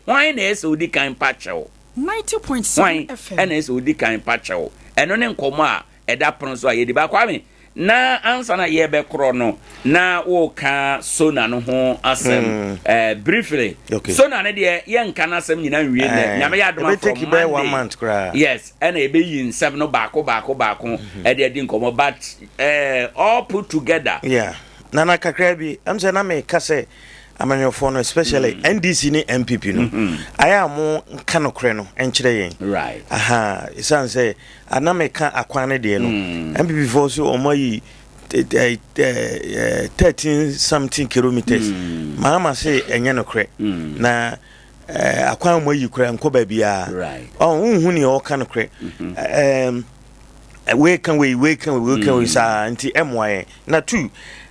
hwan na ɛyɛ sɛ ɔdi kan pa kyɛw? Hwan na ɛyɛ sɛ ɔdi kan pa kyɛw? Ɛno ne nkɔmmɔ a ɛda pono so a yɛdi. Ba Kwame, Na ansa na yɛbɛkorɔ no, na woka Sona no ho asɛm mm. eh, briefly. Okay. Sona no deɛ yɛnka no asɛm nyinaa nwie nnɛ. Eh, Nyame yɛ adoma from Monday. Yes, ɛna yɛbɛyi nsɛm no baako baako baako mhm. ɛde adi nkɔmmɔ but eh, all put together. Yeah. Nana kakra bi, ɛm sɛ na meka sɛ amanyɔfoɔ no especially mm. NDC ne NPP no mm -hmm. ayɛ a mo nka nokorɛ no nkyerɛ yɛn. Right. Aha, ɛsiane sɛ Ana me ka akwan no deɛ no NPP foɔ so wɔn ayi 13 something kilometers mm. Mahama se ɛnyɛ nokorɛ mm. na akwan wɔn ayi koraa nkɔ baabiara ɔn nhu nea ɔka nokorɛ mm-hmm. wei ka wei wei ka wei wei ka wei mm. saa nti ɛmoa yɛn na two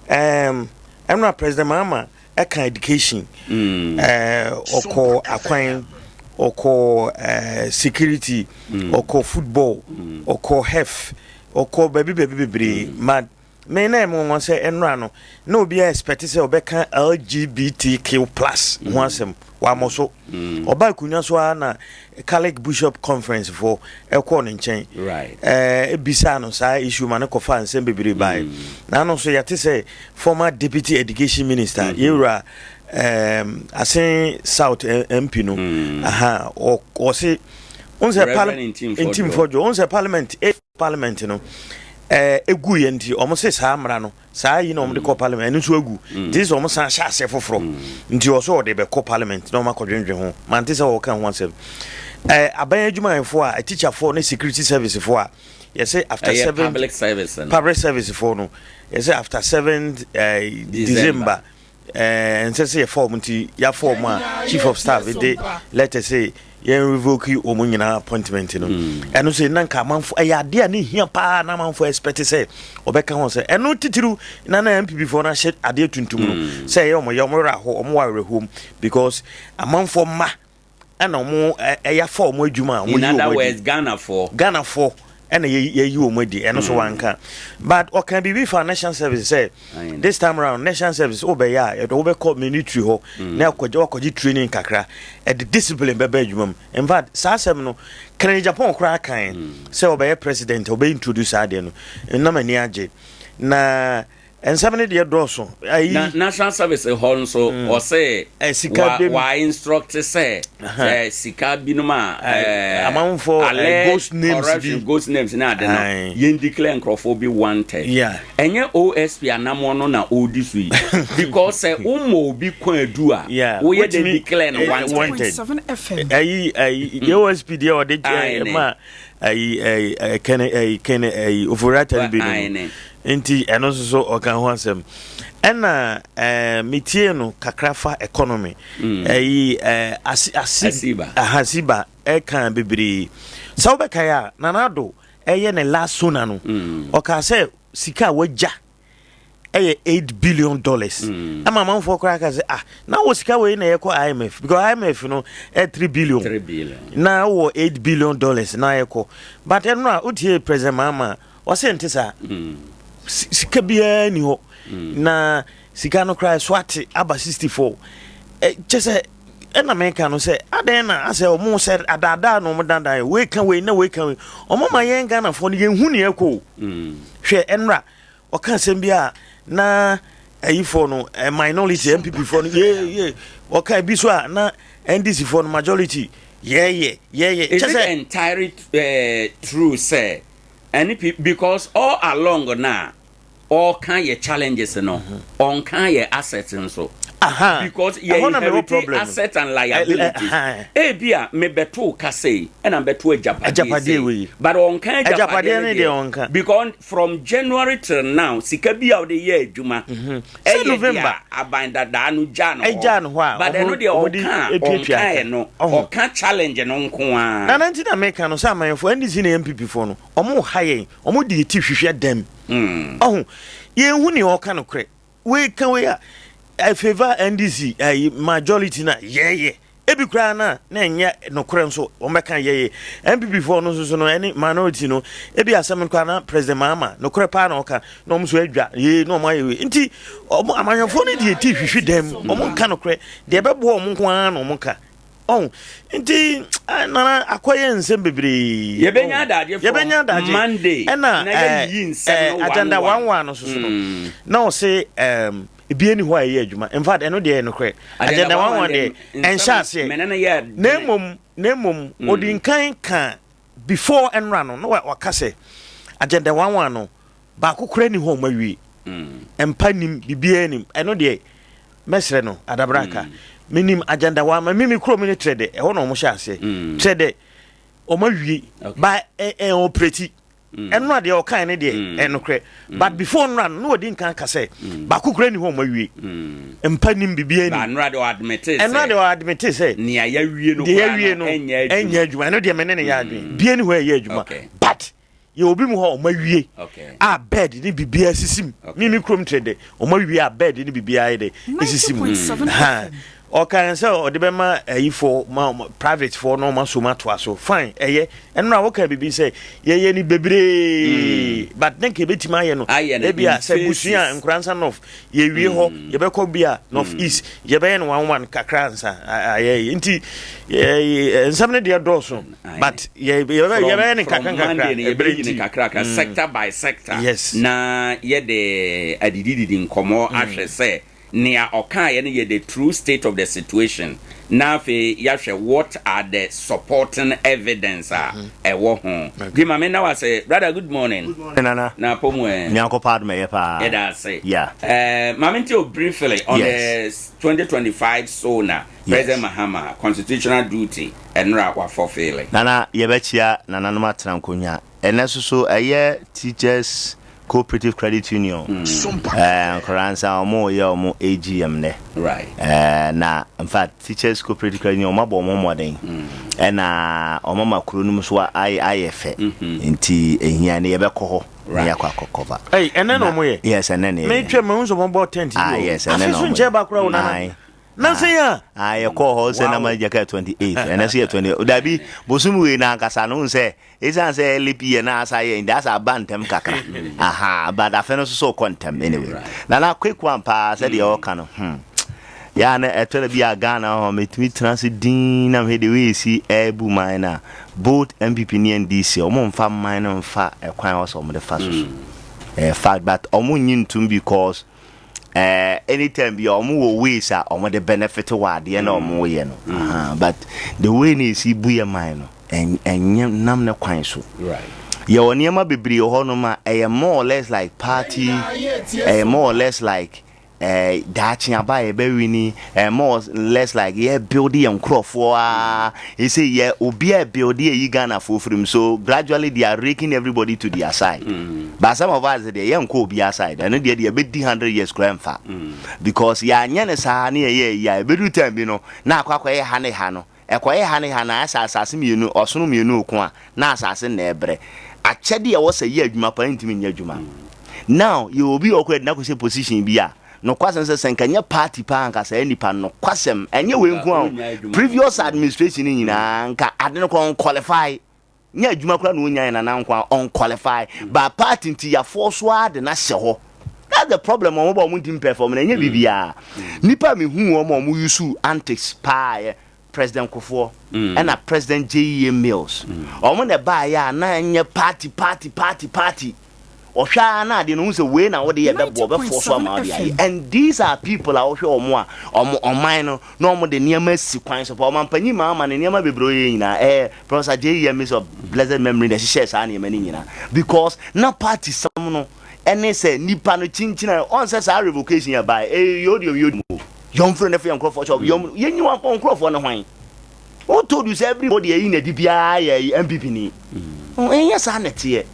ɛnora President Mahama ɛka education ɔkɔ akwan ɔkɔ security ɔkɔ football ɔkɔ health ɔkɔ baabi baabi bebree ma me na ɛmu wɔn sɛ ɛnora no na obi a expect sɛ ɔbɛka LGBTQ plus ho asɛm wamɔ so ɔba akonnwa so ara na Catholic Bishop Conference foɔ ɛkɔɔ ne nkyɛn ɛɛ ebisaa no saa issue ma no kɔfa nsɛm bebree baeɛ mm. na ano nso yɛte sɛ former deputy education minister mm -hmm. yɛwura um, Asen South MP no mm. aha ɔse onsɛ parliament ntimfɔdwo onsɛ parliament eh, parliament no ɛɛ egu yɛ nti wɔn se saa mmara no Saa yi na wɔde kɔ parliament ɛno nso agu mm. nti sɛ wɔn san hyɛ aseɛ foforɔ mm. nti ɔsɛ ɔde bɛkɔ parliament na wɔn akɔdwendwen ho mante sɛ wɔka ho asɛm ɛɛ aban adwumayɛfoɔ a atikyafoɔ ne security service foɔ a yɛsɛ after seven public service no public service foɔ no yɛsɛ after seven ɛɛ December ɛɛ nsɛ sɛ yɛfa wɔn nti yɛafa wɔn a chief of staff de letter sɛ yɛn revoke wɔn nyinaa appointment no hmm. ɛno sɛ na nka amanfo ɛyɛ adeɛ a ne hia paa na amanfo expect sɛ ɔbɛka ho sɛ ɛno titiriw na na npp foɔ no ahyɛ adeɛ tuntum no hmm. sɛ ɛyɛ wɔn yɛ wɔn werɛ aho wɔn wɔ awerɛhoɔ mu because amanfoɔ mma ɛna wɔn ɛyɛ afa wɔn adwuma a wɔn yi wɔn adi Ghanafoɔ Ghanafoɔ ɛna yɛyi wɔn adi ɛno so mm. wanka but ɔka biribi fa national service sɛ this time round national service wobɛyɛ a yɛde wobɛkɔ military hɔ mm. na akɔgye wakɔgye training kakra ɛde discipline bɛbɛ adwuma mu in fact saa asɛm no kennedy japan koraa kan mm. sɛ ɔbɛyɛ president ɔbɛ introduce saa adeɛ no nam ani agye na Nsɛm no deɛ dɔɔso. Ayi. Na national service hɔ nso mm. ɔsɛ eh, sika wa wa instruct sɛ eh, sika binom a eh, amanfo eh, ghost names corruption bi ghost names ne ade no yɛn declare nkurɔfoɔ bi wanted. Yeah. Ɛnyɛ OSP anamoɔ no na ɔredi so yi because sɛ woma obi kwan adu a woyɛ de declare no wanted. Wanted. Ayi ayi OSP deɛ ɔde ma ayi ayi kɛne ayi kɛne ayi ofurata no bi no. Nti ɛno nso so ɔka ho asɛm. Ɛna ɛɛ metie no kakra fa economy. Mm. Ɛyi ɛɛ asi asi Asiba. Aha Asiba ɛka bebree. Sɛ wobɛkae a Nana Addo ɛyɛ ne last sona no. Mm. Ɔkaa sɛ sika a wagya ɛyɛ 8 billion dollars. Mm. Ɛma amanfoɔ koraa ka sɛ ah na wɔ sika wei na yɛkɔ IMF because IMF no ɛ 3 billion. 3 billion. Na wɔ 8 billion dollars na yɛkɔ. But ɛno a wotie President Mahama Ɔse nte saa. Sika biara ni hɔ. Na sika no koraa ɛso ate aba 64. Kyɛ sɛ ɛna meka no sɛ adɛn na asɛ ɔmo sɛ adaadaa na ɔmo dandan yɛ wei ka wei na wei ka wei ɔmo ma yɛn Ghanafoɔ no yɛn hu nea ɛkɔ o. Hwɛ ɛnora ɔka asɛm bi a na ayifoɔ no minority NPP foɔ no yee yee ɔka ebi so a na NDC foɔ no majority yɛɛyɛ yɛɛyɛ. Is it entirely uh, true sɛ Ɛne pi because all along na ɔka yɛ challenges no ɔnka yɛ assets nso. Because yɛ inherit assets and liabilities. Ebi a mebɛto ka sei ɛna mebɛto agyapadeɛ sei. But ɔnka agyapadeɛ no deɛ because from January till now sika bi a ɔde yɛ adwuma ɛyɛ deɛ aban dadaa no gyaa no hɔ. But ɛno deɛ ɔka ɔnka yɛ no ɔka challenge no nko ara. Nana nti na meka no sɛ amanyɔfoɔ NDC ne NPP foɔ no ɔmo ha yɛn ɔmo de yɛ ti hwehwɛ dɛm ɔho yɛn hu nea ɔka no korɛ wei ka wei a ɛ favour NDC ɛyi majority na yɛyɛ Ebi koraa no a na ɛnyɛ nokorɛ nso wɔbɛka yɛyɛ. NPP foɔ no nso so no ɛne minority no ebi asɛm no koraa na President Mahama nokorɛ paa na ɔka na wɔn nso adwa yee na wɔn ayɛ wei nti wɔn amanyɔfoɔ no deɛ ti hwehwe dan mu wɔn nka nokorɛ deɛ ɛbɛboa wɔn nko ara na wɔn ka. Ɔn nti nana akɔyɛ nsɛm bebree. Yɛbɛnya adagye from Yɛbɛnya adagye. Monday Ɛna na yɛyiyi nsɛm no agenda one one one no soso no. Na ɔse um, ebi ani hɔ a ɛyɛ adwuma. In fact ɛno deɛ ɛyɛ nokorɛ. Agenda one one deɛ ɛnhyɛ aseɛ. Mene no yɛ Na mmom na mmom ɔdi nkan ka before ɛnora no na waka sɛ agenda one one no baako koraa ni hɔ a wɔn awie. Mpa nim biribiara nim ɛno deɛ mɛsrɛ no adabraka menim agenda wa ma mimi kurom ne trɛ dɛ ɛhɔ na wɔn hyɛ aseɛ mm. trɛ dɛ wɔn awie ba ɛ ɛ ɔprɛti ɛno adeɛ ɔkan ne deɛ ɛnokorɛ but before nnora no na wɔdi nkan ka sɛ baako kura ni hɔ wɔn awie mpa nim biribiara nim ɛnora deɛ ɔadmete sɛ ɛnora deɛ ɔadmete sɛ nea yɛawie no koraa no ɛnyɛ adwuma ɛno deɛ mene ne yɛ adwene bie ni hɔ ɛyɛ adwuma but Yɛ obi mu hɔ a ɔmo awie a bed ne biribiara sisi mu. Me me kurom kyerɛ dɛ ɔmo awie a bed ne biribiara yɛ dɛ esisi mu. Ha ɔka sɛ ɔde bɛma ayifoɔ ma private foɔ na ɔmo aso mu atoa so fine ɛyɛ ɛno na wɔka biribi sɛ yɛyɛ ne bebree mm. but ne nka ebetumi ayɛ no ebi a sɛ busua nkoransa north yɛwie hɔ mm. yɛbɛkɔ bi a north mm. east yɛbɛyɛ no one one kakra nsa ayɛ nti nsɛm no deɛ dɔɔso. but yɛbɛyɛ ne nkakra nkakra ɛberɛ nti kakra mm. sector by sector yes. na yɛde adidididi nkɔmmɔ mm. ahwɛ sɛ nea ɔkaeɛ no yɛ the true state of the situation na afei yɛahwɛ what are the supporting evidence a mm-hmm. ɛwɔ ho di maame na wase brother good morning good morning nana na apɔmu ɛ nyanko paa dum ɛyɛ paa yɛda ase yeah uh, maame nti o briefly on yes. the 2025 sona President Mahama constitutional duty ɛnora wa fulfille. Nana yɛbɛkyea nananom atena nkonwa ɛnɛ soso ɛyɛ teachers cooperative credit union ɛɛ nkɔraa nsa ɔmo yɛ ɔmo AGM nɛ ɛɛ na infact teachers cooperative credit union ɔmo abɔ ɔmo mmɔden ɛna ɔmo ama kuro no mu so ayɛ ayɛ fɛ nti ehia ne yɛbɛkɔ hɔ na yɛakɔ akɔ cover. Ɛy ɛnɛ na ɔmo yɛ. Yes ɛnɛ na yɛ. Metwa mu nso ɔmo bɔ tent bi wɔ. Ah yes ɛnɛ na ɔmo yɛ. Afe so nkyɛn ba koraa o nana. Nansa yi a. Ah, yɛkɔɔ hɔ sɛ na ma gya 28 ɛnɛ so yɛ 20 dabi bosom wei na ankasa no sɛ ɛsiane sɛ leap year na asa yɛ nti asa aba ntɛm kakra aha but afe no so so kɔ ntɛm anyway na na quick one paa sɛ deɛ ɔka no hmm yɛ na ɛtɔ da bi a Ghana hɔ metumi tena ase din na mehwɛ de wei esi ɛɛbu man na both NPP ne NDC ɔmo mfa man no mfa ɛkwan wɔ sɛ ɔmo de fa so so ɛyɛ fact but ɔmo nyi ntum because eh, anytime bi a wɔn wɔ ways a wɔn de benefit wɔ adeɛ na wɔn yɛ no mm. but the way na esi bu yɛ man no ɛnyɛ nam ne kwan so yɛwɔ nneɛma bebree wɔ hɔnom a ɛyɛ more or less like party ɛyɛ more or less like eh, daakye aba a yɛbɛwi ni eh, more or less like yɛ build yɛn nkurɔfoɔ a ɛsɛ yɛ obi a build yɛ yi Ghanafoɔ firim so gradually they are raking everybody to their side. Mm. But some of us deɛ yɛnkɔ obiara side ɛno deɛ deɛ ɛbɛdi hundred years koraa mfa because yɛanyɛ no saa ne yɛyɛ ayi a ɛbɛduru time bi no na akɔ akɔyɛ ha ne ha no ɛkɔyɛ ha ne ha no ayɛ sɛ asase mmienu ɔsono mmienu reko a na asase na ɛbrɛ akyɛdeɛ a ɛwɔ sɛ yɛ adwuma paa ntumi nyɛ adwuma now yɛ obi a ɔkɔ ɛde no akɔhyɛ position bi a nokwasɛm sɛ sɛ nka nyɛ party paa nka saa nipa no nokwasɛm ɛnyɛ wei nko a previous administration nyinaa nka ade no kɔ unqualify Nyɛ adwuma koraa na ɔnyae nana nko a ɔnqualify but party nti yɛafɔɔ so ara de no ahyɛ hɔ that's the problem ɔmo ba ɔmo ntumi perform no ɛnyɛ biribiara nipa a mehu wɔn a ɔmo use antics paa yɛ President Kufuor ɛna President JEA Mills ɔmo na ɛbaayɛ a na ɛnyɛ party party party party Ɔhwɛ ara na adeɛ no ohu sɛ wei na wode yɛ bɛboa ɔbɛfoɔ so ama wode ayɛ and these are people a wohwɛ wɔn a wɔn ɔman no na wɔn de nneɛma asi kwan so pa ɔmanpanyin maa ama ne nneɛma bebree ɔyɛ nyinaa ɛyɛ Professor J.E. Amis of blessed memory na ɛhyehyɛɛ saa nneɛma no nyinaa because na party sɛm no ɛne sɛ nipa no kyinkyin a ɔn sɛ saa revocation yɛ bae ɛyɛ yodiom yodiom o yɔmfrɛ no fo yɛ nkurɔfoɔ kyɛ yɔm yɛnyi wɔn nkurɔfoɔ no hwan Who told you sɛ everybody ayi n'adi biara yɛ NPP ni? Ɛnyɛ saa na ɛteɛ.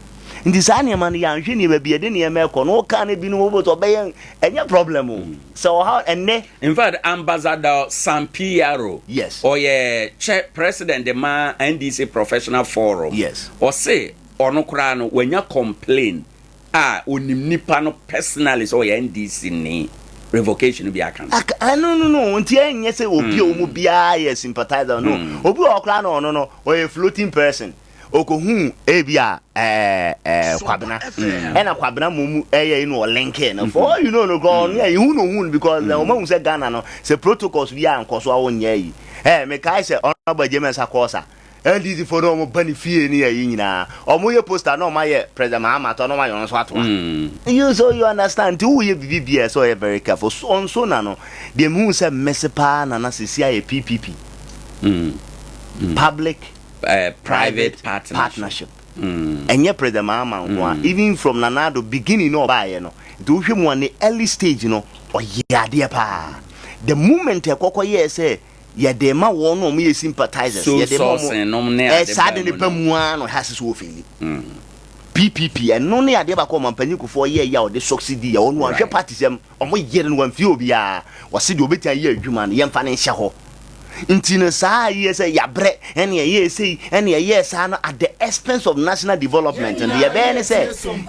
Nti saa nneɛma no yɛanhwɛ nie baabi yɛde nneɛma ɛkɔ no woka no binom wobɛtɔ ɔbɛyɛ ɛnyɛ problem o. Sɛ ɔhaw ɛnnɛ. In fact, Ambassador Sam Piaro, Yes. ɔyɛ kyɛ president de ma NDC Professional Forum. Yes. Ɔse ɔno koraa no wanya complain a onim nipa no personally sɛ ɔyɛ NDC ni revocation no bi aka no. Aka ah, no no no nti ɛnyɛ sɛ obi a wɔn biara yɛ sympathizer no mm. Obi wɔ hɔ koraa na ɔno no ɔyɛ floating person. Okohuu ebia ɛɛ ɛɛ Kwabena ɛna Kwabena mmom ɛyɛ yi na ɔlinkee no. For all you know no koraa ɔno yɛ ihu na ohun no because na wɔn ahu sɛ Ghana no sɛ protocols bi a nkɔ so a wɔnyɛ yi. Ɛɛ mekae sɛ Honourable Adjei Mensah Korsah NDC foɔ no wɔn ba ne fie ne ayi nyinaa wɔn yɛ poster na wɔn ayɛ President Mahama ato na wɔn ayɛ ɔno nso atoa. You so you understand nti woyɛ biribi bi a ɛsɛ ɔyɛ very careful. So ɔnso na no deɛ mehu sɛ mese paa na na sisi ayɛ PPP. Public Eh, private partnership. Ɛnyɛ President Mahama nko a, even from Nana Addo beginning na ɔbaeɛ no, nti wohwɛ mu a ne early stage no, ɔyɛɛ adeɛ paa. The moment ɛkɔkɔ yɛɛ sɛ yɛde ma wɔn a wɔyɛ sympathizers, So yɛde ma wɔn, sourcing nom ne eh, ade saa baa de mu no ba no. mu ara na ɔhyɛ ase sɛ ɔfeeli. PPP, ɛno ne adeɛ baako a Ɔmanpanyin Kufuor yɛeɛ a ɔde succeed yɛ, ɔno wanhwɛ Right. party sɛm. Ɔmo yere no wamfie obiara. Ɔse deɛ ɔbɛtumi ayɛ adwuma no yɛmfa no nhyɛ hɔ. Nti no saa ayɛ sɛ yabrɛ ɛne ɛyɛɛ sei ɛne ɛyɛɛ saa no at the expense of national development no deɛ ɛbɛyɛ ne sɛ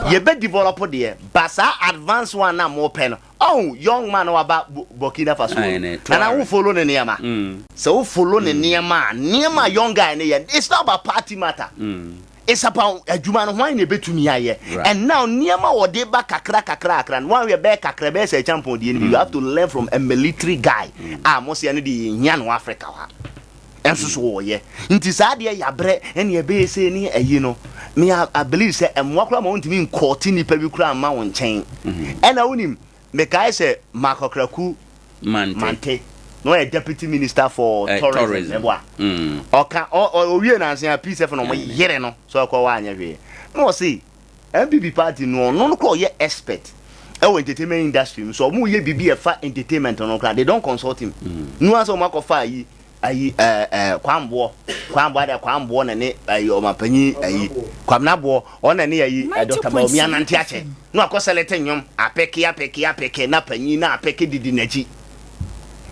yɛbɛ develop deɛ but saa advance one no a mopɛ no ɔhu young man no waba Burkina Faso no nana wo follow ne nneɛma sɛ wo follow ne nneɛma a nneɛma a young guy no yɛ it's not about party matter. It's about adwuma no hwan na ebetumi ayɛ and now nneɛma a wɔde ba kakra kakra kakra no wɔahwɛ bɛyɛ kakra bɛyɛ sɛ ɛkyampɔn deɛ no bi you have to learn from a military guy a mo seɛ no deɛ yɛhia no Africa ha ɛnso so wɔyɛ nti saa deɛ yabrɛ ɛne ɛbɛyɛ sɛ ne ayi no me I believe sɛ ɛmmoa koraa ma wontumi nkɔɔte nipa bi koraa mma wo nkyɛn ɛna wonim Mekae sɛ Mark Okraku Mante na ɔyɛ deputy minister for eh, tourism ɛboa mm. ɔka ɔwie nanse a Peace FM na ɔmo yere no sɛ ɔkɔ wɔ anyɛ hwee na ɔse NPP party no ɔno no kora ɔyɛ expert ɛwɔ entertainment industry mu so ɔmo yɛ biribi ɛfa entertainment no kora they don't consult him mm. nua sɛ ɔmo akɔfa ayi ayi ɛɛ ɛɛ kwamboɔ kwamboɔ adeɛ kwamboɔ na ne ayi ɔmapanyin ayi kwamnaboɔ ɔna ne ayi ɛ dɔkta Bawumia nante akyɛ na wakɔ sɛlɛte nnwom apɛke apɛke apɛke na panyin na apɛke didi n'akyi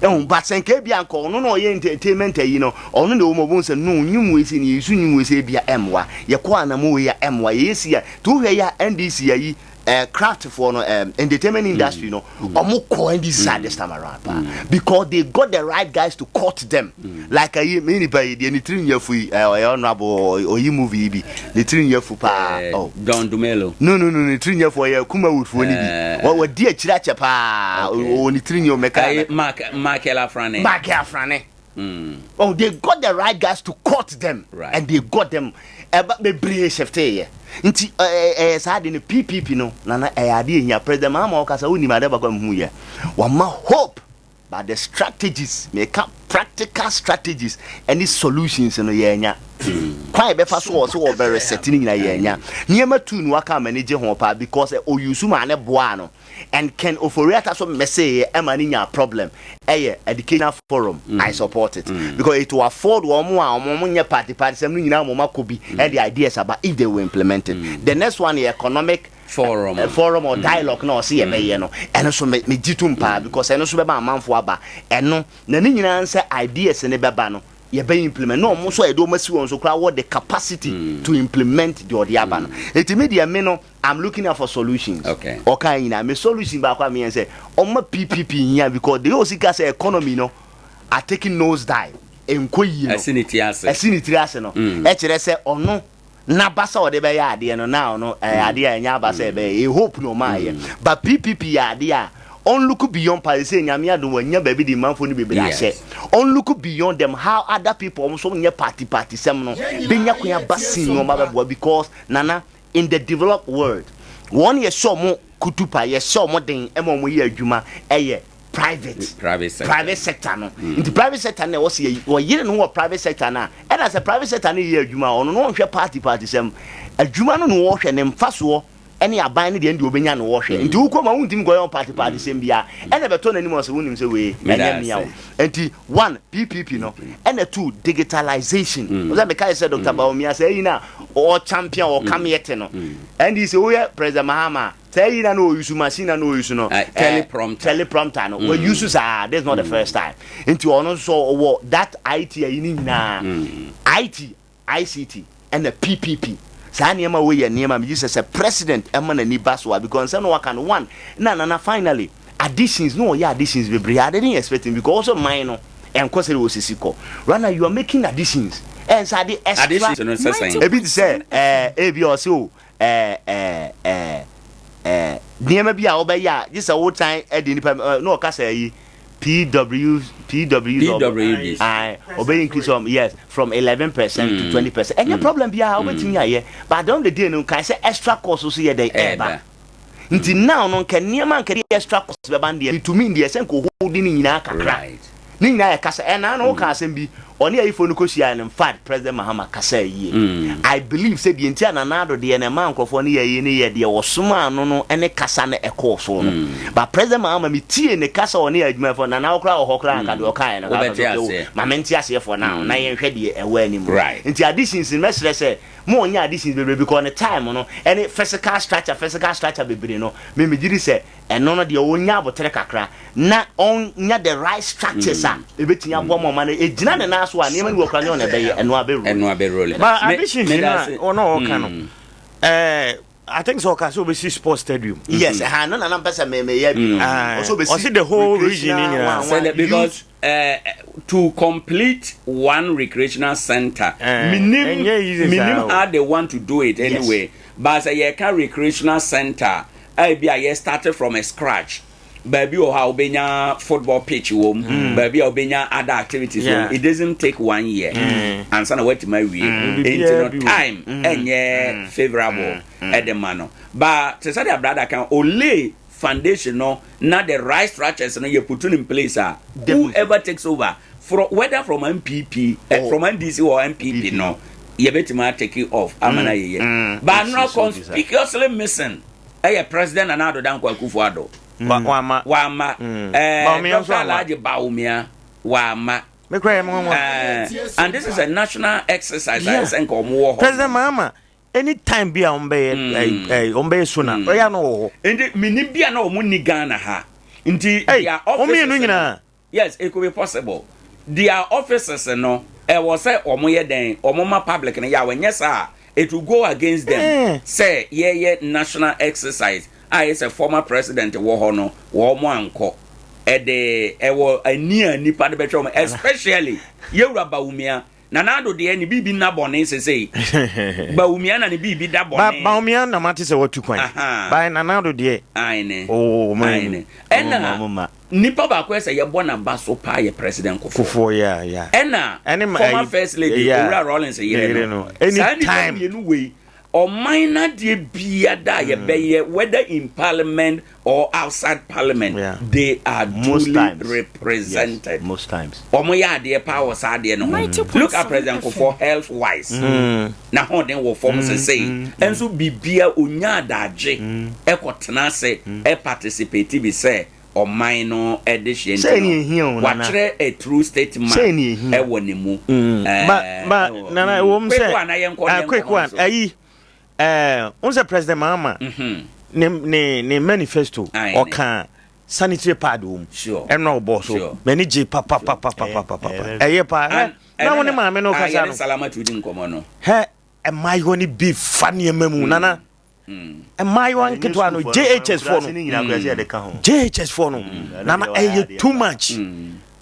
ɛho ba sɛ nka ebi anka ɔno na ɔyɛ entertainment ayi no ɔno na ɔwɔ mu sɛ no nnwom wei sɛ ne yɛsu nnwom wei sɛ ebi a ɛmmoa yɛkɔ anamo wei a ɛmmoa yɛyɛ si a to wohwɛ yɛ a NDC ayi eh, craft for no um, entertainment industry no ɔmo kɔ NDC side this time around paa because they got the right guys to court them like ayi me nipa yi deɛ ne tiri nyɛ fu yi ɔyɛ honourable ɔyi movie yi bi ne tiri nyɛ fu paa Eh, oh Don Dumelo. no no no ne tiri nyɛ fu ɔyɛ Kumawood foɔ ne bi Eh. wɔdi akyire akyɛ paa Okay. ɔwɔ ne tiri nyɛ ɔmɛka Ayi, Mark Michael Afrane. Mark Afrane Oh, they got the right guys to court them right. and they got them. Ɛba bebree shiftee yɛ. Nti ɛyɛ saa de no PPP no nana ɛyɛ adeɛ ehia President Mahama ɔkasa wonim adeɛ baako a mehu yɛ. Wama hope but the strategies meka practical strategies ɛne solutions no yɛanya. Kwan yɛbɛfa so wɔ so wɔ bɛ reset ne nyinaa yɛanya. Nneɛma tu no waka ama ani gye ho paa because oyusu maa ne boa no. And Ken Ofori-Atta so mɛsee yɛ ɛma ne nyaa problem ɛyɛ educational forum I support it because it will afford wɔn a wɔn wɔn nyɛ party party sɛm no nyinaa wɔn akɔ bi ɛde ideas aba if they will implement it. The next one yɛ economic forum uh, forum or dialogue na ɔse yɛ bɛyɛ no ɛno so me me gye tom paa because ɛno so bɛma amanfo aba ɛno na ne nyinaa nsɛ ideas ne bɛba no yɛbɛ implement na wɔn nso a yɛde wɔn asi wɔn so koraa wɔ the capacity to implement deɛ ɔde aba no eti mi deɛ me no I'm looking out for solutions. Okay. Ɔka nyinaa me solution baako a meyɛ sɛ ɔma PPP hia because the osi ka sɛ economy no are taking nose dive nkɔ yie no. Ɛsi ne ti ase. Ɛsi ne tiri ase no. Ɛkyerɛ sɛ ɔno n'aba sɛ ɔde bɛyɛ adeɛ no na ɔno ɛyɛ adeɛ a ɛnyɛ aba sɛ ɛbɛyɛ a hope na ɔma ayɛ but PPP yɛ adeɛ a ɔn look beyond party sɛ nyame adom wanya baabi de manfo no bebree ahyɛ ɔn look beyond them how other people ɔmo nso nyɛ party party sɛm no benya kwan aba sin no ɔmo abɛboa because nana in the developed world wɔn yɛ hyɛ ɔmo kutupa yɛ hyɛ ɔmo den ɛma ɔmo yɛ adwuma ɛyɛ private private sector private sector no nti private sector no ɛwɔ sɛ wɔyere no wɔ private sector no a ɛna sɛ private sector no yɛ adwuma ɔno no ɔnhwɛ party party sɛm adwuma no na wɔhwɛ ne mfasoɔ ɛne aban no deɛ ɛne deɛ ɔbɛnya no wɔhwɛ nti wokɔ ma wontumi nkɔyɛ party party sɛm biara ɛna bɛtɔ n'anim ɔsɛ wonim sɛ wei ɛnyɛ mmea wo nti one PPP no ɛna two digitalization ɔsɛ meka yɛ sɛ Dr. Bawumia sɛ ɛyi na ɔwɔ champion ɔka meɛte no ɛnti sɛ woyɛ President Mahama sɛ ɛyi na na ɔyusu machine na na ɔyusu no teleprompter teleprompter no wɔyusu saa this is not the first time nti ɔno nso ɔwɔ that IT ayi ne nyinaa IT ICT ɛna PPP saa nneɛma wei yɛ nneɛma megye sɛ sɛ president ɛma n'ani ba so a because nsɛm no waka no one na nana finally additions na ɔyɛ additions bebree I didn't expect him because also man no ɛnkɔ sɛ wɔsisi kɔ rather you are making additions Ɛnsa ade extra. Additions no sɛ sɛn? Ebi te sɛ ɛɛ ebi a ɔse o ɛɛ ɛɛ ɛɛ ɛɛ nneɛma bi a wobɛyɛ a gye sɛ wotan de nipa na ɔka sɛ ayi PW PW PWDs. Aye, ɔbɛ increase from yes from 11% to 20%. Ɛnyɛ problem biara wobɛtumi ayɛ but at the end of the day no nkae sɛ extra cost nso yɛ dɛn ɛɛba. Nti now no nka nneɛma nka de extra cost bɛba no deɛ metumi deɛ sɛ nka ɔholdi ne nyinaa kakra. Ne nyinaa yɛ kasa. Ɛnaa no woka asɛm bi ɔne ayifoɔ no kɔhyiaeɛ no infact President Mahama kasaa yie. I believe sɛ deɛ nti a Nana Addo deɛ no ɛmaa nkurɔfoɔ no yɛɛ yie no yɛ deɛ ɔsomaa no no ne kasa no ɛkɔɔ so no. But President Mahama metiee ne kasa ɔne adwumayɛfoɔ Nana wo koraa wɔ hɔ koraa anka deɛ ɔkaeɛ no Wobɛte aseɛ. ma mente aseɛ for now na yɛnhwɛ deɛ ɛwɔ anim. Nti additions no mɛsrɛ sɛ mo ɔnyɛ additions bebree because ne time no ɛne physical structure physical structure bebree no me megye di sɛ ɛno no deɛ ɔnya abotere kakra na ɔnya the right structures a ebetumi aboa ma ɔma no egyina ne nan so a nneɛma no wɔ kora ne ɔna ɛbɛyɛ ɛno abɛ roll. Ɛno abɛ roll. Ba additions no a ɔno ɔka no ɛɛ I think sɛ ɔka sɛ ɔbɛsi sports stadium. Yes ɛha no na na mpɛ sɛ mɛ mɛ yɛ bi no. Ɔsɛ ɔbɛsi ɔsi the whole region ni nyinaa. Sɛ because to complete one recreational center. Minim minim how they want to do it anyway. Yes. But sɛ yɛka recreational center a ebi a yɛ started from a scratch. Baabi wɔ hɔ a wobɛnya football pitch wɔ mu. Baabi a wobɛnya other activities wɔ mu. It doesn't take one year. Ansa na watumi awie. Enti no time ɛnyɛ favourable ɛde ma no. But te sɛ deɛ brother kan ole foundation no na the right structures no yɛ put in place a whoever takes over from whether from NPP eh, from NDC or NPP no yɛbɛtumi atake off ama no ayɛyɛ mm. but no conspicuously missing ɛyɛ President Nana Addo Dankwa Akufo-Addo wama wama eh, Dr. Alhaji Bawumia wama eh, and this is a national exercise yeah. I think ɔmo wɔ hɔ President Mahama anytime bi a wɔn bɛyɛ ɛɛ ɛɛ wɔn bɛyɛ so na ɔyɛ ano wɔ hɔ. Nti minim bi a na wɔn ni Ghana ha nti their offices. Wɔn mmienu nyinaa. Yes it could be possible their offices no ɛwɔ sɛ wɔn yɛ dɛn wɔn ma public no yɛ a wɔnyɛ saa it will go against them sɛ yɛyɛ national exercise a yɛ sɛ former president wɔ hɔ no wɔn ankɔ ɛde ɛwɔ ani a nipa de bɛhwɛ wɔn especially yɛwura Bawumia. Nana Addo deɛ ne biribi nna bɔne sesei. Bawumia na ne biribi da bɔne. Ba Bawumia na mate sɛ watu kwan. Ba Nana Addo deɛ. Aine. Oh, man. Aine. Ɛna nipa baako ɛsɛ yɛbɔ n'aba so paa yɛ President Kufuor. Kufuor yeah yeah. Ɛna former first lady Owura Rawlings yere no. Saa nipa mmienu wei ɔman n'adeɛ biara a yɛbɛyɛ whether in parliament or outside parliament yeah. they are most duly times. represented. Yes, most times. Wɔn yɛ adeɛ paa wɔ saa adeɛ no ho. Look at President Kufuor health wise. Mm. Na hoɔden wɔ fam mm. sese. Mm. Nso bibia onya adagye ɛkɔ tena ase ɛ participate bi sɛ ɔman no ɛde hyɛ nti no wakyerɛ a true statement ɛwɔ ne mu. Ba ba nana ɛwɔ mu sɛ quick one ayɛ nkɔ quick one ayi. Ɛɛ n sɛ President Mahama ne ne ne manifesto ɔka sanitary pad wɔ mu ɛna ɔbɔ so m'ani gye papapapapapapa ɛyɛ paa hɛ na wo ne maame no kasa no hɛ mmaayewa no bi fa nneɛma mu nana mmaayewa nketewa no JHS foɔ no JHS foɔ no nana ɛyɛ too much.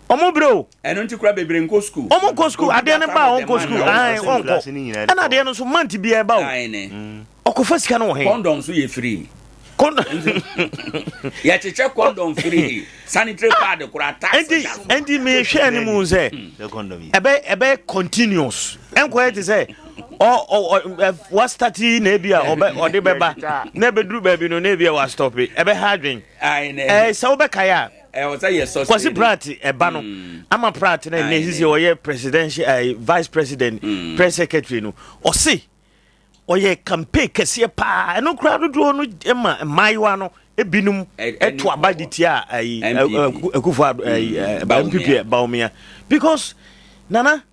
Ɔmo brɛ o. Ɛno nti kora bebree nkɔ school. Ɔmo nkɔ school adeɛ no ba a ɔnkɔ school ae ɔnkɔ ɛna adeɛ no nso month biara ɛba o. Ɔkɔfa sika no wɔ he? Condom nso yɛ free. Condom yɛkyekyɛ condom free sanitary pad kora tax. Nti nti mehwɛ anim sɛ ɛbɛ ɛbɛ continuous ɛnkɔyɛ te sɛ ɔ ɔ ɔ wasitati na ebi a ɔbɛ ɔde bɛba na ebeduru baabi no na ebi a wasitɔpe ɛbɛ ha adwen ɛɛ sɛ wobɛkae a. Ɛwɔ sɛ yɛ sɔ Kwasi Pratt ɛba no ama Pratt na ɛnɛ sisi ɔyɛ presidential ɛɛ vice president mm. press secretary no ɔse ɔyɛ campaign kɛseɛ paa ɛno koraa dodoɔ no ma mmaayewa no ebinom ɛto aba de tia ɛyi Akufo ɛyi NPP Bawumia because nana.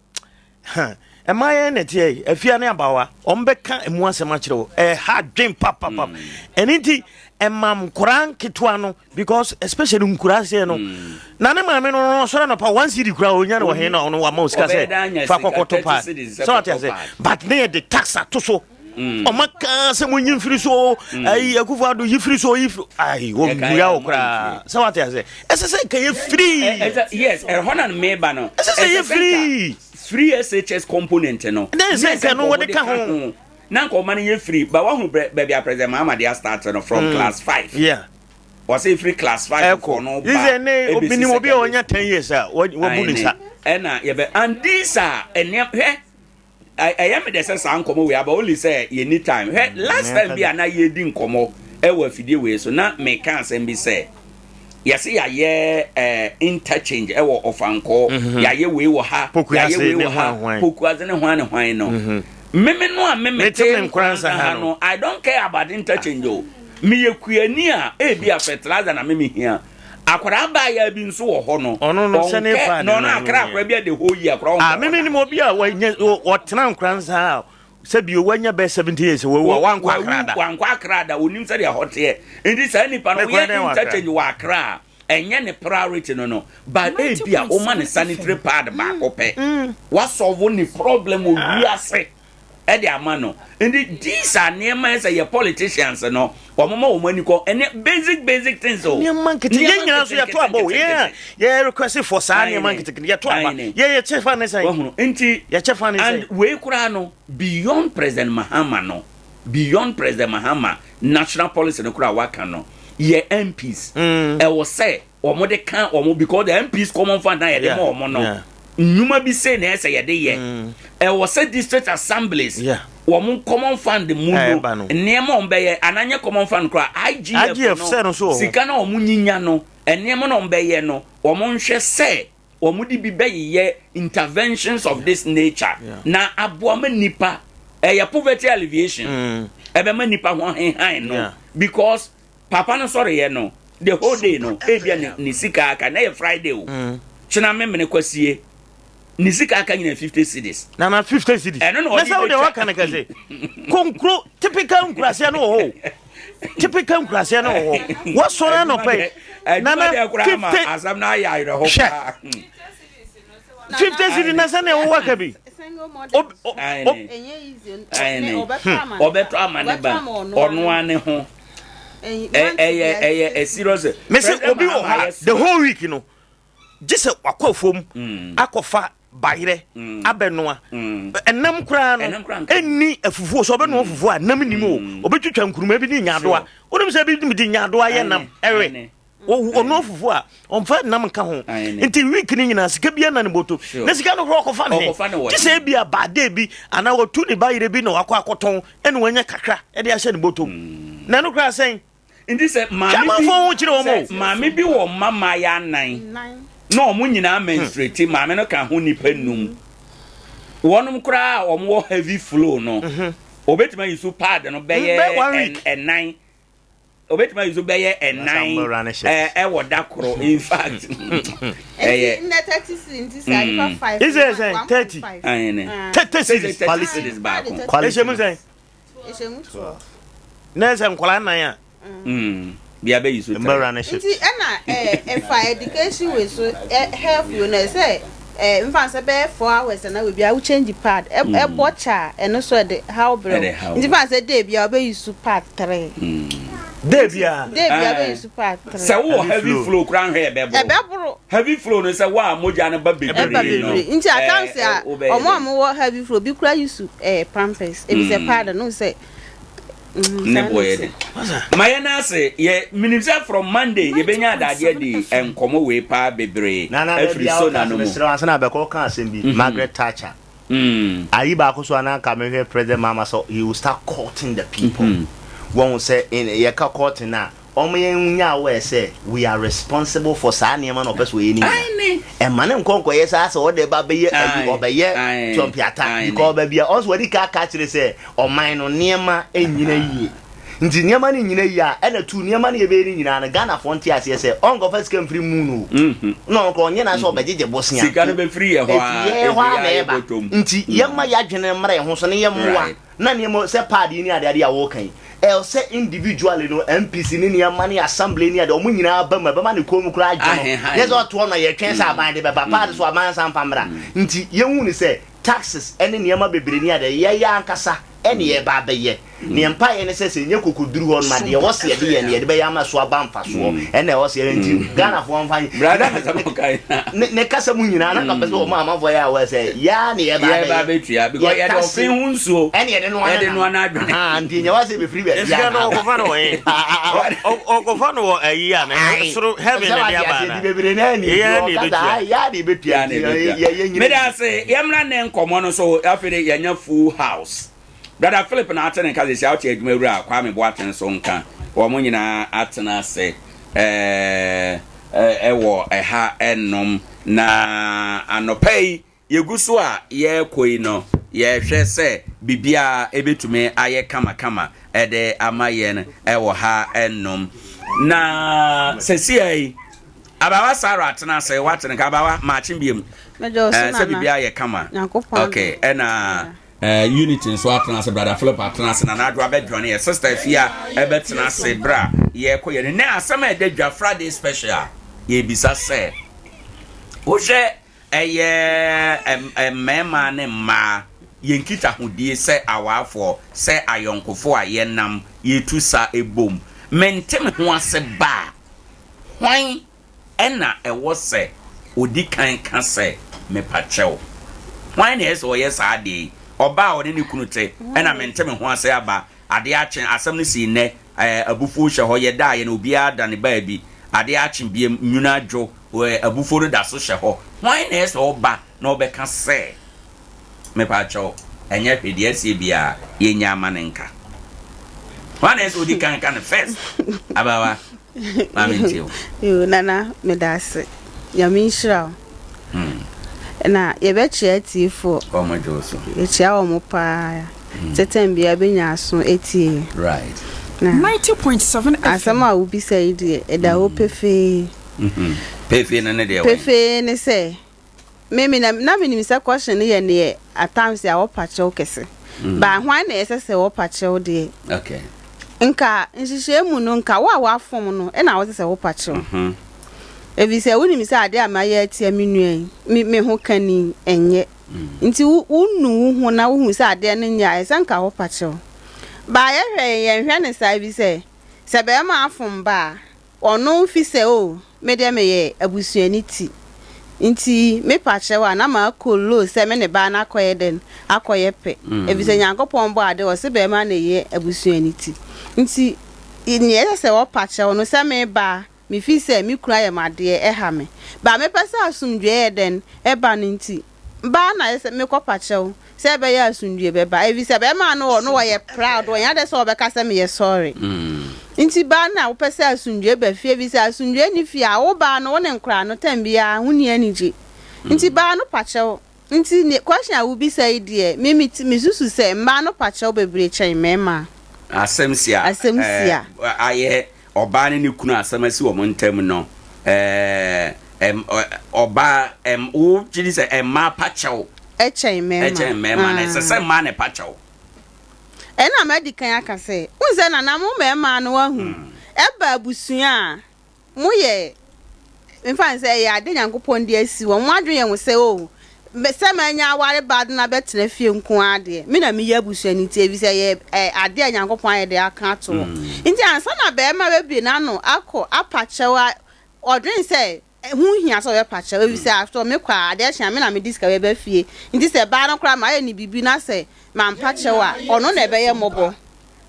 Ha, ɛma yɛn na ɛteɛ yi, afia ne abawa, wɔn bɛka emu asɛm akyerɛ wo. Ɛha dwen papapap. Mm. Ɛno nti, ɛma nkoraa nketewa no, because especially nkuraa seɛ no, mm. na ne maame no no ɔsɔre anɔpa one cedi koraa onya no wɔ he na ɔno wama osika sɛ fa kɔkɔtɔ paa. Sɛ wate ase, but ne yɛ de tax ato so. Ɔma kaa sɛ mo nyi mfiri so ayi Akufo Addo yi firi so yi firi ayi wɔ mmua wɔ koraa sɛ wate ase ɛsɛ sɛ nka yɛ free. Yes, ɛhɔ na meba no. Ɛsɛ sɛ yɛ free. Free SHS component no. Ɛdɛn sɛ nka no wɔde ka ho. Na nka ɔma no yɛ free ba wahu baabi a President Mahama de astart no from class 5. Yeah. Wɔsɛ efiri class 5 kɔ no ba. Ɛsɛ ne obi ni obi a ɔnya 10 years a wabu ne nsa. Ɛna yɛbɛ and these are ɛnneɛma hwɛ. Ɛyɛ me dɛ sɛ saa nkɔmmɔ wei aba only sɛ yɛnni time. Hwɛ last time bi a na yɛredi nkɔmmɔ wɔ afidie wei so na meka asɛm bi sɛ yɛse yɛayɛ eh, interchange ɛwɔ ɔfankɔɔ mhm. yɛayɛ wei wɔ ha yɛayɛ wei wɔ ha pokuase ne hwan ne hwan no mhm. meme no a meme te nkoransa ha no I don't care about interchange o meyɛ kuani a ebi a fertilizer na meme hia Akwadaa abaayaa bi nso wɔ hɔ no. Ɔno no sɛ ne paa na ɔno akra akwadaa bi a the whole year akwadaa ɔnkɔ. Ah, mimi nim obi a wɔnyɛ ɔtena nkora nsa a sɛ bio wanya bɛyɛ 70 years wawu a wankɔ akra da. Wankɔ akra da, onim sɛdeɛ ɛhɔ teɛ. Nti saa nipa no woyɛ interchange wɔ akra a ɛnyɛ ne priority no no. But ebi a woma ne sanitary pad baako pɛ. Wasɔlvo ne problem wɔ wiase. ɛde ama no nti these are nneɛma ɛsɛ yɛ politicians no wɔn ma wɔn ani kɔ ɛnɛ basic basic things o. nneɛma nkete yɛn nyinaa nso yɛto aba o yɛn a yɛ request for saa nneɛma nkete yɛto aba yɛ yɛ kyɛ fa ne sɛn. wɔhunu nti yɛkyɛ fa ne sɛn. And wei koraa no beyond President Mahama no beyond President Mahama national policy no koraa waka no yɛ MPs ɛwɔ sɛ. wɔn de ka wɔn because the MPs common fund na yɛde ma wɔn no nnwuma bi sei na ɛsɛ yɛde yɛ mm. ɛwɔ sɛ district assemblies wɔn common fund mu no nneɛma wɔn bɛyɛ ananyɛ common fund koraa IGF no sika na wɔn nyinya no nneɛma na wɔn bɛyɛ no wɔn nhwɛ sɛ wɔn de bi bɛyeyɛ interventions of this nature na aboa ma nipa ɛyɛ poverty alleviation mm. ɛbɛma nipa ho ahenhan no because. Papa no sɔreyɛ no the whole day no ebia ne ne sika aka na yɛ Friday o. Mm. Kyena memene kwasie ne sika aka nyina 50 cedis. Na na 50 cedis. Ɛno na ɔde bɛtwa. Na sɛ waka no kɛse. Konkuro typical nkuraseɛ no wɔ hɔ o. Typical nkuraseɛ no wɔ hɔ. Wɔsɔre anɔpɛ yi. Na na 50 asɛm na ayɛ ayerɛho paa. 50 cedis na sɛ na ɛwɔ waka bi. Ɔbɛtɔ ama ne ba ɔno ara ne ho. Ɛyɛ ɛyɛ serious. Mese obi wɔ hɔ a the whole week no gye sɛ wakɔ afuom mm. akɔfa bayerɛ mm. abɛnoa mm. ɛnam koraa no ɛnni afufuo sɛ ɔbɛnoa fufuo a nam nim o ɔbɛtwitwa nkuruma bi ne nyaadoa wonim sɛ bi de nyaadoa yɛ nam ɛwe ɔnoa fufuo a ɔmfa nam nka ho nti week no nyinaa sika bia na ne bɔtɔ na sika no korɔ ɔkɔfa ne he gye sɛ ebi a baade bi anaa watu ne ba yerɛ bi na wakɔ akɔtɔn ɛna wanya kakra ɛde ahyɛ ne bɔtɔ mu mm. na ɛno koraa sɛn nti sɛ maame bi sɛ maame bi wɔ mma mmaayɛ anan na wɔn nyinaa menstruate maame no ka ho nipa num wɔnom koraa a wɔn wɔ heavy flow no mhm. obetumi ayi so pad no bɛyɛ ɛnan Obetumi ayi so bɛyɛ ɛnan ɛwɔ da koro in fact ɛyɛ. Nti 30 cedis nti sɛ nipa 5. Is it sɛn 30? 30 cedis. 30 cedis baako. Ɛhyɛ mu sɛn? Ɛhyɛ mu 12. Na ɛsɛ nkwadaa nan a. Bia bɛyi so three. Nti ɛna ɛfa education wei so health wei no ɛsɛ nfa sɛ bɛyɛ 4 hours ana wei bia wo change pad ɛbɔ kyɛ a ɛno so ɛde haw brɛ wo nti fa sɛ day bia wobɛyi so pad 3 day bia day bia wobɛyi so pad 3 sɛ wowɔ heavy flow koraa nhwɛ ɛbɛboro ɛbɛboro heavy flow no sɛ wo a mogya no ba bebree no nti at times a ɔmo a mowɔ heavy flow bi koraa yi so pampers ebi sɛ pad no sɛ ne bo yɛ den ma yɛn ase yɛ minim sɛ from Monday yɛbɛnya adadeɛ di nkɔmɔ wei paa bebree afiri so na no mu. Mesrɛ ansa na bɛkɔ ɔka asɛm bi mhm. Margaret Thatcher mm. ayi baako so anaa nka mehwɛ President Mahama sɛ he will start courting the people mm-hmm. wɔn sɛ yɛka courting a wɔn yɛn nya aware sɛ we are responsible for saa nneɛma na ɔpɛ so ɔyɛ ne nyinaa ɛma ne nkɔ nkɔyɛ saa sɛ ɔde ba bɛyɛ ayi ɔbɛyɛ tɔmpiata because baabi a ɔnso wɔde ka aka kyerɛ sɛ ɔman no nneɛma nnyina yie nti nneɛma no nnyina yie a ɛna tu nneɛma no yɛbɛyɛ no nyinaa no Ghanafoɔ nte aseɛ sɛ ɔnkɔfa sika mfiri mu no mhm. na ɔnkɔ ɔnyɛ na sɛ mhm. ɔbɛgyegye bosea sika no bɛfiri yɛ hɔ a yɛ hɔ a na ɛba nti yɛma yɛadwene mmra yɛn ho so ne yɛmmoa na nneɛma sɛ paadi ne adeade a wɔka yi ɛwɔ sɛ individually no MPC ne nneɛma ne assembly ne ade ɔmo nyinaa ba mu ɛbɛma ne kɔn mu koraa adwo no nyɛ sɛ ɔtoɔ na yɛtwɛn sɛ aban de bɛba paadi so aban nsa mfa mmra nti yɛhu ne sɛ taxes ne nneɛma bebree ne ade, yɛn ankasa ɛne yɛreba abɛyɛ. Na yɛn mpaeɛ ne sɛ, sɛ yɛnya kokoduru hɔ nom a, deɛ ɛwɔ sɛ yɛde yɛ no, yɛde bɛyɛ ama so aba mfasoɔ. Ɛna ɛwɔ sɛ yɛyɛ nti, Ghanafoɔ mfa nyɛ. Brada asɛm a ɔkae na. Ne ne kasa mu nyinaa, na nka ɔpɛ sɛ ɔma amanfoɔ yɛ aware sɛ, yɛa na yɛreba abɛyɛ. Yɛreba abɛtua, because yɛde ɔfe ho nsuo. Ɛne yɛde noa ne nam. Yɛde noa n'adwene. Ahaa, nti nyɛ wa sɛ ɛbɛfiri baabi a. Sika no ɔkɔfa no wɔ he? Ɔkɔfa no wɔ ayi a, na soro heaven na ɛde aba ana? Bebree naa ni. Yɛa na yɛbɛtua. Yɛa na yɛbɛtua. Yɛa na yɛbɛtua. Meda ase, yɛmmra nnɛ nkɔmmɔ no so, afei de yɛanya full house. Brada Philip na ate ne nka sɛsi a wote adwuma wura Kwame Boateng nso nka. Wɔn nyinaa atena ase ɛwɔ ɛha ɛnom na anɔpa yi yɛgu so a yɛrekɔ yi no yɛhwɛ sɛ biribiara ɛbɛtumi ayɛ kamakama ɛde ama yɛn ɛwɔ ha ɛnom na sɛsi yi Abawa Sarah atena ase wate ne nka abawa maakye biem sɛ biribiara yɛ kama okay ɛna Eh, Unity nso atena ase, Brother Philip atena ase, Nana Adwo abɛjoin yɛ, Sister Afia ɛbɛtena ase berɛ a yɛrekɔ yɛn ne asɛm a ɛda dwa Friday special yɛbisa sɛ wohwɛ ɛyɛ mmarima ne mmaa yɛn nkitahodie sɛ awaafoɔ sɛ ayɔnkofoɔ a yɛnam yɛtu sa bom mente me ho ase ba a hwan Ɛna ɛwɔ sɛ ɔdi kan ka sɛ, Mepa kyɛw. Hwan na ɛyɛ sɛ ɔyɛ saa adeɛ yi? Ɔbaa a ɔne ne kunu te, ɛna mente me ho ase aba, adeɛ akye, asɛm no sii nnɛ, ɛɛ, abufuo hyɛ hɔ, yɛdaeɛ no, obiara da ne baabi, adeɛ akye biom, nwunu adwo, ɛɛ, abufuo no da so hyɛ hɔ. Hwan na ɛyɛ sɛ ɔba na ɔbɛka sɛ, Mepa kyɛw, ɛnyɛ hwee, deɛ asie biara, yɛnnya ama no nka? Hwan na ɛyɛ sɛ ɔdi kan ka no first? Abaawa. Maame ntie o. Yoo Nana meda ase. Nyame nhyira wo. Hmm. Na yɛbɛkyia atiefoɔ. Wɔn gye wo so. Yɛkyia wɔn paa. Hmm. Sɛ tɛm biara bɛnya aso etie yɛ. Right. Na 90.7 FM. Asɛm a wobisa yi deɛ ɛda hɔ hmm. pefee. Mm-hmm. Pefee no ne deɛ wɛn? Pefee ne sɛ. Me me na na menim sɛ question no yɛ neɛ at times a wɔpa kyɛw kɛse. Mm. Ba hwan na ɛsɛ sɛ wɔpa kyɛw deɛ? Okay. Nka nhyehyɛe mu no nka wo a wafom no ɛna wɔsɛ sɛ wopa kyɛw. Mm -hmm. Efisɛ wonim sɛ adeɛ a mayɛ atia me nua yi me me ho ka ni ɛnyɛ. Mm. Nti wo wonu wo ho na wohu sɛ adeɛ no nyɛ a ɛsɛ nka wopa kyɛw. Ba yɛhwɛ yɛnhwɛ ne saa efisɛ sɛ bɛrima afom ba a Ɔno fi sɛ oh me deɛ meyɛ abusuani ti nti me pa kyɛw a na makɔ low sɛ me ne baa no akɔyɛ dɛn akɔyɛ pɛ efisɛ Nyankopɔn bɔɔ ade ɔse bɛɛma na ɛyɛ abusuani ti nti neɛ ɛsɛ sɛ ɔpa kyɛw no sɛ me baa me fi sɛ me kunu ayɛ me adeɛ ɛha me but mepɛ sɛ asomdwoeɛ yɛ dɛn ɛba no nti Baa na ayɛ sɛ mekɔ pa kyɛw sɛ ɛbɛyɛ a asomdwie bɛba efisɛ bɛɛma no wɔ no wɔyɛ proud wɔnyɛ adɛ sɛ wɔbɛka sɛ meyɛ sorry nti baa na wopɛ sɛ asomdwie ba fie efisɛ asomdwie nni fie a wo baa no wo ne nkoraa no tɛm biara ho nni anigye nti baa no pa kyɛw nti ne question a wobisa yi deɛ me me me susu sɛ mmaa no pa kyɛw bebree kyɛn mɛɛma. Asɛm si a Asɛm si a. ayɛ Ɔbaa ne ne kunu asɛm asi wɔn ntam no, ɛɛ, ɔbaa, ɛm, wo gye di sɛ mmaa pa kyɛw. Ɛkyɛn mmarima. Ɛkyɛn mmarima, na ɛsɛ sɛ mmaa na ɛpa kyɛw. Ɛna madi kan aka sɛ, wohu sɛ nana mo mmarima no wahu, ɛba abusua a, moyɛ Memfa no sɛ ɛyɛ ade Nyankopɔn de asi hɔ. Mo adwene yɛ mo sɛ, oh, sɛ manya aware ba de no abɛtena fie nko ara deɛ, me na meyɛ abusua no ti, efisɛ ɛyɛ ade a Nyankopɔn ayɛ de aka ato hɔ. Nti ansa na barima bɛbue n'ano akɔ apa kyɛw a, ɔdwene sɛ ɛho hia sɛ ɔbɛpa kyɛw, efisɛ after all mekɔ a, adeɛ kye a, me na mede sika bɛba fie. Nti sɛ baa no koraa mayɛ no biribi na sɛ mampa kyɛw a, ɔno na ɛbɛyɛ mmɔbɔ.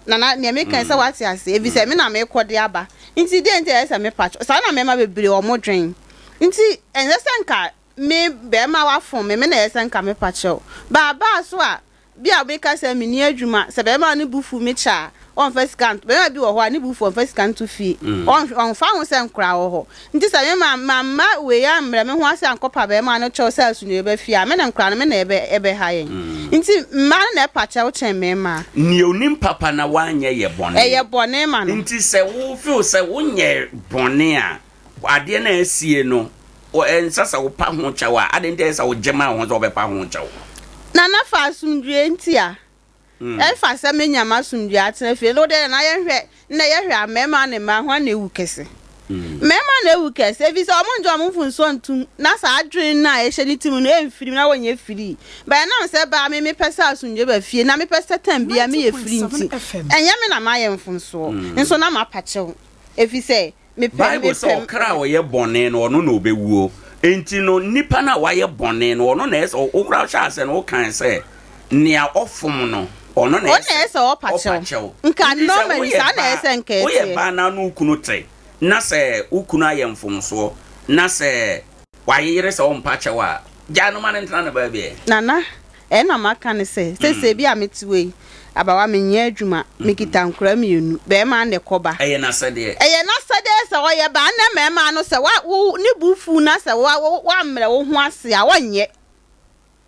Nana, nea meka yi sɛ wate ase, efisɛ me na mekɔ de aba. Nti deɛ nti a ɛyɛ sɛ mepa kyɛw. Saa na mmarima bebree wɔn dwen. Nti ɛnsɛ sɛ nka me barima wafom me, me na ɛyɛ sɛ nka mepa kyɛw. But abaa so a, bi a meka sɛ menni adwuma, sɛ barima no bo fu me kyɛ a, ɔmfa sika nto, barima bi wɔ hɔ a ne bo fu ɔmfa sika nto fie. Ɔmfa ho sɛ nkoraa wɔ hɔ. Nti sɛ me ma mamma wei ammrɛ me ho ase ankɔpa barima no kyɛw sɛ asomdwoeɛ ba fie a, me ne nkoraa no me na ɛbɛ ɛbɛha yɛn. Nti mmaa no na ɛpa kyɛw kyɛn mmarima. Nea onim papa na wanyɛ yɛ bɔne. Ɛyɛ bɔne ma no. Nti sɛ wo feel sɛ wonyɛ bɔne a, adeɛ no a asie no, ɛnsɛ sɛ wopa ho kyɛw a, adɛn nti ɛsɛ sɛ wogye ma wo ho sɛ wobɛpa ho kyɛw? Nana fa asomdwoeɛ nti a, Ɛmfa sɛ menya m'asomdwoe atena fie no, wo deɛ na yɛnhwɛ, nnɛ yɛhwɛ a, mmarima ne mmaa, hwan na ewu kɛse? Mmarima na ewu kɛse efisɛ wɔn ngye wɔn mfomsoɔ ntom na saa adwene no a ɛhyɛ ne tirim no ɛmfiri mu na wɔnyɛ firii. But ɛnam sɛ baa me mepɛ sɛ asomdwoe ba fie na mepɛ sɛ time biara meyɛ firi nti, ɛnyɛ me na mayɛ mfomsoɔ nso na mapa kyɛw efisɛ mepɛ Bible sɛ mepɛ. ɔkra a ɔyɛ bɔne no ɔno na ɔbɛwuo. Enti no nipa no a wayɛ bɔne no ɔno na ɛsɛ sɛ wo koraa wohyɛ aseɛ no wokae sɛ nea ɔfom no ɔno na Ɔno na ɛsɛ sɛ ɔpa ɔpa kyɛw. kyɛw. Nka Nti sɛ normally woyɛ saa na baa ɛsɛ sɛ nka woyɛ ɛteɛ. baa na ne wo kunu te na sɛ wo kunu ayɛ mfomsoɔ na sɛ wayeyere sɛ ɔmpa kyɛw a gyae no ma no ntena ne baabi ɛ. Nana, ɛna maka ne sɛ, seesei bi a mete hɔ yi, abawa menyɛ adwuma, mekita nkwadaa mmienu, barima na ɛkɔba. Ɛyɛ n'asɛdeɛ. Ɛyɛ n'asɛdeɛ sɛ ɔyɛ ba, ɛnɛ mmarima no sɛ wa wo ne bo fu na sɛ wa wo wammrɛ wo ho ase a, ɔnyɛ.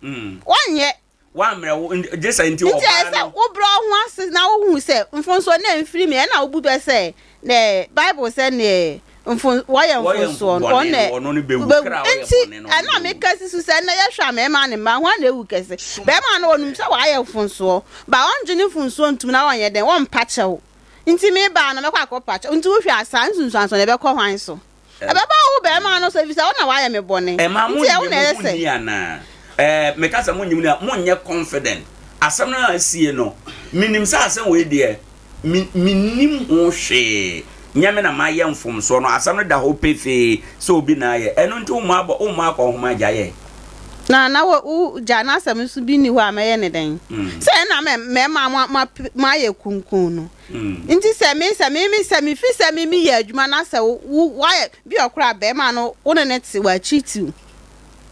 Ɔnyɛ. Wammrɛ wo, gye sɛ nti Nti ɛyɛ ɔbaa sɛ no. wobrɛ wo ho ase na wohu sɛ mfomsoɔ no amfiri me, ɛna wobu bɛ sɛ, nɛ Bible sɛ neɛ mfom wɔyɛ Wɔyɛ mfomsoɔ no, bɔne wɔn no, na ɔno no bɛwu. bɛwu. Kra a ɔyɛ Nti bɔne no, ɔno ɛna bɛwu. meka si so sɛ nnɛ yɛhwɛ a mmarima ne mmaa, hwan na ɛwu kɛse? Barima no ɔnim sɛ wayɛ mfomsoɔ, but ɔngye ne mfomsoɔ ntom na ɔnyɛ dɛn, ɔmpa kyɛw. Nti me baa no mɛkɔ akɔpa kyɛw. Nti wohwɛ a saa nsunsuansoɔ no ɛbɛkɔ hwan so? Ɛbɛba wo barima no so efisɛ wo na woayɛ me bɔne. Ɛma mo Nti ɛwo nnye na mo ɛyɛ ho sɛ. nni anaa? Ɛɛ, meka sɛ mo nnye mo nni a, monyɛ confident. Asɛm no a asie no, menim sɛ asɛm wei deɛ, me, mennim ho hwee. Nyɛ me na mayɛ mfomsoɔ no. Asɛm no da hɔ pefee sɛ obi na ayɛ. Ɛno nti wommɔ abɔ, wommɔ akɔnhoma gyaeɛ. Na na wo, wo gya n'asɛm nso bi nni hɔ a mɛyɛ ne dɛn? Sɛ ɛna mɛ, mmarima mo, mo, moayɛ kunkun no. Nti sɛ me sɛ me me sɛ me fi sɛ me me yɛ adwuma na sɛ wo wo wayɛ bi ɔkora bɛrima no wo ne ne te w'akyi tiw.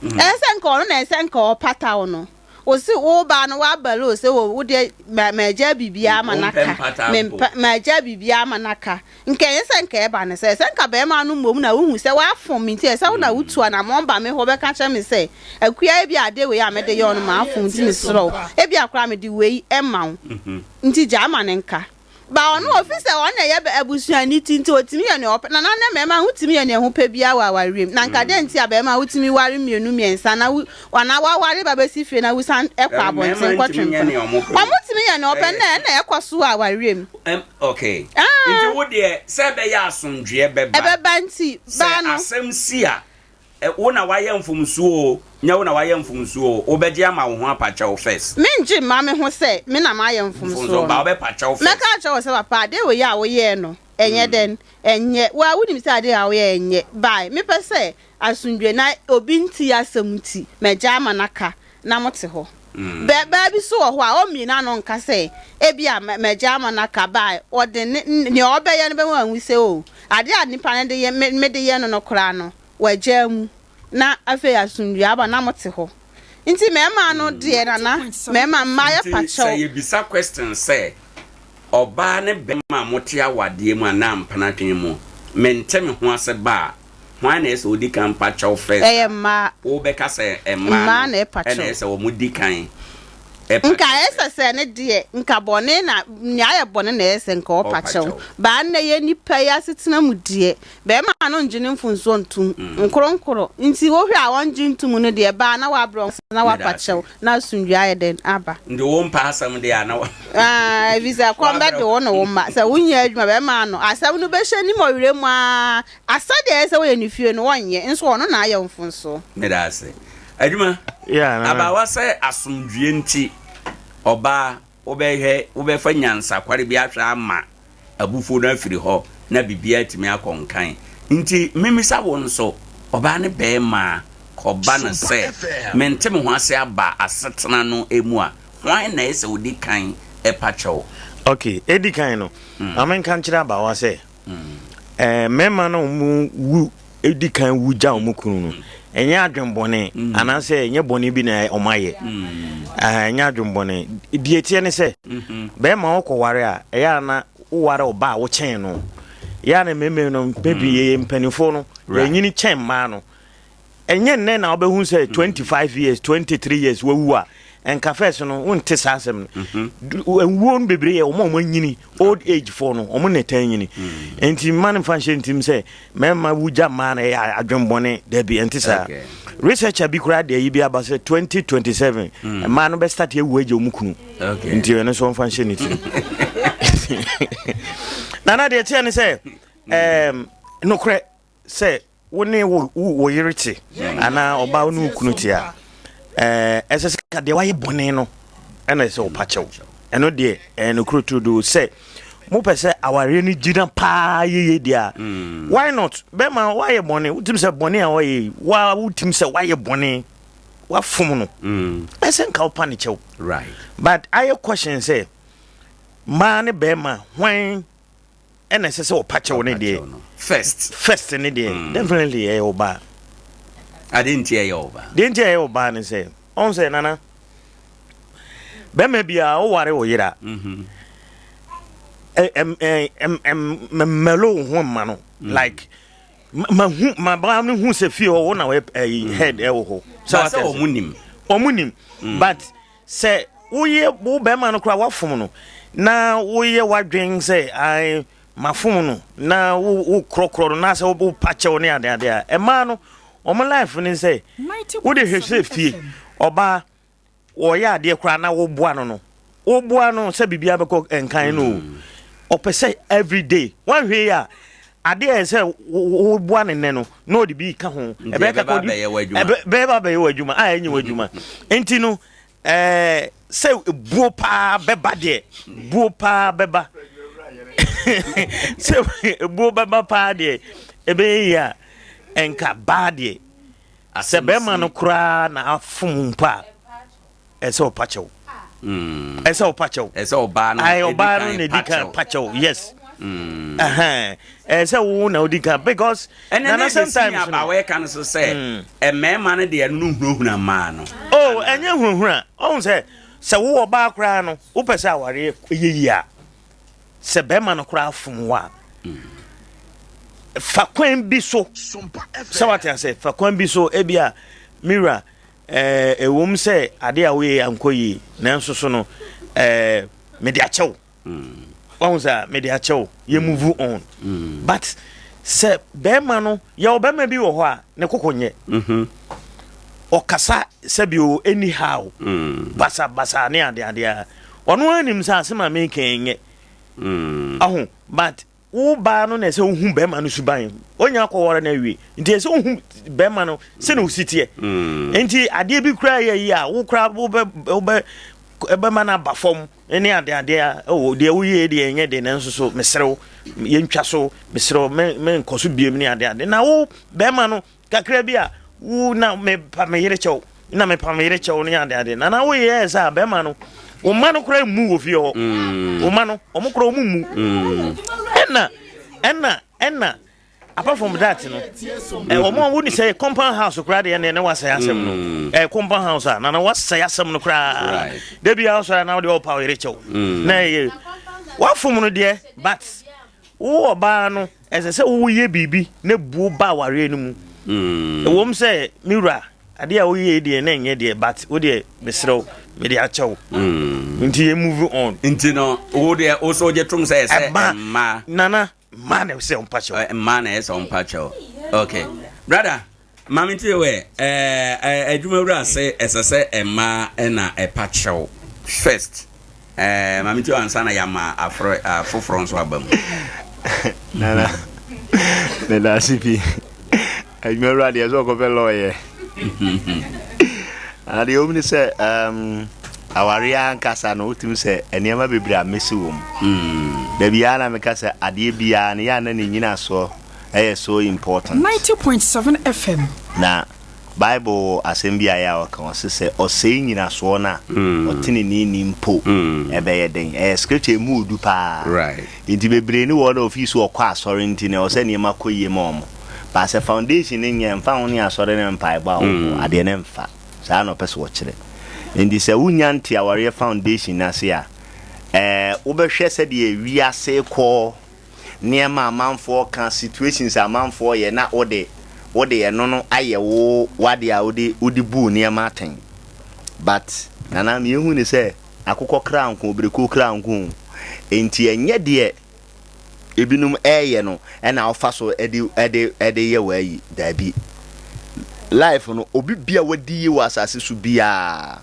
Ɛsɛ sɛ nka ɔno na ɛsɛ nka ɔpata wo no. Osi wo ba no waba lo sɛ wo wo deɛ ma ma agya biribiara ama Wompɛ n'aka. mpata Me mpo. mpa ma agya biribiara ama n'aka. Nka ɛnyɛ sɛ nka ɛba no sɛ ɛsɛ nka bɛrima no mmom na wohu sɛ wafom me nti ɛsɛ wo na wotu anamɔn ba me hɔ bɛka kyerɛ me sɛ Akua ebi a adeɛ wei a mede yɛ wo no mafom nti mesrɛ wo ebi a koraa mede wei ma wo. Nti gyaa ma no nka. Ba ɔno ofi sɛ ɔno na ɛyɛ abusuani ti nti otumi yɛ nea ɔpɛ. Nana nnɛ mmarima ho tumi yɛ nea ɛho pɛ biara wɔ awareɛ mu. Na nka dɛn nti a barima wotumi ware mmienu mmiɛnsa na wo anaa waware ba bɛsi fie na wosan kɔ Mmarima abɔnten kɔtwe ntumi nyɛ mpena. nea wɔn pɛ. Wɔn tumi yɛ nea ɔpɛ na ɛna ɛkɔ so wɔ awareɛ mu. Ɛm okay. Ah. Nti wo deɛ sɛ ɛbɛyɛ asomdwoeɛ bɛba. Ɛbɛba nti baa Sɛ no. asɛm si a Wo na wayɛ mfomsoɔ oo, nyɛ wo na wayɛ mfomsoɔ oo, wobɛgye ama wo ho apakyɛw first. Mengye mma me ho sɛ me na mayɛ mfomsoɔ Mfomsoɔ no. ba, wobɛpakyɛw first. Mɛka akyerɛ wo sɛ papa adeɛ wei a woyɛɛ no ɛnyɛ dɛn, ɛnyɛ. Wo ara wonim sɛ adeɛ a woyɛɛ ɛnyɛ. By mepɛ sɛ asomdwoeɛ na obi nte y'asɛm nti magya ama no aka na mote hɔ. Bɛ baa bi nso wɔ hɔ a ɔmmue n'ano nka sɛ ebia magya ama no aka by ɔde ne nea ɔbɛyɛ no bɛma wahu sɛ oh adeɛ a nipa no de yɛ me mede yɛ no no koraa no wagyaa mu na afei asomdwoeɛ aba na mote hɔ. Nti mmarima no deɛ nana mmarima mmaa yɛ Nti pa sɛ kyɛw. yɛbisa question sɛ ɔbaa ne bɛrima a mote awadeɛ mu anaa mpena twe mu mente me ho ase ba a hwan na ɛsɛ ɔdi kan pa kyɛw first Ɛyɛ a mmaa. wobɛka sɛ mmaa Mmaa no na ɛpa ɛna kyɛw. ɛsɛ wɔn di kan ɛpa Nka kyɛw ɛsɛ sɛ ne deɛ nka bɔne na nea ayɛ bɔne na ɛyɛ sɛ nka ɔpa ɔpa kyɛw. kyɛw. Baa nnɛ yɛ nnipa yi asetena mu deɛ bɛrima no ngye ne mfomsoɔ ntom nkoronkoro nti wohwɛ a ɔngye ntom no deɛ baa na wabrɛ ɔho na Meda wapa ase. kyɛw na asomdwie ayɛ dɛn aba. Nti wo mpa asɛm deɛ a na wa Ah, efisɛ kɔm wabrɛ bɛde wo ne wo mma sɛ wonyɛ adwuma bɛrima no asɛm no bɛhyɛ ne mɔwerɛ mu aa asɛdeɛ ɛyɛ sɛ woyɛ ne fie no wɔnyɛ nso ɔno na ayɛ mfomsoɔ. Meda ase. Adwuma. Yeah, Nana. Abaawa sɛ asomdwie nti ɔbaa wobɛhwɛ wobɛfa nyansakware bi ahwɛ ama abufuo no afiri hɔ na biribiara atumi akɔ nkan. Nti memisa wo nso ɔbaa ne bɛɛma kɔba no sɛ mente me ho ase aba asetena no mu a hwan na ɛsɛ odi kan pa kyɛw? Ok, edi kan no, ma menka nkyerɛ abaawa sɛ Eh, mmarima no wɔn wu di kan wu gya wɔn kunu no ɛnyɛ adwenbɔne mm. anaasɛ ɛnyɛ bɔne bi na wɔn ayɛ mm. eh, ɛnyɛ adwenbɔne deɛ ɛteɛ ne sɛ mm-hmm. bɛrima wɔkɔware a ɛyɛ ana woware ɔba a wokyɛn no yɛ ana mmarima no mpɛ pii yɛyɛ mpanimfoɔ no yɛnyini kyɛn mmaa no Ɛnyɛ nnɛ na wobɛhu sɛ 25 years, 23 years wawu a, nka first no wonte saa asɛm no. Mhm. Nwuo no bebree yɛ wɔn a wɔanyini, old age foɔ no, wɔn na ɛtaa nyini. Mm. Nti mma no mfa nhyɛ ntim sɛ mmarima wu gya mmaa no ɛyɛ adwembɔne, dabi ɛnte saa. Researcher bi koraa de ayi bi aba sɛ 2027 mm. mmaa no bɛstart awu agya wɔn kunu. Nti ɛno nso wɔmfa nhyɛ ne tirim. Nana deɛ ɛteɛ ne sɛ, mm. nokorɛ. sɛ wo ne wo wo yere te anaa ɔbaa wo ne wo kunu te a, ɛɛ ɛsɛ sɛ ka deɛ wayɛ bɔne no ɛna ɛsɛ ɔpa kyɛw. Ɛno deɛ ɛyɛ nokorɛ turodoo sɛ mopɛ sɛ awareɛ no gyina paa yeye deɛ a, mm. why not? Bɛma wayɛ bɔne, wotim sɛ bɔne a wayɛ yi, wa wotim sɛ wayɛ bɔne, wafom no. Mm. Ɛsɛ nka wopa ne kyɛw. Right. But ayɛ question sɛ mmaa ne bɛrima hwan ɛna ɛsɛ sɛ ɔpa kyɛw ne deɛ first first ne deɛ mm. definitely ɛyɛ ɔbaa ade nti ɛyɛ ɔbaa deɛ nti ɛyɛ ɔbaa ne sɛ ɔn sɛ nana bɛrima biara woware wo yere a mm-hmm. mmɛlo wo ho mma no mm. like mahu mabaa no hu sɛ fie hɔ wo na wɔyɛ mm. head ɛwɔ hɔ sɛ ɔmo nim ɔmo nim mm. but Sɛ woyɛ wo barima no koraa woafom no na woyɛ w'adwen sɛ ae mafom no na wo wokorɔkorɔ no na sɛ wopa kyɛw ne ade ade a ɛmaa no wɔn life ne sɛ wode hwɛ sɛ fie ɔbaa wɔyɛ adeɛ koraa na woboa no no woboa no sɛ biribiara bɛkɔ nkan no o ɔpɛ sɛ everyday wanhwɛ yi a Adeɛ a ɛsɛ sɛ woboa no nnɛ no, na ɔde bi ka ho. Ɛbɛyɛ kakra ɔde ɛbɛba abɛyɛ w'adwuma a ɛnyɛ w'adwuma. Nti no, ɛɛ sɛ buo paa bɛba deɛ, buo paa bɛba. Sɛ buo bɛba paa deɛ, ɛbɛyɛ yie a, ɛnka baa deɛ. Sɛ bɛrima no koraa na afom mpo a, ɛsɛ ɔpa kyɛw mm. ɛsɛ ɔpa kyɛw ɛsɛ ɔbaa no ɔbaa no na edi kan pa kyɛw yes mm. ɛsɛ wo na odi kan because nana sometimes no abawa ɛka no so sɛ mm. mmarima no deɛ no hunahuna mmaa no oh ɛnyɛ hunahuna ɔhun sɛ sɛ wo ɔbaa koraa no wopɛ sɛ awareɛ yɛ yie a sɛ bɛrima no koraa fom wo a fa kwan bi so sɛ wate ase fa kwan bi so ebi a mira Ɛɛ, ɛwom sɛ ade a woyɛ yi ankɔ yie, nanso so no, ɛɛ, mede akyɛ wo. Wahu sɛ mede akyɛ wo, yɛ move on. But sɛ bɛrima no, yɛwɔ bɛrima bi wɔ hɔ a, ne koko nyɛ. Ɔkasa sɛbi o, anyhow, basabasa ne adeade a. Ɔno ara nim sɛ asɛm a meka yi nyɛ. Aho, but Wo baa no na ɛsɛ wohu bɛrima no suban. Onya akɔware no awie. Nti ɛsɛ wohu bɛrima no sɛnea osi teɛ. Mm. Nti adeɛ bi koraa yɛ yi a wo koraa wobɛ wobɛ ɛbɛma no aba fam ne ade adeɛ a oh, deɛ woyɛ deɛ ɛnyɛ de nanso so mesrɛ wo yɛntwa so mesrɛ wo menkɔ so biem ne ade ade na wo bɛrima no Kakra bi a, wo na mepa me yere kyɛw, na mepa me yere kyɛw ne ade ade. Na na woyɛɛ sɛ a bɛrima no, wo mma no koraa mmu wɔ fie hɔ. Mm. Wo mma no, wɔn koraa wɔn mmu. Mm. Ɛna, ɛna, ɛna, apart from that no, eh, wɔn a woni sɛ compound house koraa deɛ ne ne wasɛe asɛm no. Mm. Eh, compound house a, na na wasɛe asɛm no koraa. Da bi a ɔsɔre na wode ɔpa wo yere kyɛw. Na ɛyɛ, wafom no deɛ, but wo ɔbaa no, Ɛsɛ sɛ woyɛ biribi na buo ba awareɛ no mu. Mm. Ɛwom sɛ me wura adeɛ a woyɛ deɛ na ɛnyɛ deɛ but wo deɛ mesrɛ wo mede akyɛ wo. Mm. Nti yɛ move on. Nti no wo deɛ wo so wogye tom sɛ ɛsɛ mmaa. Nana mmaa na ɛsɛ ɔmpa kyɛw. Mmaa na ɛsɛ ɔmpa kyɛw. Okay. Brother. Maame nti wɛ ɛɛ adwuma wura se ɛsɛ sɛ mmaa ɛna ɛpa kyɛw first ɛɛ maame nti ansa na yama afro afoforɔ nso aba mu. Nana meda ase pii adwuma wura deɛ sɛ ɔkɔpɛ lɔɔyɛ na deɛ wɔm ne sɛ um, awareɛ ankasa no wotumi sɛ nneɛma bebree a mesi wɔ mu mm. da biara na meka sɛ adeɛ biara no yɛ a na ne nyinasoɔ yɛ so important. 90.7 FM. Na Bible wɔ asɛm bi a ɛyɛ a ɔka, ɔse sɛ ɔsɛe nyinasoɔ no a, ɔteneneeni mpo ɛbɛyɛ den. Ɛyɛ scripture ɛmu ɔdu paa. Nti bebree ne wɔn a ɔfii so ɔkɔ asɔre nti no ɛwɔ sɛ nneɛma kɔ yie ma wɔn. But sɛ foundation no nyɛ, ɛmfa ho ne asɔre ne mpaebɔ a wobɔ, adeɛ no mfa. Saa na ɔpɛ sɛ ɔkyerɛ. Nti sɛ wonya nte awareɛ foundation no ase a, ɛɛ wobɛhwɛ sɛdeɛ wiase rekɔ nneɛma a amanfoɔ ka, situations a amanfoɔ yɛ na wode wode ɛno no ayɛ wo w'adeɛ a wode wode bu nneɛma atɛn. But Nana me ehu ne sɛ akokɔ kra nko obirekuo kra nko o. Enti ɛnyɛ deɛ ebinom ɛɛyɛ no ɛna wofa so ɛde ɛde ɛde yɛ w'ayi. Daabi. Life no obi bia wadi yie wɔ asase so biara.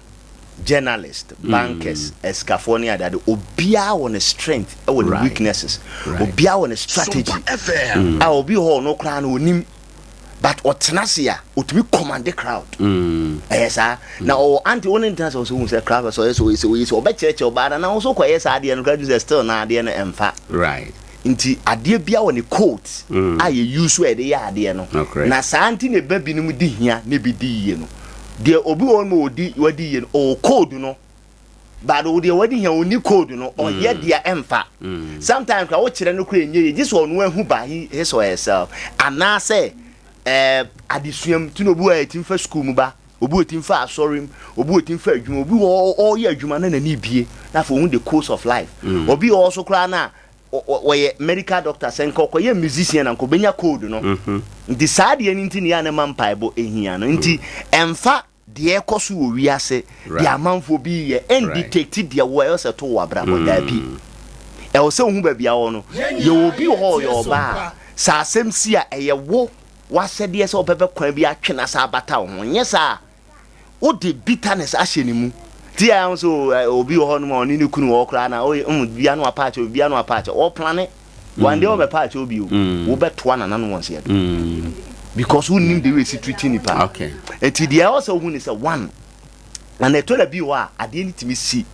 Journalist, bankers, asikafoɔ ne adeade, obiara wɔ ne strength wɔ ne weaknesses. Obiara wɔ ne strategy. A obi wɔ hɔ ɔno koraa no onim but ɔtena ase a otumi command the crowd. Ɛyɛ saa. Na ɔwɔ anti wo ne ntena sɛ ɔsɛ hu sɛ crowd sɛ ɔyɛ sɛ ɔyɛ sɛ ɔyɛ sɛ ɔbɛkyerɛkyerɛ ɔbaa na na wo nso kɔyɛ saa adeɛ no koraa sɛ still na adeɛ no ɛmfa. Right. Nti adeɛ biara wɔ ne coat a yɛ use a yɛde yɛ adeɛ no. Na saa nti na ɛma binom di hia na ebi di yie no. Deɛ obi wɔ hɔ nom a ɔdi wadi yie no ɔwɔ code no but wo deɛ wadi hia ɔnni code no ɔyɛ deɛ ɛmfa. Sometimes koraa wokyerɛ no koraa ɛnyɛ yie gye sɛ ɔno ahu by his or herself anaasɛ ɛɛ adesua mu nti na obi wɔ hɔ a yɛtumi fa school mu ba. Obi wɔ tumi fa asɔre mu, obi wɔ tumi fa adwuma, obi wɔ ɔyɛ adwuma na n'ani bie na afei ohun the course of life. Mm. Obi wɔ so koraa na ɔyɛ medical doctor sɛ nka ɔkɔyɛ musician na nka ɔbɛnya code no. Mm-hmm. Nti saa deɛ no nti ne yɛ a ne ma mpaebɔ ehia no. Nti mm. ɛmfa deɛ ɛkɔ so wɔ wiase deɛ amanfoɔ bi yɛ ɛndetecti deɛ wɔ ɛwɔ sɛ to wɔ abrabɔ mm. daabi. Ɛwɔ sɛ ohun baabi awɔ no. Yɛ obi wɔ hɔ ɔyɛ ɔbaa sɛ asɛm si a ɛyɛ wo w'asɛdeɛ sɛ wobɛpɛ kwan bi atwe no asan abata wo ho. Nyɛ saa a, wode bitterness ahyɛ ne mu. Ti a ɛho sɛ obi wɔ hɔnom a ɔne ne kunu wɔ hɔ koraa na ɔyɛ mm bia no apa akyɛw bia no apa akyɛw ɔplane one day ɔbɛpa akyɛw bio wobɛtoa nana no wɔn seɛ do because wonnim the way si treat nipa. Okay. Nti deɛ ɛwɔ sɛ wohu ne sɛ one na na ɛtɔ da bi wɔ a adeɛ no tumi si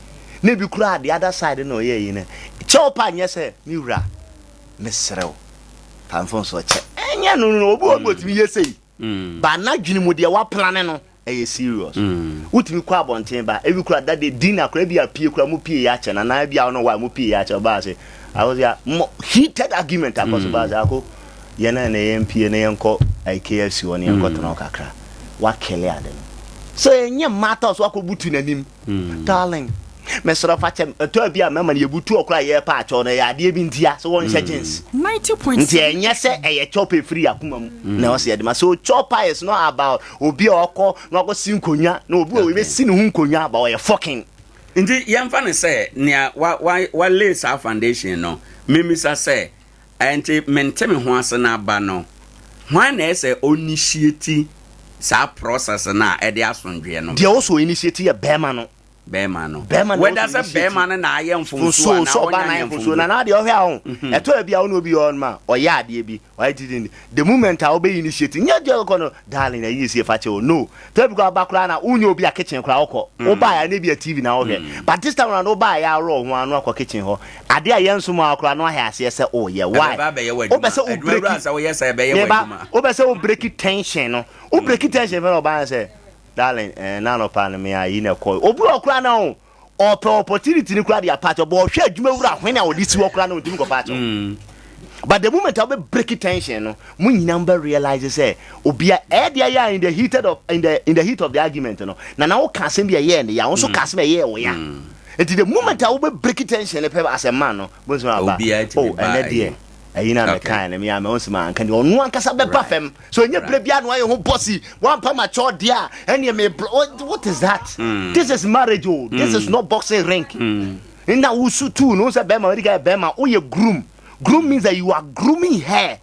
na ebi koraa the other side na ɔyɛ yi no kyɛw pa nyɛ sɛ me wura Mesrɛ wo, fa mfomsoɔ kyɛ. Ɛnyɛ no no, obi wɔ hɔ otumi yɛ sei. Mm. Ba n'adwene mu deɛ waplane no ɛyɛ serious. Mm. Wotumi kɔ abɔnten ba, ebi kura da de dinner kura ebi apue kura mu pie yɛ akyɛ na na ebi a ɔno wa mu pie yɛ akyɛ ɔbaa se. Ako se mo heated argument akɔ so baa se ako yɛn na na yɛn pie na yɛn kɔ ayi KFC hɔ na yɛn kɔ tena hɔ kakra. Wakele ade no. So ɛnyɛ matter so akɔ butu n'anim. Darling, mesrɛ fa kyɛ me. Ɛtɔ bi a mmarima no yɛbutu ɔkoro a yɛrepa akyɛw no, ɛyɛ adeɛ bi ntia sɛ wɔnhyɛ jeans. Nti ɛnyɛ sɛ ɛyɛ chop ɛfiri yɛn akoma mu na ɛwɔ sɛ yɛde ma. So chop is not about obi a ɔkɔ na wakɔsi nkonnwa na obi a ɔbɛsi ne ho nkonnwa but ɔyɛ fucking. Nti yɛmfa no sɛ nea wa wa wa lay saa foundation no, memmisa sɛ, Ɛnti mente me ho ase no aba no, hwan na ɛsɛ ɔinitiate saa process no a ɛde asomdwoeɛ no ba? Deɛ ɔsɛ ɔinitiate yɛ bɛɛma no. Bɛɛma no. Bɛɛma na Whether ɔsɛ sɛ ɔinitiate. bɛɛma no na ayɛ mfomsoɔ Mfomsoɔ anaa sɛ ɔbaa ɔnya na ayɛ nyɛ mfomsoɔ. mfomsoɔ. Nana deɛ ɔhwɛ a ho, ɛtɔ da bi a wo ne obi wɔ hɔnom a, ɔyɛ adeɛ bi, ɔyɛ titindi. The moment a wobɛ initiate, nyɛ deɛ ɔkɔ no, darling ayi esie fa kyɛ o, no. Tɔ bi koraa ba koraa na wonyɛ obi a kitchen koraa wokɔ. Wobaeɛ a na ebi a TV na wohwɛ. But this time round wobaeɛ a worɔ wo ho ano akɔ kitchen hɔ. Adeɛ a yɛnsom a koraa na wahɛ aseɛ sɛ woyɛ. Why? Ɛbɛba abɛyɛ Wopɛ w'adwuma. sɛ wo Adwuma wura breaki sɛ woyɛ saa ɛbɛyɛ meba w'adwuma. wopɛ sɛ wo breaki tension no. Wo breaki tension pɛ na ɔbaa no sɛ darling eh, na anɔpa no me ayi na ɛkɔe. Obi wɔ hɔ koraa na o ɔpɛ opportunity no koraa de apa akyɛw but ɔhwɛ adwuma wura hwene a ɔde si hɔ koraa na ɔntumi nkɔpa akyɛw. But the moment a wobɛ break tension no, mo nyinaa mo bɛ realize sɛ obia ɛyɛ deɛ yɛ a in the heated of in the in the heat of the argument no, na na woka asɛm bi a ɛyɛɛ ne ya, wo nso ka asɛm a ɛyɛɛ wo ya. Nti the moment a wobɛ break tension no pɛ as a man no, bohu sɛ aba, oh ɛnɛ deɛ ɛyi na mekae no, me a mɛho sɛ manka deɛ ɔno ankasa bɛba fam. So ɛnyɛ berɛ biara na wayɛ ho bossy, wampa makyɛw deɛ a ɛneɛ me what is that? This is marriage oh, this is not boxing ring. Nna wo su tuu no sɛ bɛrima wadi kan yɛ bɛrima woyɛ groom groom means that you are grooming her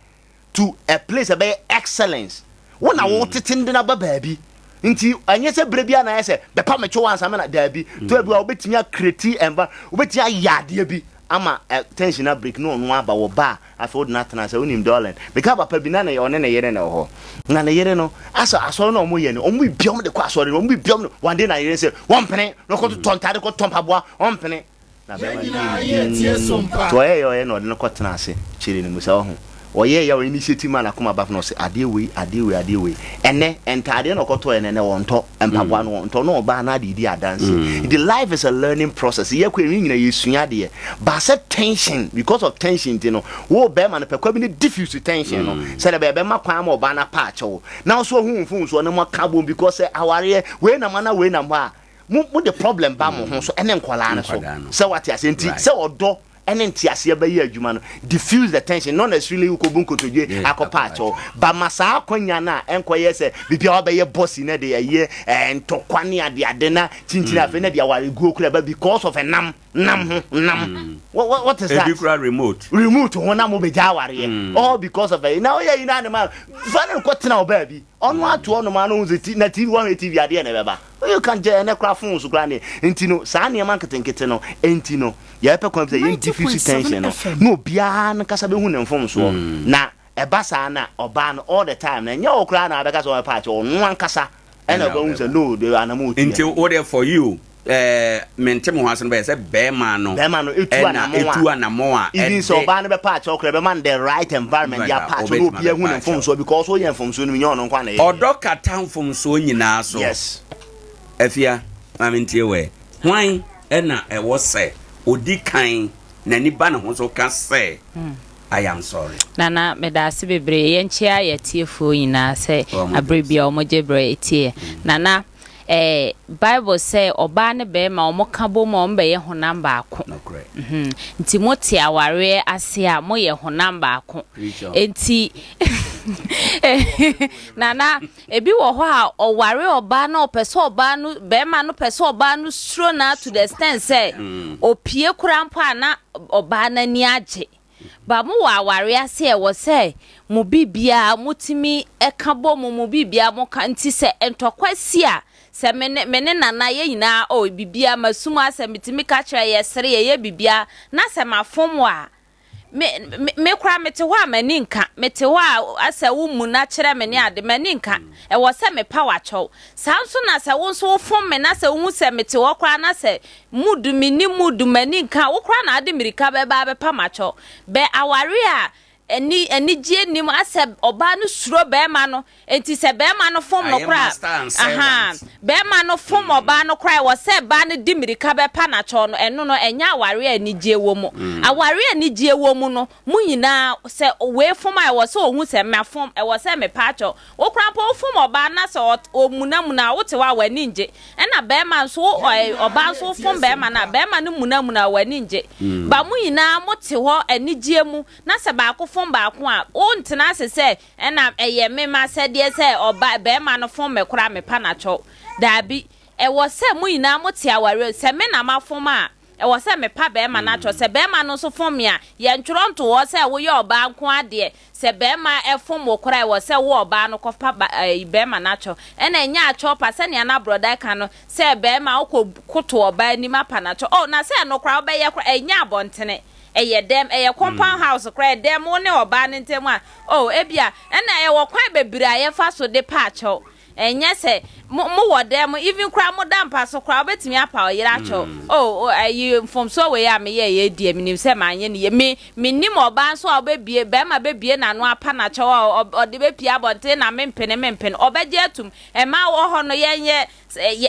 to a place ɛbɛyɛ excellence wo na wo tete no de no aba baabi nti ɛnyɛ sɛ berɛ biara na ayɛ sɛ bɛpa me kyɛw ansa me na daabi to bi a wobɛtumi akreti ɛmba wobɛtumi ayɛ adeɛ bi ama tension na break na ɔno aba wɔ ba a afei wode no atena sɛ wonim darling meka papa bi na ne ɔne ne yere na ɛwɔ hɔ na ne yere no asɛ asɔre na ɔmo yɛ no ɔmo bibia ɔmo de kɔ asɔre no ɔmo bibia ɔmo one day na yere sɛ wɔmpene na ɔkɔtotɔ ntaade kɔtɔ mpaboa ɔmpene na bɛrima no yɛ ne dinn nti ɔyɛ yɛ ɔyɛ na ɔde no kɔtena ase kyerɛ ne mu sɛ ɔho ɔyɛ yɛ initiative ma n'akoma ba na ɔsɛ adeɛ wei adeɛ wei adeɛ wei ɛnɛ ntaadeɛ na ɔkɔtɔ ɛnɛ nɛ wɔntɔ mpaboa no wɔntɔ na ɔbaa na ade di adanse nti life is a learning process yɛ kɔ ɛmi nyina yɛsua adeɛ baasɛ tension because of tension nti no wo bɛrima no pɛ kwa bi ne diffuse tension no sɛdeɛ bɛyɛ bɛma kwan ama ɔbaa no apa akyɛw na ɔso ahu mfomsoɔ no mo aka bom because sɛ awareɛ wei nam ana wei nam hɔ a mo mo de problem ba mo ho so ɛne nkwadaa no so sɛ wate aseɛ nti sɛ ɔdɔ ɛne nteaseɛ bɛyɛ adwuma no diffuse the tension not necessarily wokɔbu nkotodwe akɔpa akyɛw ba ma saa akwanya no a ɛnkɔyɛ sɛ biribi a wabɛyɛ bɔsi na de ɛyɛ ɛɛ ntɔkwa ne adeade na kyinkyini afei na de awareguo kura ba because of ɛnam nam ho nam what, what, what is that ebi kura remote remote ho na mo bɛgya awareɛ all because of ɛyi na ɔyɛ yi na ne ma fa ne kɔ tena ɔbaa bi ɔno ato ɔnom ano ho sɛ na tv wɔn tv adeɛ na ɛbɛba. You can gye ɛnɛ koraa phone so koraa ne nti no saa nneɛma nketenkete no nti no yɛpɛ kwan bi sɛ yɛn diffuse tension no na obiara no kasa bɛhu ne mfomsoɔ na ɛba saa na ɔbaa no all the time na ɛnyɛ wo koraa na abɛka sɛ ɔbɛpa akyɛ ɔno ankasa ɛna ɔbɛhu sɛ no de anam ɔtu Nti wo deɛ for you eh, mente mo ho ase no bɛyɛ sɛ bɛrima no bɛrima no etu ɛna anamɔn a etu anamɔn a even sɛ ɛde ɔbaa no bɛpa akyɛw koraa ɛbɛma no the right environment de apa akyɛw na obi ahu ne mfomsoɔ because woyɛ mfomsoɔ no nyɛ ɔno nko ara na ɛyɛ. Ɔdɔ kata mfomsoɔ nyinaa so. Yes. Afia, ma mentie wo ɛ. Hwan na ɛwɔ sɛ ɔdi kan n'ani ba ne ho so ka sɛ I am sorry? Nana medaase bebree yɛnkyea yɛatiefoɔ nyinaa sɛ aberɛ biara wɔn gye berɛ tie yɛn. Nana eh, Bible sɛ ɔbaa ne bɛrima wɔn ka bom a wɔn bɛyɛ honam baako. Mhm. Nti mo te awareɛ ase a mo yɛ honam baako. Nti Nana ebi wɔ hɔ a ɔware ɔbaa na ɔpɛ sɛ ɔbaa no bɛrima no pɛ sɛ ɔbaa no suro na to the extent sɛ mm. opie koraa mpo a na ɔbaa no ani agye. Ba mo wɔ aware ase a ɛwɔ sɛ mo biribiara motumi ka bɔ mu, mo biribiara mo ka nti sɛ ntɔkwa si a, sɛ me ne me ne Nana yɛn nyinaa oh biribiara masum asɛm metumi ka kyerɛ yɛsere yɛyɛ biribiara na sɛ mafom wo a, me me me koraa mete hɔ a m'ani nka, mete hɔ a asɛ wo muna kyerɛ me ne ade m'ani nka, ɛwɔ sɛ mepa wo akyɛw. Saa nso na sɛ wo nso wofom me na sɛ wohu sɛ mete hɔ koraa na sɛ Mood, menni mood, m'ani nka, wo koraa na wode mmirika bɛba abɛpa m'akyɛw. Bɛ aware a ani anigyeɛ nnim, asɛ ɔbaa no suro barima no, enti sɛ barima no fom no Ayɛ koraa master and ahaa, servant. barima no fom ɔbaa no koraa a, ɛwɔ sɛ baa no de mmirika bɛpa n'akyɛw no, ɛno no ɛnyɛ aware a anigyeɛ wɔ mu. Aware a anigyeɛ wɔ mu no, mo nyinaa, sɛ wei fom a, ɛwɔ sɛ ɔhu sɛ mafom, ɛwɔ sɛ mepa akyɛw. Wo koraa mpo wofom ɔbaa na sɛ ɔmunamuna a, wote hɔ a w'ani ngye. Ɛna bɛɛma nso wo ɔɛ ɔbaa nso wofom bɛɛma no a, bɛɛma no munamuna a w'ani ngye. Ba mo nyinaa mo te hɔ anigyeɛ mu na sɛ baako fom baako a, wo ntena ase sɛ ɛna ɛyɛ me m'asɛdeɛ sɛ ɔba bɛɛma no fom me koraa mepa no akyɛw. Daabi. Ɛwɔ sɛ mo nyinaa mo te awareɛ sɛ me na mafom a, Ɛwɔ sɛ mepa barima no akyɛw. Sɛ barima no nso fom me a, yɛntwerɛ nto hɔ sɛ woyɛ ɔbaa nko ara deɛ, sɛ barima fom wo koraa a, ɛwɔ sɛ wo ɔbaa no kɔpa ba ɛyi barima no akyɛw. Ɛna ɛnyɛ akyɛw pa sɛnea na Brɔda ka no sɛ barima wokɔ koto ɔbaa anim apa no akyɛw. Oh, na sɛ ɛno koraa wobɛyɛ koraa, ɛnyɛ abɔntene, ɛyɛ dɛm, ɛyɛ compound house koraa, ɛdɛm wo ne ɔbaa no ntam a, oh, ebia, ɛna ɛwɔ kwan bebree a yɛfa so de pa akyɛw. Ɛnyɛ sɛ mo mo wɔ dan mu even koraa mo da mpa so koraa wobɛtumi apa ɔyere akyɛw oh ayi mfomsoɔ wei a meyɛɛ yɛ deɛ menim sɛ manyɛ no yie me menim ɔbaa nso a ɔbɛbie bɛrima bɛbie n'ano apa n'akyɛw a ɔde bɛpie abɔnten na mempene mempene ɔbɛgye atum mmaa wɔ hɔ no yɛnyɛ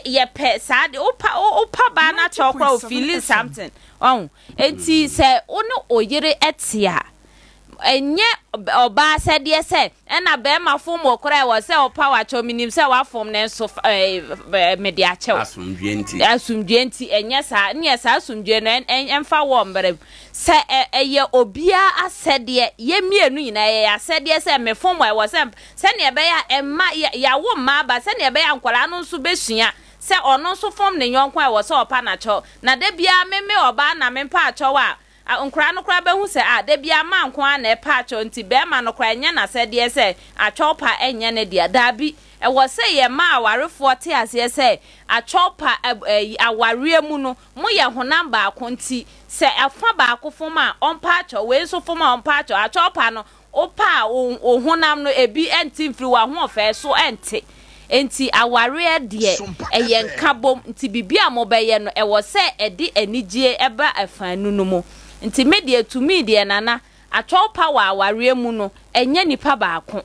yɛpɛ saa de wopa wopa baa n'akyɛw koraa ofeeling something ɔho enti sɛ wo ne oyere te a Ɛnyɛ ɔbaa asɛdeɛ sɛ ɛna bɛɛma fom wo koraa ɛwɔ sɛ ɔpa wo akyɛw menim sɛ wafom nanso mede akyɛ wo. Asomdwoeɛ nti. Asomdwoeɛ nti ɛnyɛ saa neɛ saa asomdwoeɛ no ɛmfa wɔ mmerɛ mu sɛ ɛyɛ obiara asɛdeɛ yɛ mmienu nyinaa ɛyɛ yɛ asɛdeɛ sɛ mefom wo ɛwɔ sɛ sɛdeɛ ɛbɛyɛ a ɛmma yɛawo mma aba sɛdeɛ ɛbɛyɛ a nkwadaa no nso bɛsua sɛ ɔno nso fom ne yɔnko a ɛwɔ sɛ ɔpa no akyɛw na da biara me me ɔbaa na mempa akyɛw a A Nkoraa no koraa bɛhu sɛ ah da biara mmaa nko ara na ɛpɛ akyɛw nti barima no koraa ɛnyɛ n'asɛdeɛ sɛ akyɛw pa nyɛ ne dea. Daabi, ɛwɔ sɛ yɛn mmaa awarefoɔ te aseɛ sɛ akyɛw pa ɛyi awareɛ mu no moyɛ honam baako nti sɛ ɛfa baako fom a ɔmpa akyɛw, wei nso fom a ɔmpa akyɛw. Akyɛw pa no Wopɛ a, wo wo honam no, ebi nte mfiri w'ahoɔfɛ so nte. Enti awareɛ deɛ, ɛyɛ nkabom. Nti biribi a mobɛyɛ no, ɛwɔ sɛ ɛde anigyeɛ ba afaanu no mu. Nti me deɛ, to me deɛ, Nana, atwɔw pa wɔ awareɛ mu no, ɛnyɛ nipa baako.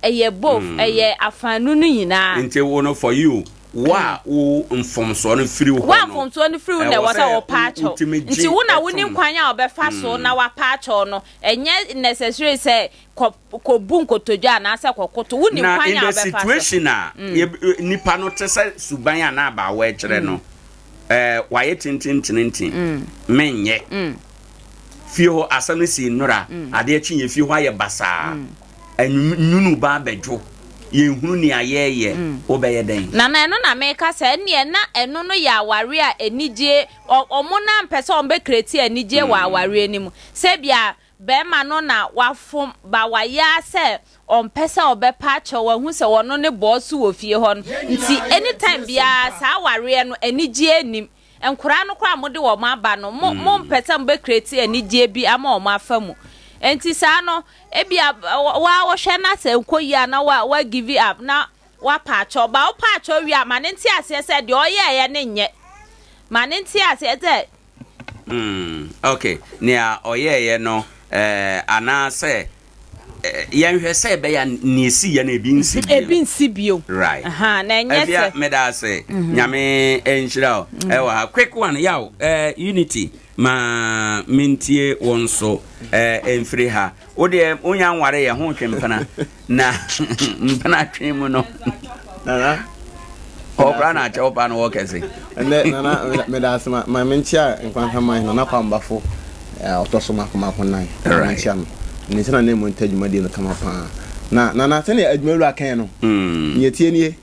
Ɛyɛ both, ɛyɛ afaanu no nyinaa. Nti wo no, for you, wo a wo mfomsoɔ no firi wo Wo a hɔ no, mfomsoɔ no firi wo na ɛwɔ ɛwɔ sɛ sɛ wopa akyɛw. wotumi Nti gye wo na wonim tom. kwan a wobɛfa so na woapa akyɛw no. Ɛnyɛ necessary sɛ kɔ kɔbu nkotodwe anaasɛ kɔkoto. Wonim Na kwan in a the wobɛfa so. situation a yɛ nipa no te sɛ suban a na abaawa kyerɛ no, ɛɛ wayɛ tententenenten, menyɛ. Fie hɔ asɛm no sii nnora, adeɛ kye yɛ fie hɔ ayɛ basaa, anwunu ba abɛdwo, yɛnhunu nea yɛreyɛ, wobɛyɛ dɛn? Nana ɛno na meka sɛ ɛnneɛ na ɛno no yɛ awareɛ a anigyeɛ, ɔ wɔn no ampɛ sɛ wɔbɛ create anigyeɛ wɔ awareɛ no mu. Sɛ ebia. bɛrima no na wafom ba wayɛ ara sɛ ɔmpɛ sɛ ɔbɛpa akyɛw wahu sɛ ɔno ne bɔɔso wɔ fie hɔ no nti anytime biara saa awareɛ no anigyeɛ nnim. Nkwadaa no koraa a mode wɔn aba no, mo mompɛ sɛ mobɛ create anigyeɛ bi ama wɔn afa mu. Nti saa no, ebia wa wohwɛ na sɛ nkɔ yie a na wa wa give up na wapa akyɛw. Ba wopa akyɛw wie a, ma ne nte aseɛ sɛ deɛ ɔyɛɛyɛ no nyɛ. Ma ne nte aseɛ sɛ. Mm, okay, nea ɔyɛɛyɛ no eh, anaasɛ Yɛnhwɛ sɛ ɛbɛyɛ a nea ɛsiiɛ no ebi nsi bio. Ebi nsi bio. Right. Aha, na ɛnyɛ Afia, sɛ. meda ase. Nyame nhyira wo. Ɛwɔ ha. Quick one, yaw, eh, Unity, ma mentie wo nso eh, mfiri ha. Wo deɛ, wonya nware yɛ ho twe mpena. Na mpena twe mu no. Nana. Ɔkora na akyɛw pa no wɔ kɛse. Ɛnɛ nana meda ase ma ma menkyia nkwantaman nana kwambafo ɔtɔ so mako mako nan na menkyia no ne nsa na ne mu nta dwumadie no kama paa na nana sɛnea adwumawura kan no mm. nea tie nie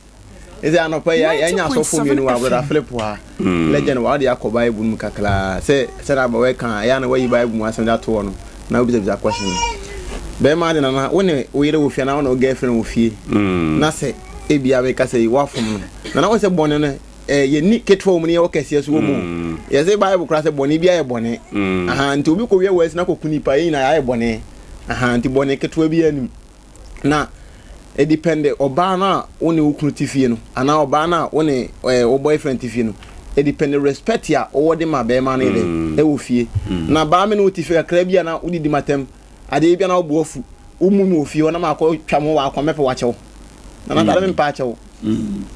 ɛsɛ anɔpa yi yɛanya asɔfo mmienu wɔ abrada Philip ha mm. legend wa ɔde akɔ bible mu kakraa sɛ sɛnea abawɛ kan ɛyɛ na wayi bible mu asɛm de ato hɔ no na wobisabisa question bɛrima de nana wo ne wo yere wɔ fie anaa wo ne wo girlfriend wɔ fie mm. na sɛ ebia meka sɛ yi woafom no na na wo sɛ bɔne no eh, yɛni ketewa wɔ mu ne yɛwɔ kɛseɛ so wɔ mu mm. yɛsɛ bible koraa sɛ bɔne bi ayɛ bɔne mm. aha nti obi kɔwia wɔ asi na kɔku nipa yɛ nyinaa yɛayɛ bɔne aha nti bɔne ketewa bi anim na ɛdepɛnde ɔbaa no a wo ne wo kunu te fie no anaa ɔbaa no a wo ne eh, wo boyfriend te fie no ɛdepɛnde respect a wɔwɔ de ma bɛrima no yɛ dɛ mm. ɛwɔ fie na baa me ne wo te fie kakra bi a na wodidi matam Adeɛ bi a na wo bo afu, wo mu me wɔ fie hɔ na makɔ twa mo wɔ akwa mɛpɛ wakyɛw. Na na tade mempɛ akyɛw.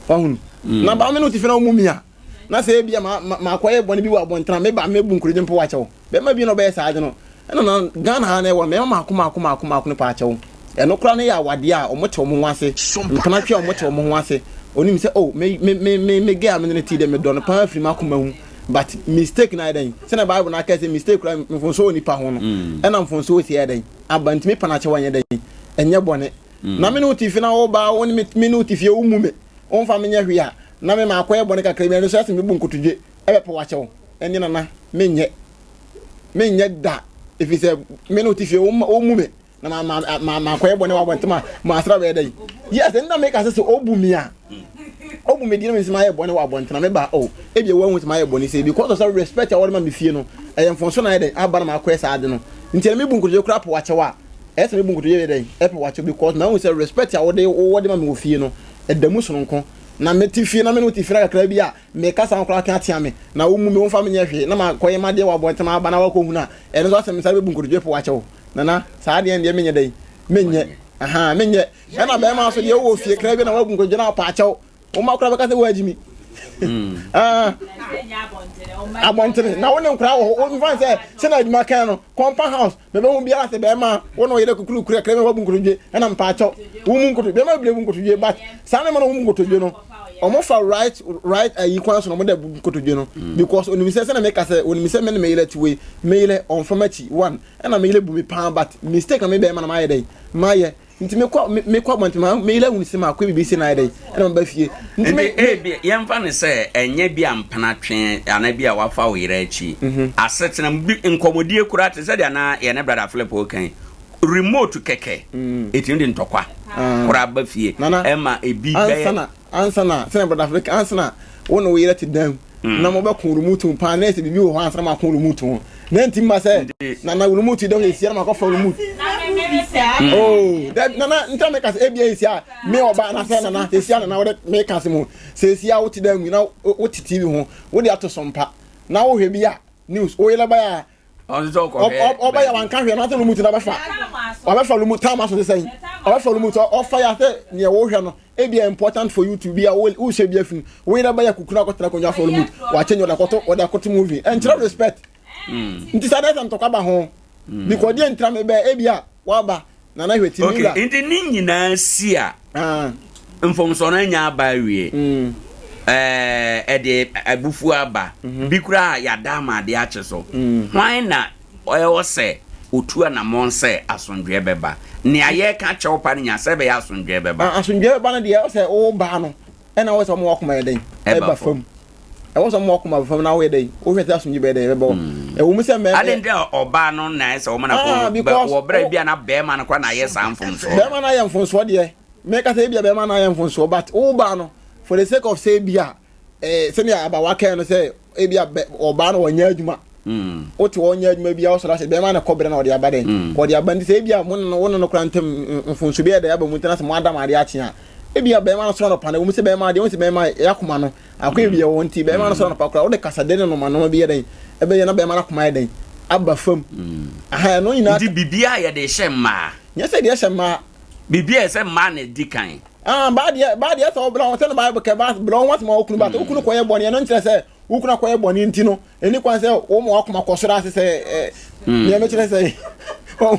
Wahunu? Na ba me ne wo te fie na wo mu mi a, na sɛ ebi a ma ma makɔ yɛ bɔne bi wɔ abɔnten a meba mɛbu nkurogye mpo wakyɛw. Bɛrima bi na ɔbɛyɛ saa ade no. Ɛna na Ghana ha na ɛwɔ no mmarima mako mako mako mako no pɛ akyɛw. Ɛno koraa no yɛ awadeɛ a wɔte wɔn ho ase. Mpena twe a wɔte wɔn ho ase. Onim sɛ oh me me me me me girl a me ne no te yi deɛ medɔ no paa firi m'akoma mu. But mistake no ayɛ dɛn? Sɛnea Bible no aka sɛ mistake kura mfomso wɔ nipa ho no, mm. ɛna mfomso wɔ si ayɛ dɛn? Aba ntumi pa n'akyɛw anyɛ dɛn? Ɛnyɛ bɔne. Mm. Na me ne wo te fie na wo ba wo ne me ne wo te fie wo mu me. Womfa me nyɛ hwee a na me ma akɔyɛ bɔne kakra bi ɛno so ɛsɛ me bu nkotodwe ɛbɛpɛ w'akyɛw. Ɛne nana menyɛ. Menyɛ da ɛfiri sɛ me ne wo te fie wo mu me. na ma ma ma ma kɔyɛ bɔne wɔ abɔnten ma ma asra bɛyɛ dɛ yes ɛnna meka sɛ sɛ ɔbu mi a ɔbu mi di na mi sɛ ma yɛ bɔne wɔ abɔnten na me ba oh ebi ɛwɔ ehu sɛ ma yɛ bɔne sɛ because of sɛ respect a wɔde ma mi fie no ɛyɛ mfonso na ayɛ dɛ aba na ma akɔyɛ saa ade no nti ɛna mi bu nkotodwe kora po akyɛw a ɛyɛ sɛ mi bu nkotodwe yɛ dɛ ɛpo akyɛw because ma ehu sɛ respect a wɔde wɔde ma mi wɔ fie no ɛda mu sononko na me te fie na me ne wo te fie na kakra bi a me kasa ho koraa teatea me na wo mu mi wɔmfa me nyɛ hwee na ma kɔyɛ ma deɛ wɔ abɔnten ma aba na wakɔ hunu a ɛno nso asɛm nsa bɛbu nkotodwe po akyɛw. Nana, saa adeɛ no deɛ menyɛ dɛn? Menyɛ. Ahaa, menyɛ. Ɛna bɛrima nso deɛ wowɔ fie kra bi na wagu nkotodwe na ɔpa akyɛw. Wo mma koraa bɛka sɛ woagyi mi. Ah, abɔntene. Na wo ne nkora wɔ hɔ. Wo mfa sɛ sɛ na adwuma kan no, compound house, bɛbɛhu biara sɛ bɛrima wo ne ɔyere kukuru kura kra bi na wabu nkotodwe ɛna mpa akyɛw. Wo mu nkotodwe, bɛrima bebree bu nkotodwe but saa nneɛma na wo mu nkotodwe no. Wɔn fa right right ayi kwan so na wɔn de bu nkotodwe no because onim sɛ sɛ na meka sɛ onim sɛ me ne me yere ti wei me yere ɔnfa m'akyi one ɛna me yere bu me paa but mistake na me bɛrima na mayɛ dɛn mayɛ nti mekɔ mekɔ abɔnten ma me yere ahunu sɛ makɔ biribi se na ayɛ dɛn ɛna maba fie nti me ebi yɛmfa no sɛ ɛnyɛ bi a mpena twe anaa bi a wafa wo yere akyi mhm. asetena bi nkɔmmɔdie koraa te sɛ deɛ na yɛne brother Philip kan remote kɛkɛ mm. ɛtumi de ntɔkwa ah. koraa ba fie ɛma ebi bɛyɛ Ansa na, sɛnea Brɔda Flick, ansa na wo ne wo yere te dan mu na mobɛko remote ho paa na ɛsɛ biribi wɔ hɔ ansa na moako remote ho. Na nti mma sɛ, Nana remote yi dɛ ɛsia na makɔfa remote. Oh, dɛ Nana, nti na meka sɛ ebia ɛsia me ɔba anaasɛ Nana, ɛsia Nana wode meka asɛm o. Sɛ ɛsia wote dan mu na wote TV ho, wode ato so mpa na wohwɛ bi a news, wo yere baeɛ a ɔbɛyɛ wanka hwɛ n'asɛ lumu ti na ɔbɛfa ɔbɛfa lumu tam aso sɛ ɔbɛfa lumu ti ɔfa yɛ asɛ nea wɔhwɛ no ebi yɛ important for you to be a wohyɛ bi afiri wo yɛrɛ bɛyɛ kukuru akɔtena akonnwa afɔ lumu wakyɛ nyɛ ɔde akɔto ɔde akɔto movie ɛnkyerɛ respect nti saa dɛ sɛ ntɔkwa ba ho because deɛ ntira mi bɛ ebi a waba Nana hwɛ ti okay nti ne nyinaa si a ah. mfomsoɔ no anya aba awie mm. ɛɛ ɛde abufuo aba mhm. bi koraa yɛada ama adeɛ akye so mm. hwan na ɛwɔ sɛ otu anamɔn sɛ asomdwoeɛ bɛba nea yɛreka kyɛw pa no nya sɛ ɛbɛyɛ asomdwoeɛ bɛba ah, asomdwoeɛ bɛba no deɛ ɛwɔ sɛ wo baa no ɛna ɛwɔ sɛ ɔmo wakoma yɛ dɛn ɛba fam ɛwɔ sɛ ɔmo wakoma fam na woyɛ dɛn wohwɛ sɛ asomdwoeɛ bɛyɛ dɛn ɛbɛba mm. Ɛwɔ mu sɛ mmarima. Adi nti a ɔbaa no na ɛsɛ wɔn na Ah, kɔn because wɔ berɛ bi a na bɛrima no koraa na ayɛ saa mfomsoɔ. Bɛrima no ayɛ mfomsoɔ deɛ mɛka sɛ ebia bɛrima no ayɛ mfomsoɔ but wo baa no for the sake of sɛ ebia eh, sɛnea abawa kɛn no sɛ ebia bɛ ɔbaa no ɔnyɛ adwuma mm. wote hɔ ɔnyɛ adwuma bi a ɔsɔrɔ asɛ bɛrima no kɔbrɛ na ɔde aba dɛn mm. ɔde aba nti sɛ ebia mo ne no wo ne no koraa ntam mfomsoɔ bi yɛ dɛ aba mu nti na sɛ mo adam adeɛ akye a ebia bɛrima no sɔrɔ anɔpa no ɛwɔ mu sɛ bɛrima deɛ wɔn sɛ bɛrima yɛ akoma no Akwan bi wɔ hɔ nti bɛrima no sɔrɔ anɔpa koraa wode kasa dɛ ne noma noma bi yɛ dɛn ɛbɛyɛ na bɛrima no akoma yɛ dɛn aba fam. Aha ɛno nyinaa. Nti biribiara yɛde hyɛ mmaa. Nyɛ sɛ deɛ hyɛ mmaa. Biribiara sɛ mmaa na ɛdi kan. Ah baa deɛ baa deɛ sɛ ɔbla ho sɛ no Bible kɛ baa bla ho asɛm a okunu ba sɛ okunu kɔyɛ bɔne ɛno nkyerɛ sɛ wo kunu akɔyɛ bɔne nti no ɛni kwan sɛ wo ma wakoma kɔ soro ase sɛ ɛ nea mekyerɛ sɛ wo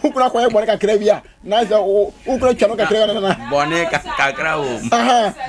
kunu akɔyɛ bɔne kakra bi a na sɛ wo kunu atwa no kakra bi na bɔne kakra wɔ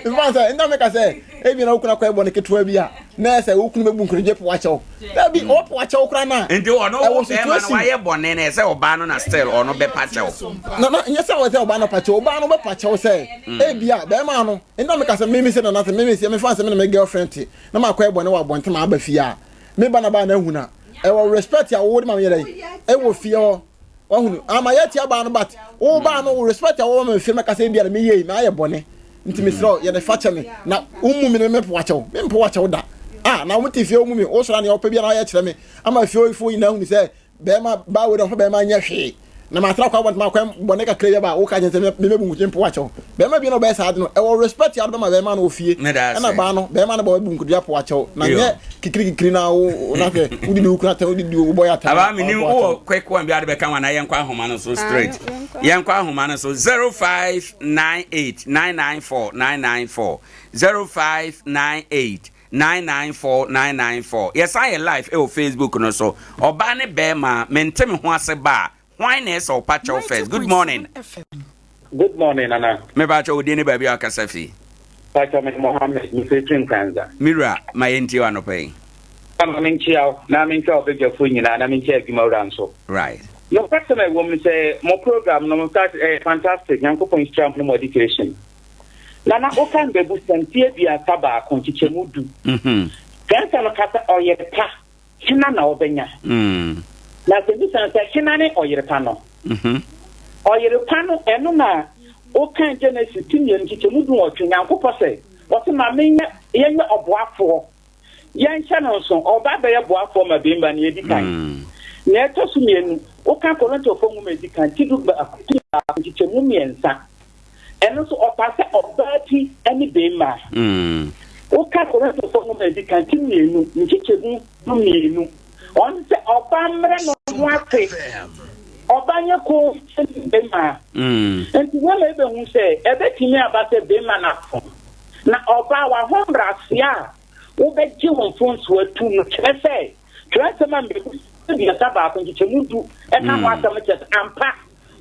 mu mfa sɛ nna meka sɛ ebi na wo kunu akɔyɛ bɔne ketewa bi a na sɛ wo kunu bɛbu nkonodwe po akyɛw dabi ɔpo akyɛw koraa na nti ɔno wo bɛrima no wayɛ bɔne na ɛsɛ ɔbaa no na still ɔno bɛpa kyɛw na na nyɛ sɛ wɔ sɛ ɔbaa no pa kyɛw ɔbaa no bɛpa kyɛw sɛ ebi a bɛrima no nna meka sɛ mimi sɛ nana sɛ mimi sɛ mefa sɛ me na me girlfriend te na makɔyɛ bɔne wɔ abɔnten ma aba fie a me ba na ba na ahunu a ɛwɔ respect a wowɔ de ma me yɛ dɛ ɛwɔ fie hɔ wahunu ama yɛ tia baa no but wo baa no respect a wɔwɔ ma me fie mɛka sɛ ebia na meyɛ yi mayɛ bɔne nti mesrɛ yɛ de fa kyɛ me na womu me no mempo wakyɛw mempo wakyɛw da ah na wɔte fie womu me wosɔre a nea wɔpɛ biara na wɔyɛ kyerɛ me ama fie foɔ nyinaa hunu sɛ Bɛɛma baa wei dɛ ɔmfa bɛɛma nyɛ hwee na matra kɔ abɔnten makɔ bɔne kakra bi aba a woka kyerɛ sɛ me mɛbu nkotodwe mpo akyɛw. Bɛɛma bi na ɔbɛyɛ saa ade no ɛwɔ respect a wode bɛma bɛɛma no wɔ fie ɛna baa no bɛɛma no bɔ bɛbu nkotodwe apo akyɛw na nyɛ kikiri kikiri na wo na hwɛ wodidi wo kunu atɛn wodidi wo bɔyɛ atɛn Abaa menim wowɔ quick one bi ade bɛka ho anaa yɛnkɔ ahoma no so straight yɛnkɔ ahoma no so 0598 994 994 0598 994 994 Yɛsan yɛ live ɛwɔ Facebook no so Ɔbaa ne bɛɛma mente me ho ase ba a hwan na ɛsɛ ɔpa kyɛw first Good morning. Good morning Nana. Me pa kyɛw wo din ne baabi a wakasa fi. Pakyɛw me de Mohammed me firi Twinkranza. Me wura ma yɛntie wo anɔpa yi. Ma me nkyea wo na me nkyea ɔbadwafoɔ nyinaa na me nkyea adwuma wura nso. Right. Nokwasɛm a ɛwɔ mu ne sɛ mo program no ɛyɛ fantastic Nyankopɔn nhyira mo ne mo education. Nana, woka mbɛbusɛm ti 31 nkyekyɛmu du. Twerɛnsɛm no ka sɛ, Ɔyere pa, hena na ɔbɛnya? Na asɛmmisa no sɛ, Hena ne ɔyere pa no? Ɔyere pa no, ɛno na wokan Genesis ti mmienu nkyekyɛmu dunwɔtwe, Nyankopɔ sɛ, ɔse ma menyɛ, yɛnyɛ ɔboafoɔ. Yɛnhyɛ no nso, ɔba bɛyɛ boafoɔ ma bemba, nea edi kan. Nea ɛtɔ so mmienu, woka Korintofoɔ nwoma a edi kan ti dubaako nkyekyɛmu mmiɛnsa, Ɛno nso, ɔkaa sɛ ɔbaa ti ne barima. Woka Korintofo nwoma a edi kan ti mmienu, nkyekyɛmu dumienu, ɔno sɛ ɔbaa mmrɛ no ho ase, ɔbaa nyɛ komm sɛ barima. Nti wei ma yɛbɛhu sɛ ɛbɛtumi aba sɛ barima no afom, na ɔbaa w'ahobrɛaseɛ a wobɛgye wo mfomsoɔ atum no kyerɛ sɛ twerɛnsɛm a mmienu 31 nkyekyɛmu du ɛka ho asɛm no kyerɛ sɛ ampa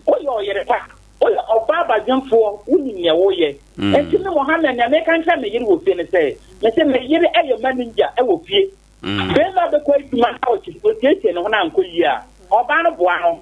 Woyɛ ɔyere pa, woyɛ ɔbaa badwemfoɔ, wonim neɛ woyɛ. Enti me Mohammed, nea meka nkyerɛ me yere wɔ fie ne sɛ, mese me yere yɛ manager wɔ fie. Barima bɛkɔ adwuma na ɔsiesie ne ho na ankɔ yie a, ɔbaa no boa no.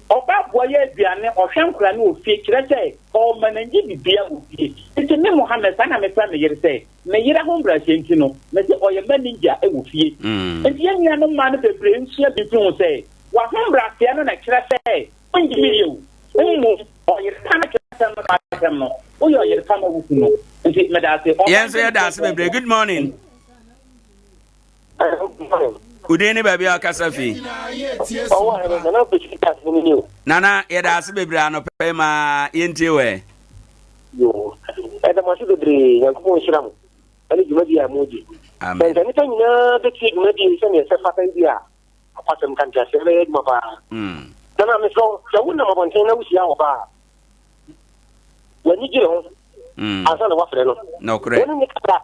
Ɔbaa boa yɛ aduane, ɔhwɛ nkwadaa no wɔ fie, kyerɛ sɛ ɔmanage biribiara wɔ fie. Enti me Mohammed, saa na mefrɛ me yere sɛ, me yere ahobrɛaseɛ nti no, mese ɔyɛ manager wɔ fie. Enti yɛn nuanom mmaa no bebree nsua biribi ho sɛ, W'ahobrɛaseɛ no na ɛkyerɛ sɛ wonnye me o, mmom ɔyere pa no kyerɛ asɛm no asɛm no, woyɛ ɔyere pa ma wo kunu. Nti meda ase. Yɛn nso yɛda ase bebree. Good morning. Wo din ne baabi a ɔkasa fi? Nana yɛda ase bebree anɔpɛ yi ma yɛntie wɛ. Yo, ɛda mo ase bebree, Nyankopɔn nhyira mo ɛne dwumadi a modi. Sɛ nka nnipa nyinaa bɛtie dwumadi yi sɛnea ɛsɛ fata yi bi a, Nokwasɛm ka nteaseɛ bɛyɛ adwuma paa. Nana mesrɛ wo sɛ wonam abɔnten na wohyia ɔbaa a w'ani gye ne ho ansa na woafrɛ no. Nokorɛ. Wo ne ne kasa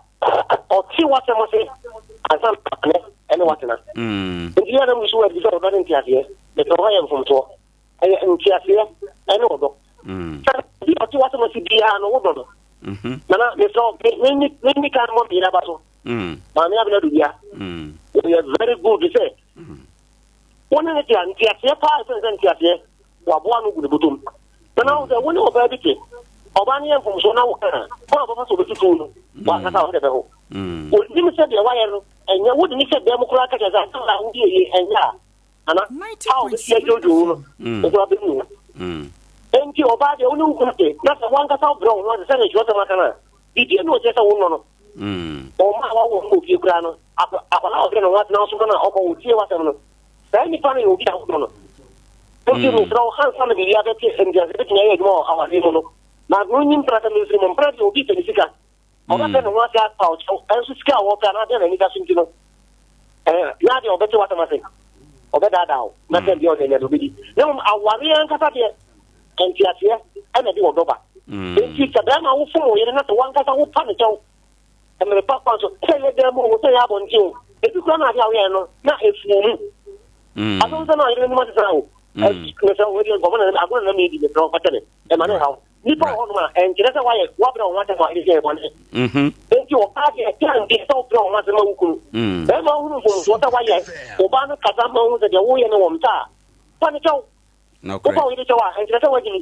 ɔte w'asɛm ase ansa na ne ɛne woatena. Nti yɛ na wusu wɔ sɛ ɔdɔ ne nteaseɛ. Mesrɛ wo yɛ mfomsoɔ. Ɛyɛ nteaseɛ ɛne ɔdɔ. Sɛ bi ɔte w'asɛm ase biara no wodɔ no. Nana mesrɛ wo menni kan mmɔ me yere aba so. Mm. Maame Abena Dubia. Mm. Wɔyɛ very good sɛ. Mm. Wɔn ne te a nteaseɛ paa ɛsɛn sɛ nteaseɛ waboa no gu ne bɔtɔm. Na na sɛ wɔn ne ɔbaa bi te ɔbaa no yɛ mfomsoɔ na wɔka a kɔn a ɔbɛfa so ɔbɛtutu no wakasa ɔde bɛho. Onim sɛ deɛ wayɛ no. ɛnyɛ wode ne sɛ dɛm koraa ka kyerɛ sɛ asɛm a wodi yɛ ɛnyɛ a ana a wobɛsi adwodwo wo no nso abɛmu wo. Enti ɔbaa deɛ wo ne wo kunu te na sɛ woankasa wobrɛ wo ho ase sɛdeɛ twerɛsɛm aka no a, biribi ani ɔkyerɛ sɛ wonnɔ no. Ɔma a wawo wɔ fie koraa no, akwadaa a ɔbrɛ ne ho ase na wosoma no a ɔkɔ wotie w'asɛm no, saa nipa no yɛ obi a wodɔ no. Enti mesrɛ wo, ansa na biribi abɛte ntease bɛtumi ayɛ adwuma wɔ awareɛ mu no, ma no nyi mpena sɛ memfiri mu. Mpena deɛ obi pɛ ne sika. Ɔbɛpɛ ne ho ase apaw kyɛw, nanso sika a ɔpɛ anaa deɛ n'ani da so nti no, ɛɛ, na deɛ ɔbɛte w'asɛm ase. Ɔbɛdaadaa wo, na sɛ deɛ ɔde nya deɛ ɔbɛdi. Na mmom awareɛ ankasa deɛ, nteaseɛ ɛna ɛde ɔdɔ ba. Enti sɛ bɛrima wofom wo yere na sɛ w'ankasa wopa ne kyɛw, mmere pa kwan so, sɛ ɛyɛ dan mu o, sɛ ɛyɛ abɔnten o, ebi koraa na adeɛ a woyɛɛ no na efu wo mu. Asɛm sɛ na ɔyere n'anim asesa o. Mesrɛ wo, wei deɛ nkɔmmɔ na agorɔ na na medi, mesrɛ wo fa kyɛ me, ɛma ne nhaw. Nnipa wɔ hɔnom a, ɛnkyerɛ sɛ woayɛ, woabrɛ wo ho ase ma ɛyɛ bɔne. Enti ɔbaa deɛ, ɛkyɛn deɛ sɛ wobrɛ wo ho ase ma wo kunu. Barima wohunu mfomsoɔ sɛ woayɛ, ɔbaa no kasa ma wohu sɛ deɛ woyɛ no wɔ msa a, fa no kyɛw. Wofa wo yere kyɛw a, ɛnkyerɛ sɛ woagye ni.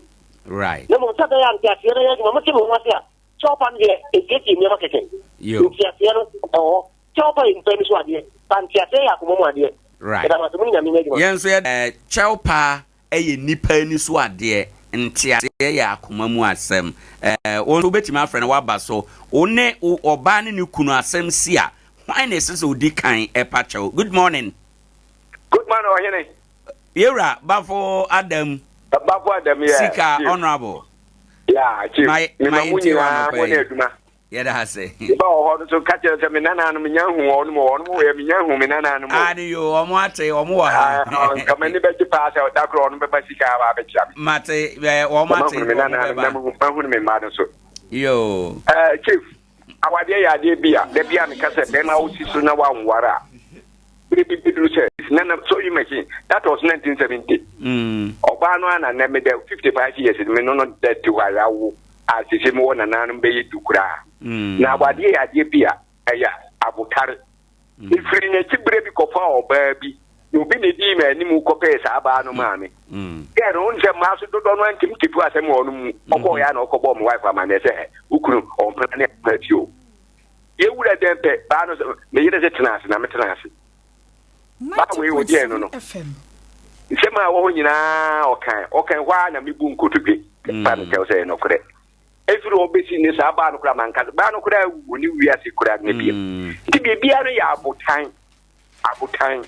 Na mmom sɛ ɛbɛyɛ a nteaseɛ bɛyɛ adwuma, mote mo ho ase a, kyɛwpa no deɛ, ɛsiesie nneɛma kɛkɛ. Nteaseɛ no, ɛwɔ hɔ. Kyɛwpa yɛ nipa ani so adeɛ, ba nteaseɛ yɛ akoma mu adeɛ. Yɛda mo ase, mo ne Nyame nyɛ adwuma. Yɛn nso yɛda kyɛwpa yɛ nnipa ani so adeɛ, nteaseɛ yɛ akoma mu asɛm. Ɛɛ, wo nso wobɛtumi afrɛ na woaba so. Wo ne wo ɔbaa ne ne kunu asɛm si a, hwan na ɛsɛ sɛ ɔdi kan pa kyɛw? Good morning. Good morning, Ɔhene. Yɛwura Bafo Adam. Bafo Adam, yeah. Sika Honorable. Yeah, Chief. Ma, ma mu nyinaa mo ne adwuma. Yɛda ase. Me ba wɔ hɔ no so ka kyerɛ sɛ me nananom nya hu wɔn mu wɔn mu yɛ menya hu me nananom o. Aane yoo wɔn ate wɔn wɔ ha. Nka m'ani bɛgye paa sɛ da koro wɔn bɛba sika aba abɛkyia me. Mate ɛ wɔn ate wɔn bɛba. Na mahunu me mma no so. Yoo. Ɛɛ chief awadeɛ yɛ adeɛ bi a da bi a meka sɛ bɛrima wosi so na wanware a bere bi bɛduru sɛ na na sewing machine that was 1970 ɔbaa no ana nɛ meda 55 years me no no da ti hɔ a yɛawo a sese mewɔ nananom bɛyɛ du koraa na awadeɛ yɛ adeɛ bi a ɛyɛ abotare mefiri n'akyi berɛ bi kɔfa ɔbaa bi na obi na ɛdii m'anim kɔpɛɛ saa baa no maa me gɛ no wone sɛ mmaa so dodɔ no antim ketu asɛm wɔ no mu ɔkɔɔ yɛ a na ɔkɔbɔɔ me wife amanneɛ sɛ wo kunu ɔmpena ne apena fie o Yɛwura dɛm pɛ, baa no sɛ, me yere se tena ase, na metena ase. Baa wei ɔdeɛn no no. Nsɛm a ɛwɔ hɔ nyinaa ɔkan, ɔkan hɔ ara na mebu nkotodwe fa no kyɛw sɛ ɛyɛ nokorɛ. Ɛfiri hɔ bɛsi ne saa baa no koraa manka, baa no koraa awu, ɔne wiase koraa ne biam. Nti biribiara no yɛ abotan, abotan.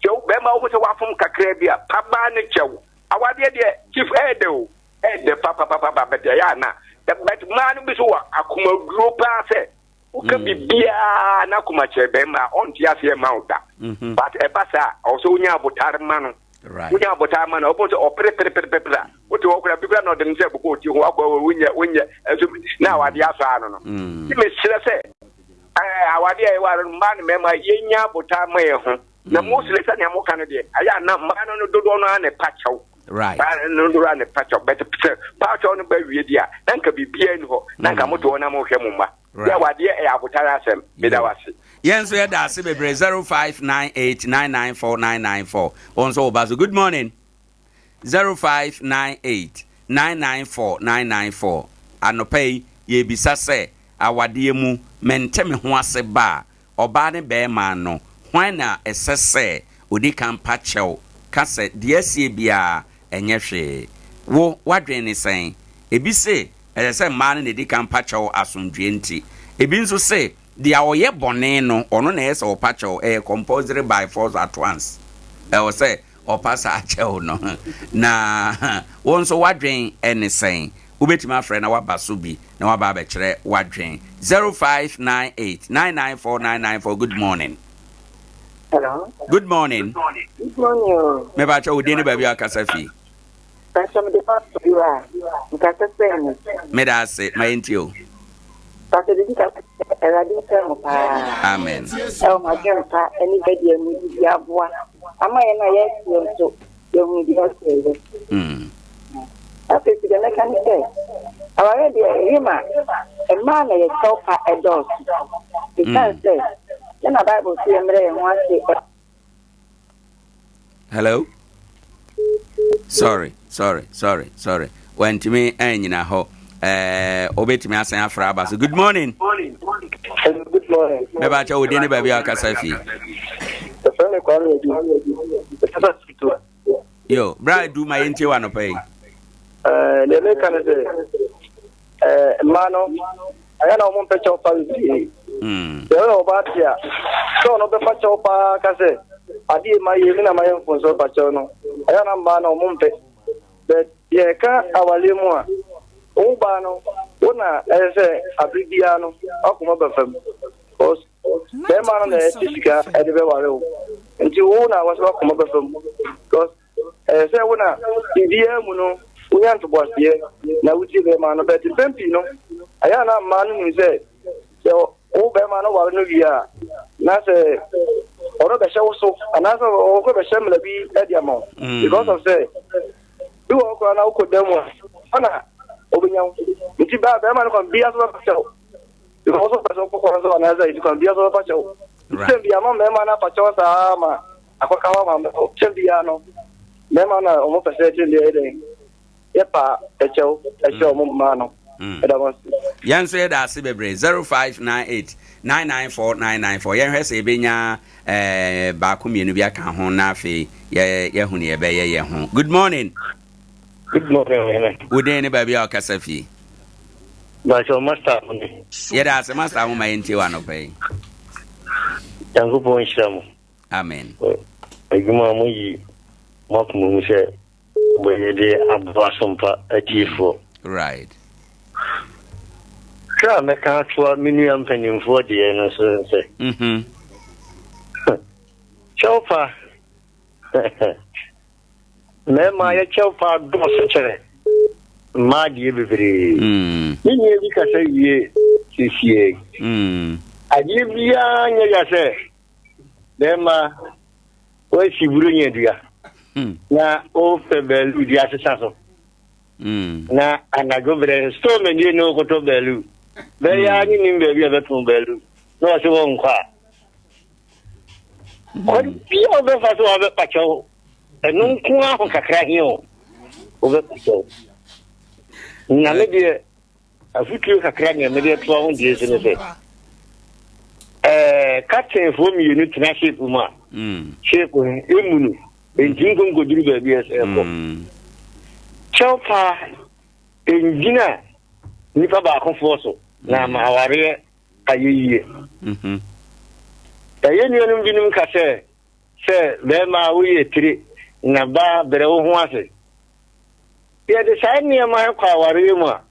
Sɛ wo bɛrima wohu sɛ wafom kakra bi a, pa baa no kyɛw. Awadeɛ deɛ, chief ɛyɛ dɛ o. Ɛdɛ papapapa but ɛyɛ ana but mmaa no bi so wɔ akomaduro paa sɛ woka mm. biribiara na akoma kyerɛ bɛrima a ɔnte aseɛ ma wo da mhm. but ɛba saa ɔwɔ sɛ wonya abotare ma no wonya abotare ma no ɔbɛn sɛ ɔpere pere pere pere a wote hɔ koraa bi koraa na ɔde ne sɛ bobɔ oti ho akɔ wonyɛ wonyɛ ɛnso na awadeɛ asɔ ano no mm. mesrɛ sɛ awadeɛ a ɛwɔ ano mmaa ne mmarima yɛnya abotare ma yɛn ho na mm. mostly sɛnea moka no deɛ ɛyɛ ana mmaa no no dodoɔ no ara na ɛpa kyɛw Right. Baa no dodoɔ a ne pakyɛw but sɛ pakyɛw no ba wie di a na nka biribiara ni hɔ na nka mote hɔ na mohwɛ mo mma. Right. Yɛ wadeɛ ɛyɛ abotare asɛm. Meda wo ase. Yɛn nso yɛda ase bebree 0598994994 wɔn nso wɔba so good morning 0598994994 anɔpa yi yɛbisa sɛ awadeɛ mu mente me ho ase ba a Ɔbaa ne barima no, hwan na ɛsɛ sɛ ɔdi kan pa kyɛw ka sɛ deɛ asie biara ɛnyɛ hwee? Wo, w'adwene ne sɛn? Ebi se ɛsɛ sɛ mmaa no na ɛdi kan pa kyɛw asomdwoeɛ nti. Ebi nso se deɛ ɔyɛ bɔne no, ɔno na ɛyɛ sɛ ɔpa kyɛw, ɛyɛ compulsory by force at once, ɛwɔ sɛ ɔpa saa kyɛw no. Na wo nso w'adwene ne sɛn? Wobɛtumi afrɛ na woaba so bi na woaba abɛkyerɛ w'adwene. 0598 994 994 Good morning. Hello. Good morning. Good morning. Oh. Mebakyɛ wo din ne baabi a wakasa fi. Pastor mede pastor bi wa nkasa sɛ ni. Meda ase ma yɛntie o. Pastor didi ka Awurade nhyira mo paa. Amen. Ɛwɔ mo adwempa ne bɛdeɛ mu didi aboa ama yɛn a yɛatie nso yɛhunu deɛ ɔsɛ yɛ. Afei nso deɛ mɛka ne sɛ, awareɛ deɛ ɛyɛ ma mmaa na yɛkyɛw pa ɛdɔɔso. Ɛsiane sɛ yɛn na Bible sɛ yɛmmerɛ yɛn ho ase. Hello? Sorry, sorry, sorry, sorry. Wantumi anyina hɔ. Ɛɛ, wobɛtumi asan afra aba so. Good morning. Hello, good morning. morning. Mɛba kyɛ wo din ne baabi a wakasa fi. Yɛfrɛ me Kwame Adu. Mekasa fi to. Yo, bra Adu ma yɛntie wɔ anɔpa yi. Ɛɛ deɛ meka ne sɛ ɛɛ mmaa no ayɛ na wɔn mpɛ kyɛw pa bebree. Sɛ ɔyɛ ɔbaa te a sɛ ɔno bɛfa kyɛw paa ka sɛ adeɛ ma yɛ mi na ma yɛ mfonso pa kyɛw no ayɛ na mmaa no wɔn mpɛ. But yɛka awareɛ mu a wo baa no wo na ɛyɛ sɛ abere biara no wakoma ba fam. Cause bɛrima no na ɛte sika ɛde bɛware wo nti wo na wɔsɛ wakoma ba fam because ɛyɛ sɛ wo na biribiara mu no wonya ntoboaseɛ na wotie bɛrima no bɛte mpɛn pii no ɛyɛ a na mmaa no nim sɛ sɛ wo bɛrima no ware no wie a na sɛ ɔno bɛhyɛ wo so anaasɛ ɔkɔ bɛhyɛ mmara bi de ama wo because of sɛ bi wɔ hɔ koraa na wokɔ dan mu a ɔna ɔbɛnya wo nti baa bɛrima no kwan bia so bɛfa kyɛw because ɔpɛ sɛ ɔkɔ kwan so anaasɛ ɛti kwan bia so bɛfa kyɛw sɛ bia ma mmarima no afa kyɛw saa ma akɔka hɔ ama kyɛ bia no mmarima na ɔmo pɛ sɛ ɛkyɛ bia yɛ dɛn yɛ pa ɛkyɛw ɛkyɛ ɔmo mmaa no ɛda mo ase. Yɛn nso yɛda ase bebree 0598 994 994 yɛnhwɛ sɛ yɛbɛnya eh, baako mmienu bi aka ho na afei yɛ yɛhu ne yɛbɛyɛ yɛn ho. Good morning. Good morning, Ɔhene. Wo din ne baabi a ɔkasa fi? Bàṣọ Master mo ne. Yɛda ase Master mo ma yɛntie wɔ anɔpa yi. Nyankopɔn nhyira mo. Amen. Adwuma a moyi mo akoma mu sɛ mobɛyɛ de aboa asompa atiefoɔ. Right. Hwɛ a mɛka atoa me nua mpanimfoɔ deɛ no so sɛ. Mm-hmm. Kyɛwpa. Mmarima yɛ kyɛw paa dɔɔso kyɛrɛ mmaa deɛ bebree. Mm. Me nua bi kasa wie sesie. Mm. Adeɛ biara nyɛ ya sɛ bɛrima wasi buro nya dua mm. na wopɛ baalu de asesa so. Mm. Na anadwo berɛ store manie ne wokɔtɔ baalu. Bɛyɛ mm. ne nim baabi a bɛtɔn baalu na wɔse wɔnkɔ a. Kwan biara a wobɛfa so a wobɛpa kyɛw, ɛno nko ara ho kakra he o, wobɛpa kyɛw. Na me deɛ, afotuo kakra nea mede atoa ho deɛ so ne sɛ, ɛɛ captainfoɔ mmienu tena ship mu a, ship he emu no, ntumi nkɔ nkɔduru baabi a ɛsɛ ɛkɔ. Kyɛw paa, ɛngyina nipa baakofoɔ so na ama awareɛ ayɛ yie. Na yɛn nuanom binom ka sɛ, sɛ barima a woyɛ tire na baa brɛ wo ho ase. Yɛde saa nneɛma kɔ awareɛ mu a,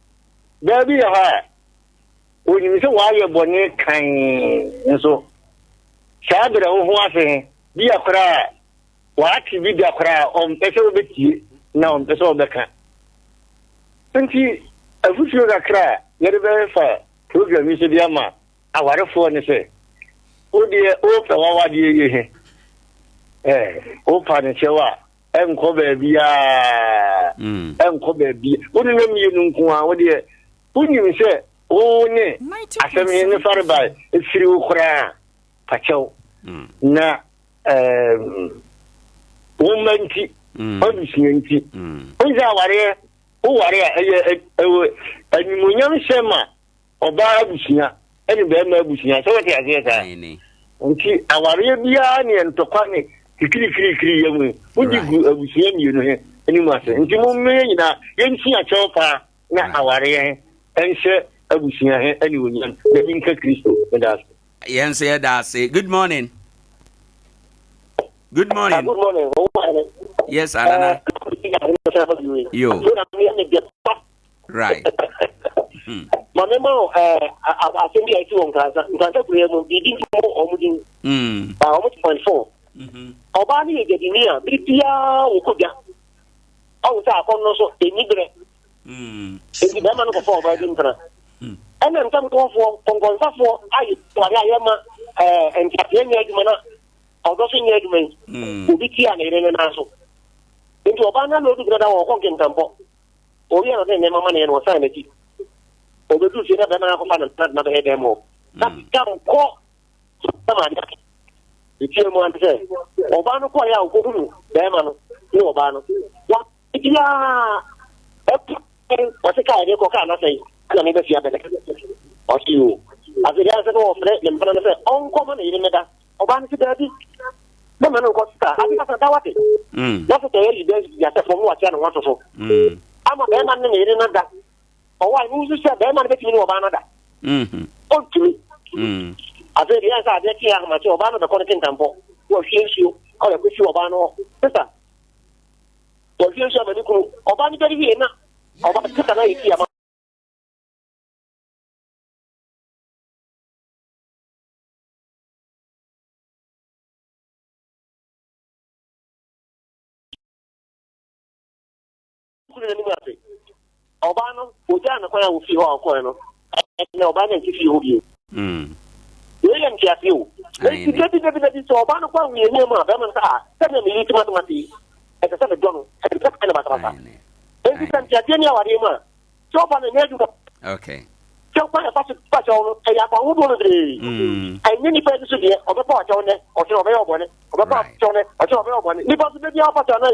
baa bi yɛ hɔ a, wɔnim sɛ wɔayɛ bɔne kan nso saa brɛ wo ho ase he, bi a koraa wɔate bi da koraa ɔmpɛ sɛ wobɛtie na ɔmpɛ sɛ ɔbɛka. Nti afutuo kakra a yɛde bɛfa Program yi so de ama awarefoɔ ne sɛ, wo deɛ wopɛ w'awadeɛ yie he, eh, wopa ne kyɛw a, ɛnkɔ baabiaa, mm. ɛnkɔ baabi. Wo ne no mmienu nko a, wo deɛ wonim sɛ wo ne asɛm he ne farebae ɛfiri wo koraa, pa kyɛw. Mm. Na wo mma nti, mm. w'abusua nti, wo sɛ awareɛ Woware a, ɛyɛ ɛwɔ animuonyam hyɛ ma ɔbaa abusua ɛne bɛrima abusua. Sɛ wɔte aseɛ saa? Nti awareɛ biara ne ntɔkwa ne kikirikirikiri yɛ mu. Wodi gu abusua mmienu he anim ase. Nti mo mmea nyinaa yɛnsua kyɛw paa na awareɛ he ɛnhyɛ abusua he animuonyam. Na bi nka Kristo. Meda ase. Yɛn nso yɛda ase. Good morning. Good morning. Good morning. Yes, Anana. Yo. Right. Maame ma o ɛɛ asɛm bi a esi wɔ Nkaransa Nkaransa kuro yɛ mu biribi nti mo ɔmo din. Ɔmo ti point four. Ɔbaa no yɛ dwadini a bere biara wɔ kɔ dwa. Ɔwɔ sɛ akɔn no so eni berɛ. Eti bɛrima no kɔfɔ ɔbaa bi mpena. Ɛna ntam kɔnfoɔ kɔnkɔnsafoɔ ayɛ ware ayɛ ma ɛɛ ntateɛ nyɛ adwuma na. Ɔdɔ so nyɛ adwuma yi. Mm. Obi tia ne yere ne nan so. Nti ɔbaa no aloodu brɛ da wɔ ɔkɔ nkenkampɔ. Owie na ɔde nneɛma ma ne yɛ no ɔsan n'akyi. Obedu fie na bɛrima no akɔfa ne ntena bɛyɛ dɛm hɔ. Na mm. sika nkɔ sɛm ade ake. Etie mu ante sɛ ɔbaa no kɔɛ a ɔkɔhunu bɛrima no ne ɔbaa no. Wa biara ɛpo ɔse kaa yɛde kɔ kaa n'asɛe ɛna mebɛfie abɛdɛ. Ɔse yoo. Afei deɛ ayɛ sɛ na ɔfrɛ ne mpena no sɛ ɔnkɔma ne yere mmɛda. Ɔbaa no se daabi, mɛma no nkɔ sista. Ade kasa da wate. Mm. Na sista yɛ yi bɛ yasɛ fam na wakyea ne ho ato so. Mm. Ama bɛrima no ne ne yere no ada. Ɔwɔ a ɛno nso sɛ bɛrima no bɛtumi ne ɔbaa no ada. Mm-hmm. Ɔntumi. Mm. Afei deɛ ayɛ sɛ adeɛ kyeeɛ ahomakye ɔbaa no bɛkɔ ne kentampɔ. Na wahwie nsuo ɔde akɔsi ɔbaa no hɔ. Sista, wahwie nsuo ama ne kunu. Ɔbaa no dware wie na ɔbaa sista no ayɛ tii ama. Kunu n'anim ase. Ɔbaa no, ogyaa no kwan a ofii hɔ a ɔkɔe no, ɛnna ɔbaa no ante fie hɔ bio. Wei yɛ nteaseɛ o. Enti dabi dabi dabi sɛ ɔbaa no kɔ ahohiahia mu a, bɛrima no sɛ ah, sɛdeɛ me yere ti m'asɛm ase yi, ɛsɛ sɛ medɔ no, ɛsɛ sɛ meyɛ no basabasa. Enti sɛ nteaseɛ nni awareɛ mu a, sɛ ɔba no ɛnyɛ adwuma. Okay. Sɛ kwan ɛfa so pa kyɛw no, ɛyɛ akwan ahodoɔ bebree. Ɛnyɛ nipa ani so deɛ, ɔbɛpa ɔkyɛw nnɛ, ɔkyena ɔbɛyɛ ɔbɔne. Ɔbɛpa ɔkyɛw nnɛ, ɔkyena ɔbɛyɛ ɔbɔne. Nipa nso da biara ɔpa kyɛw na.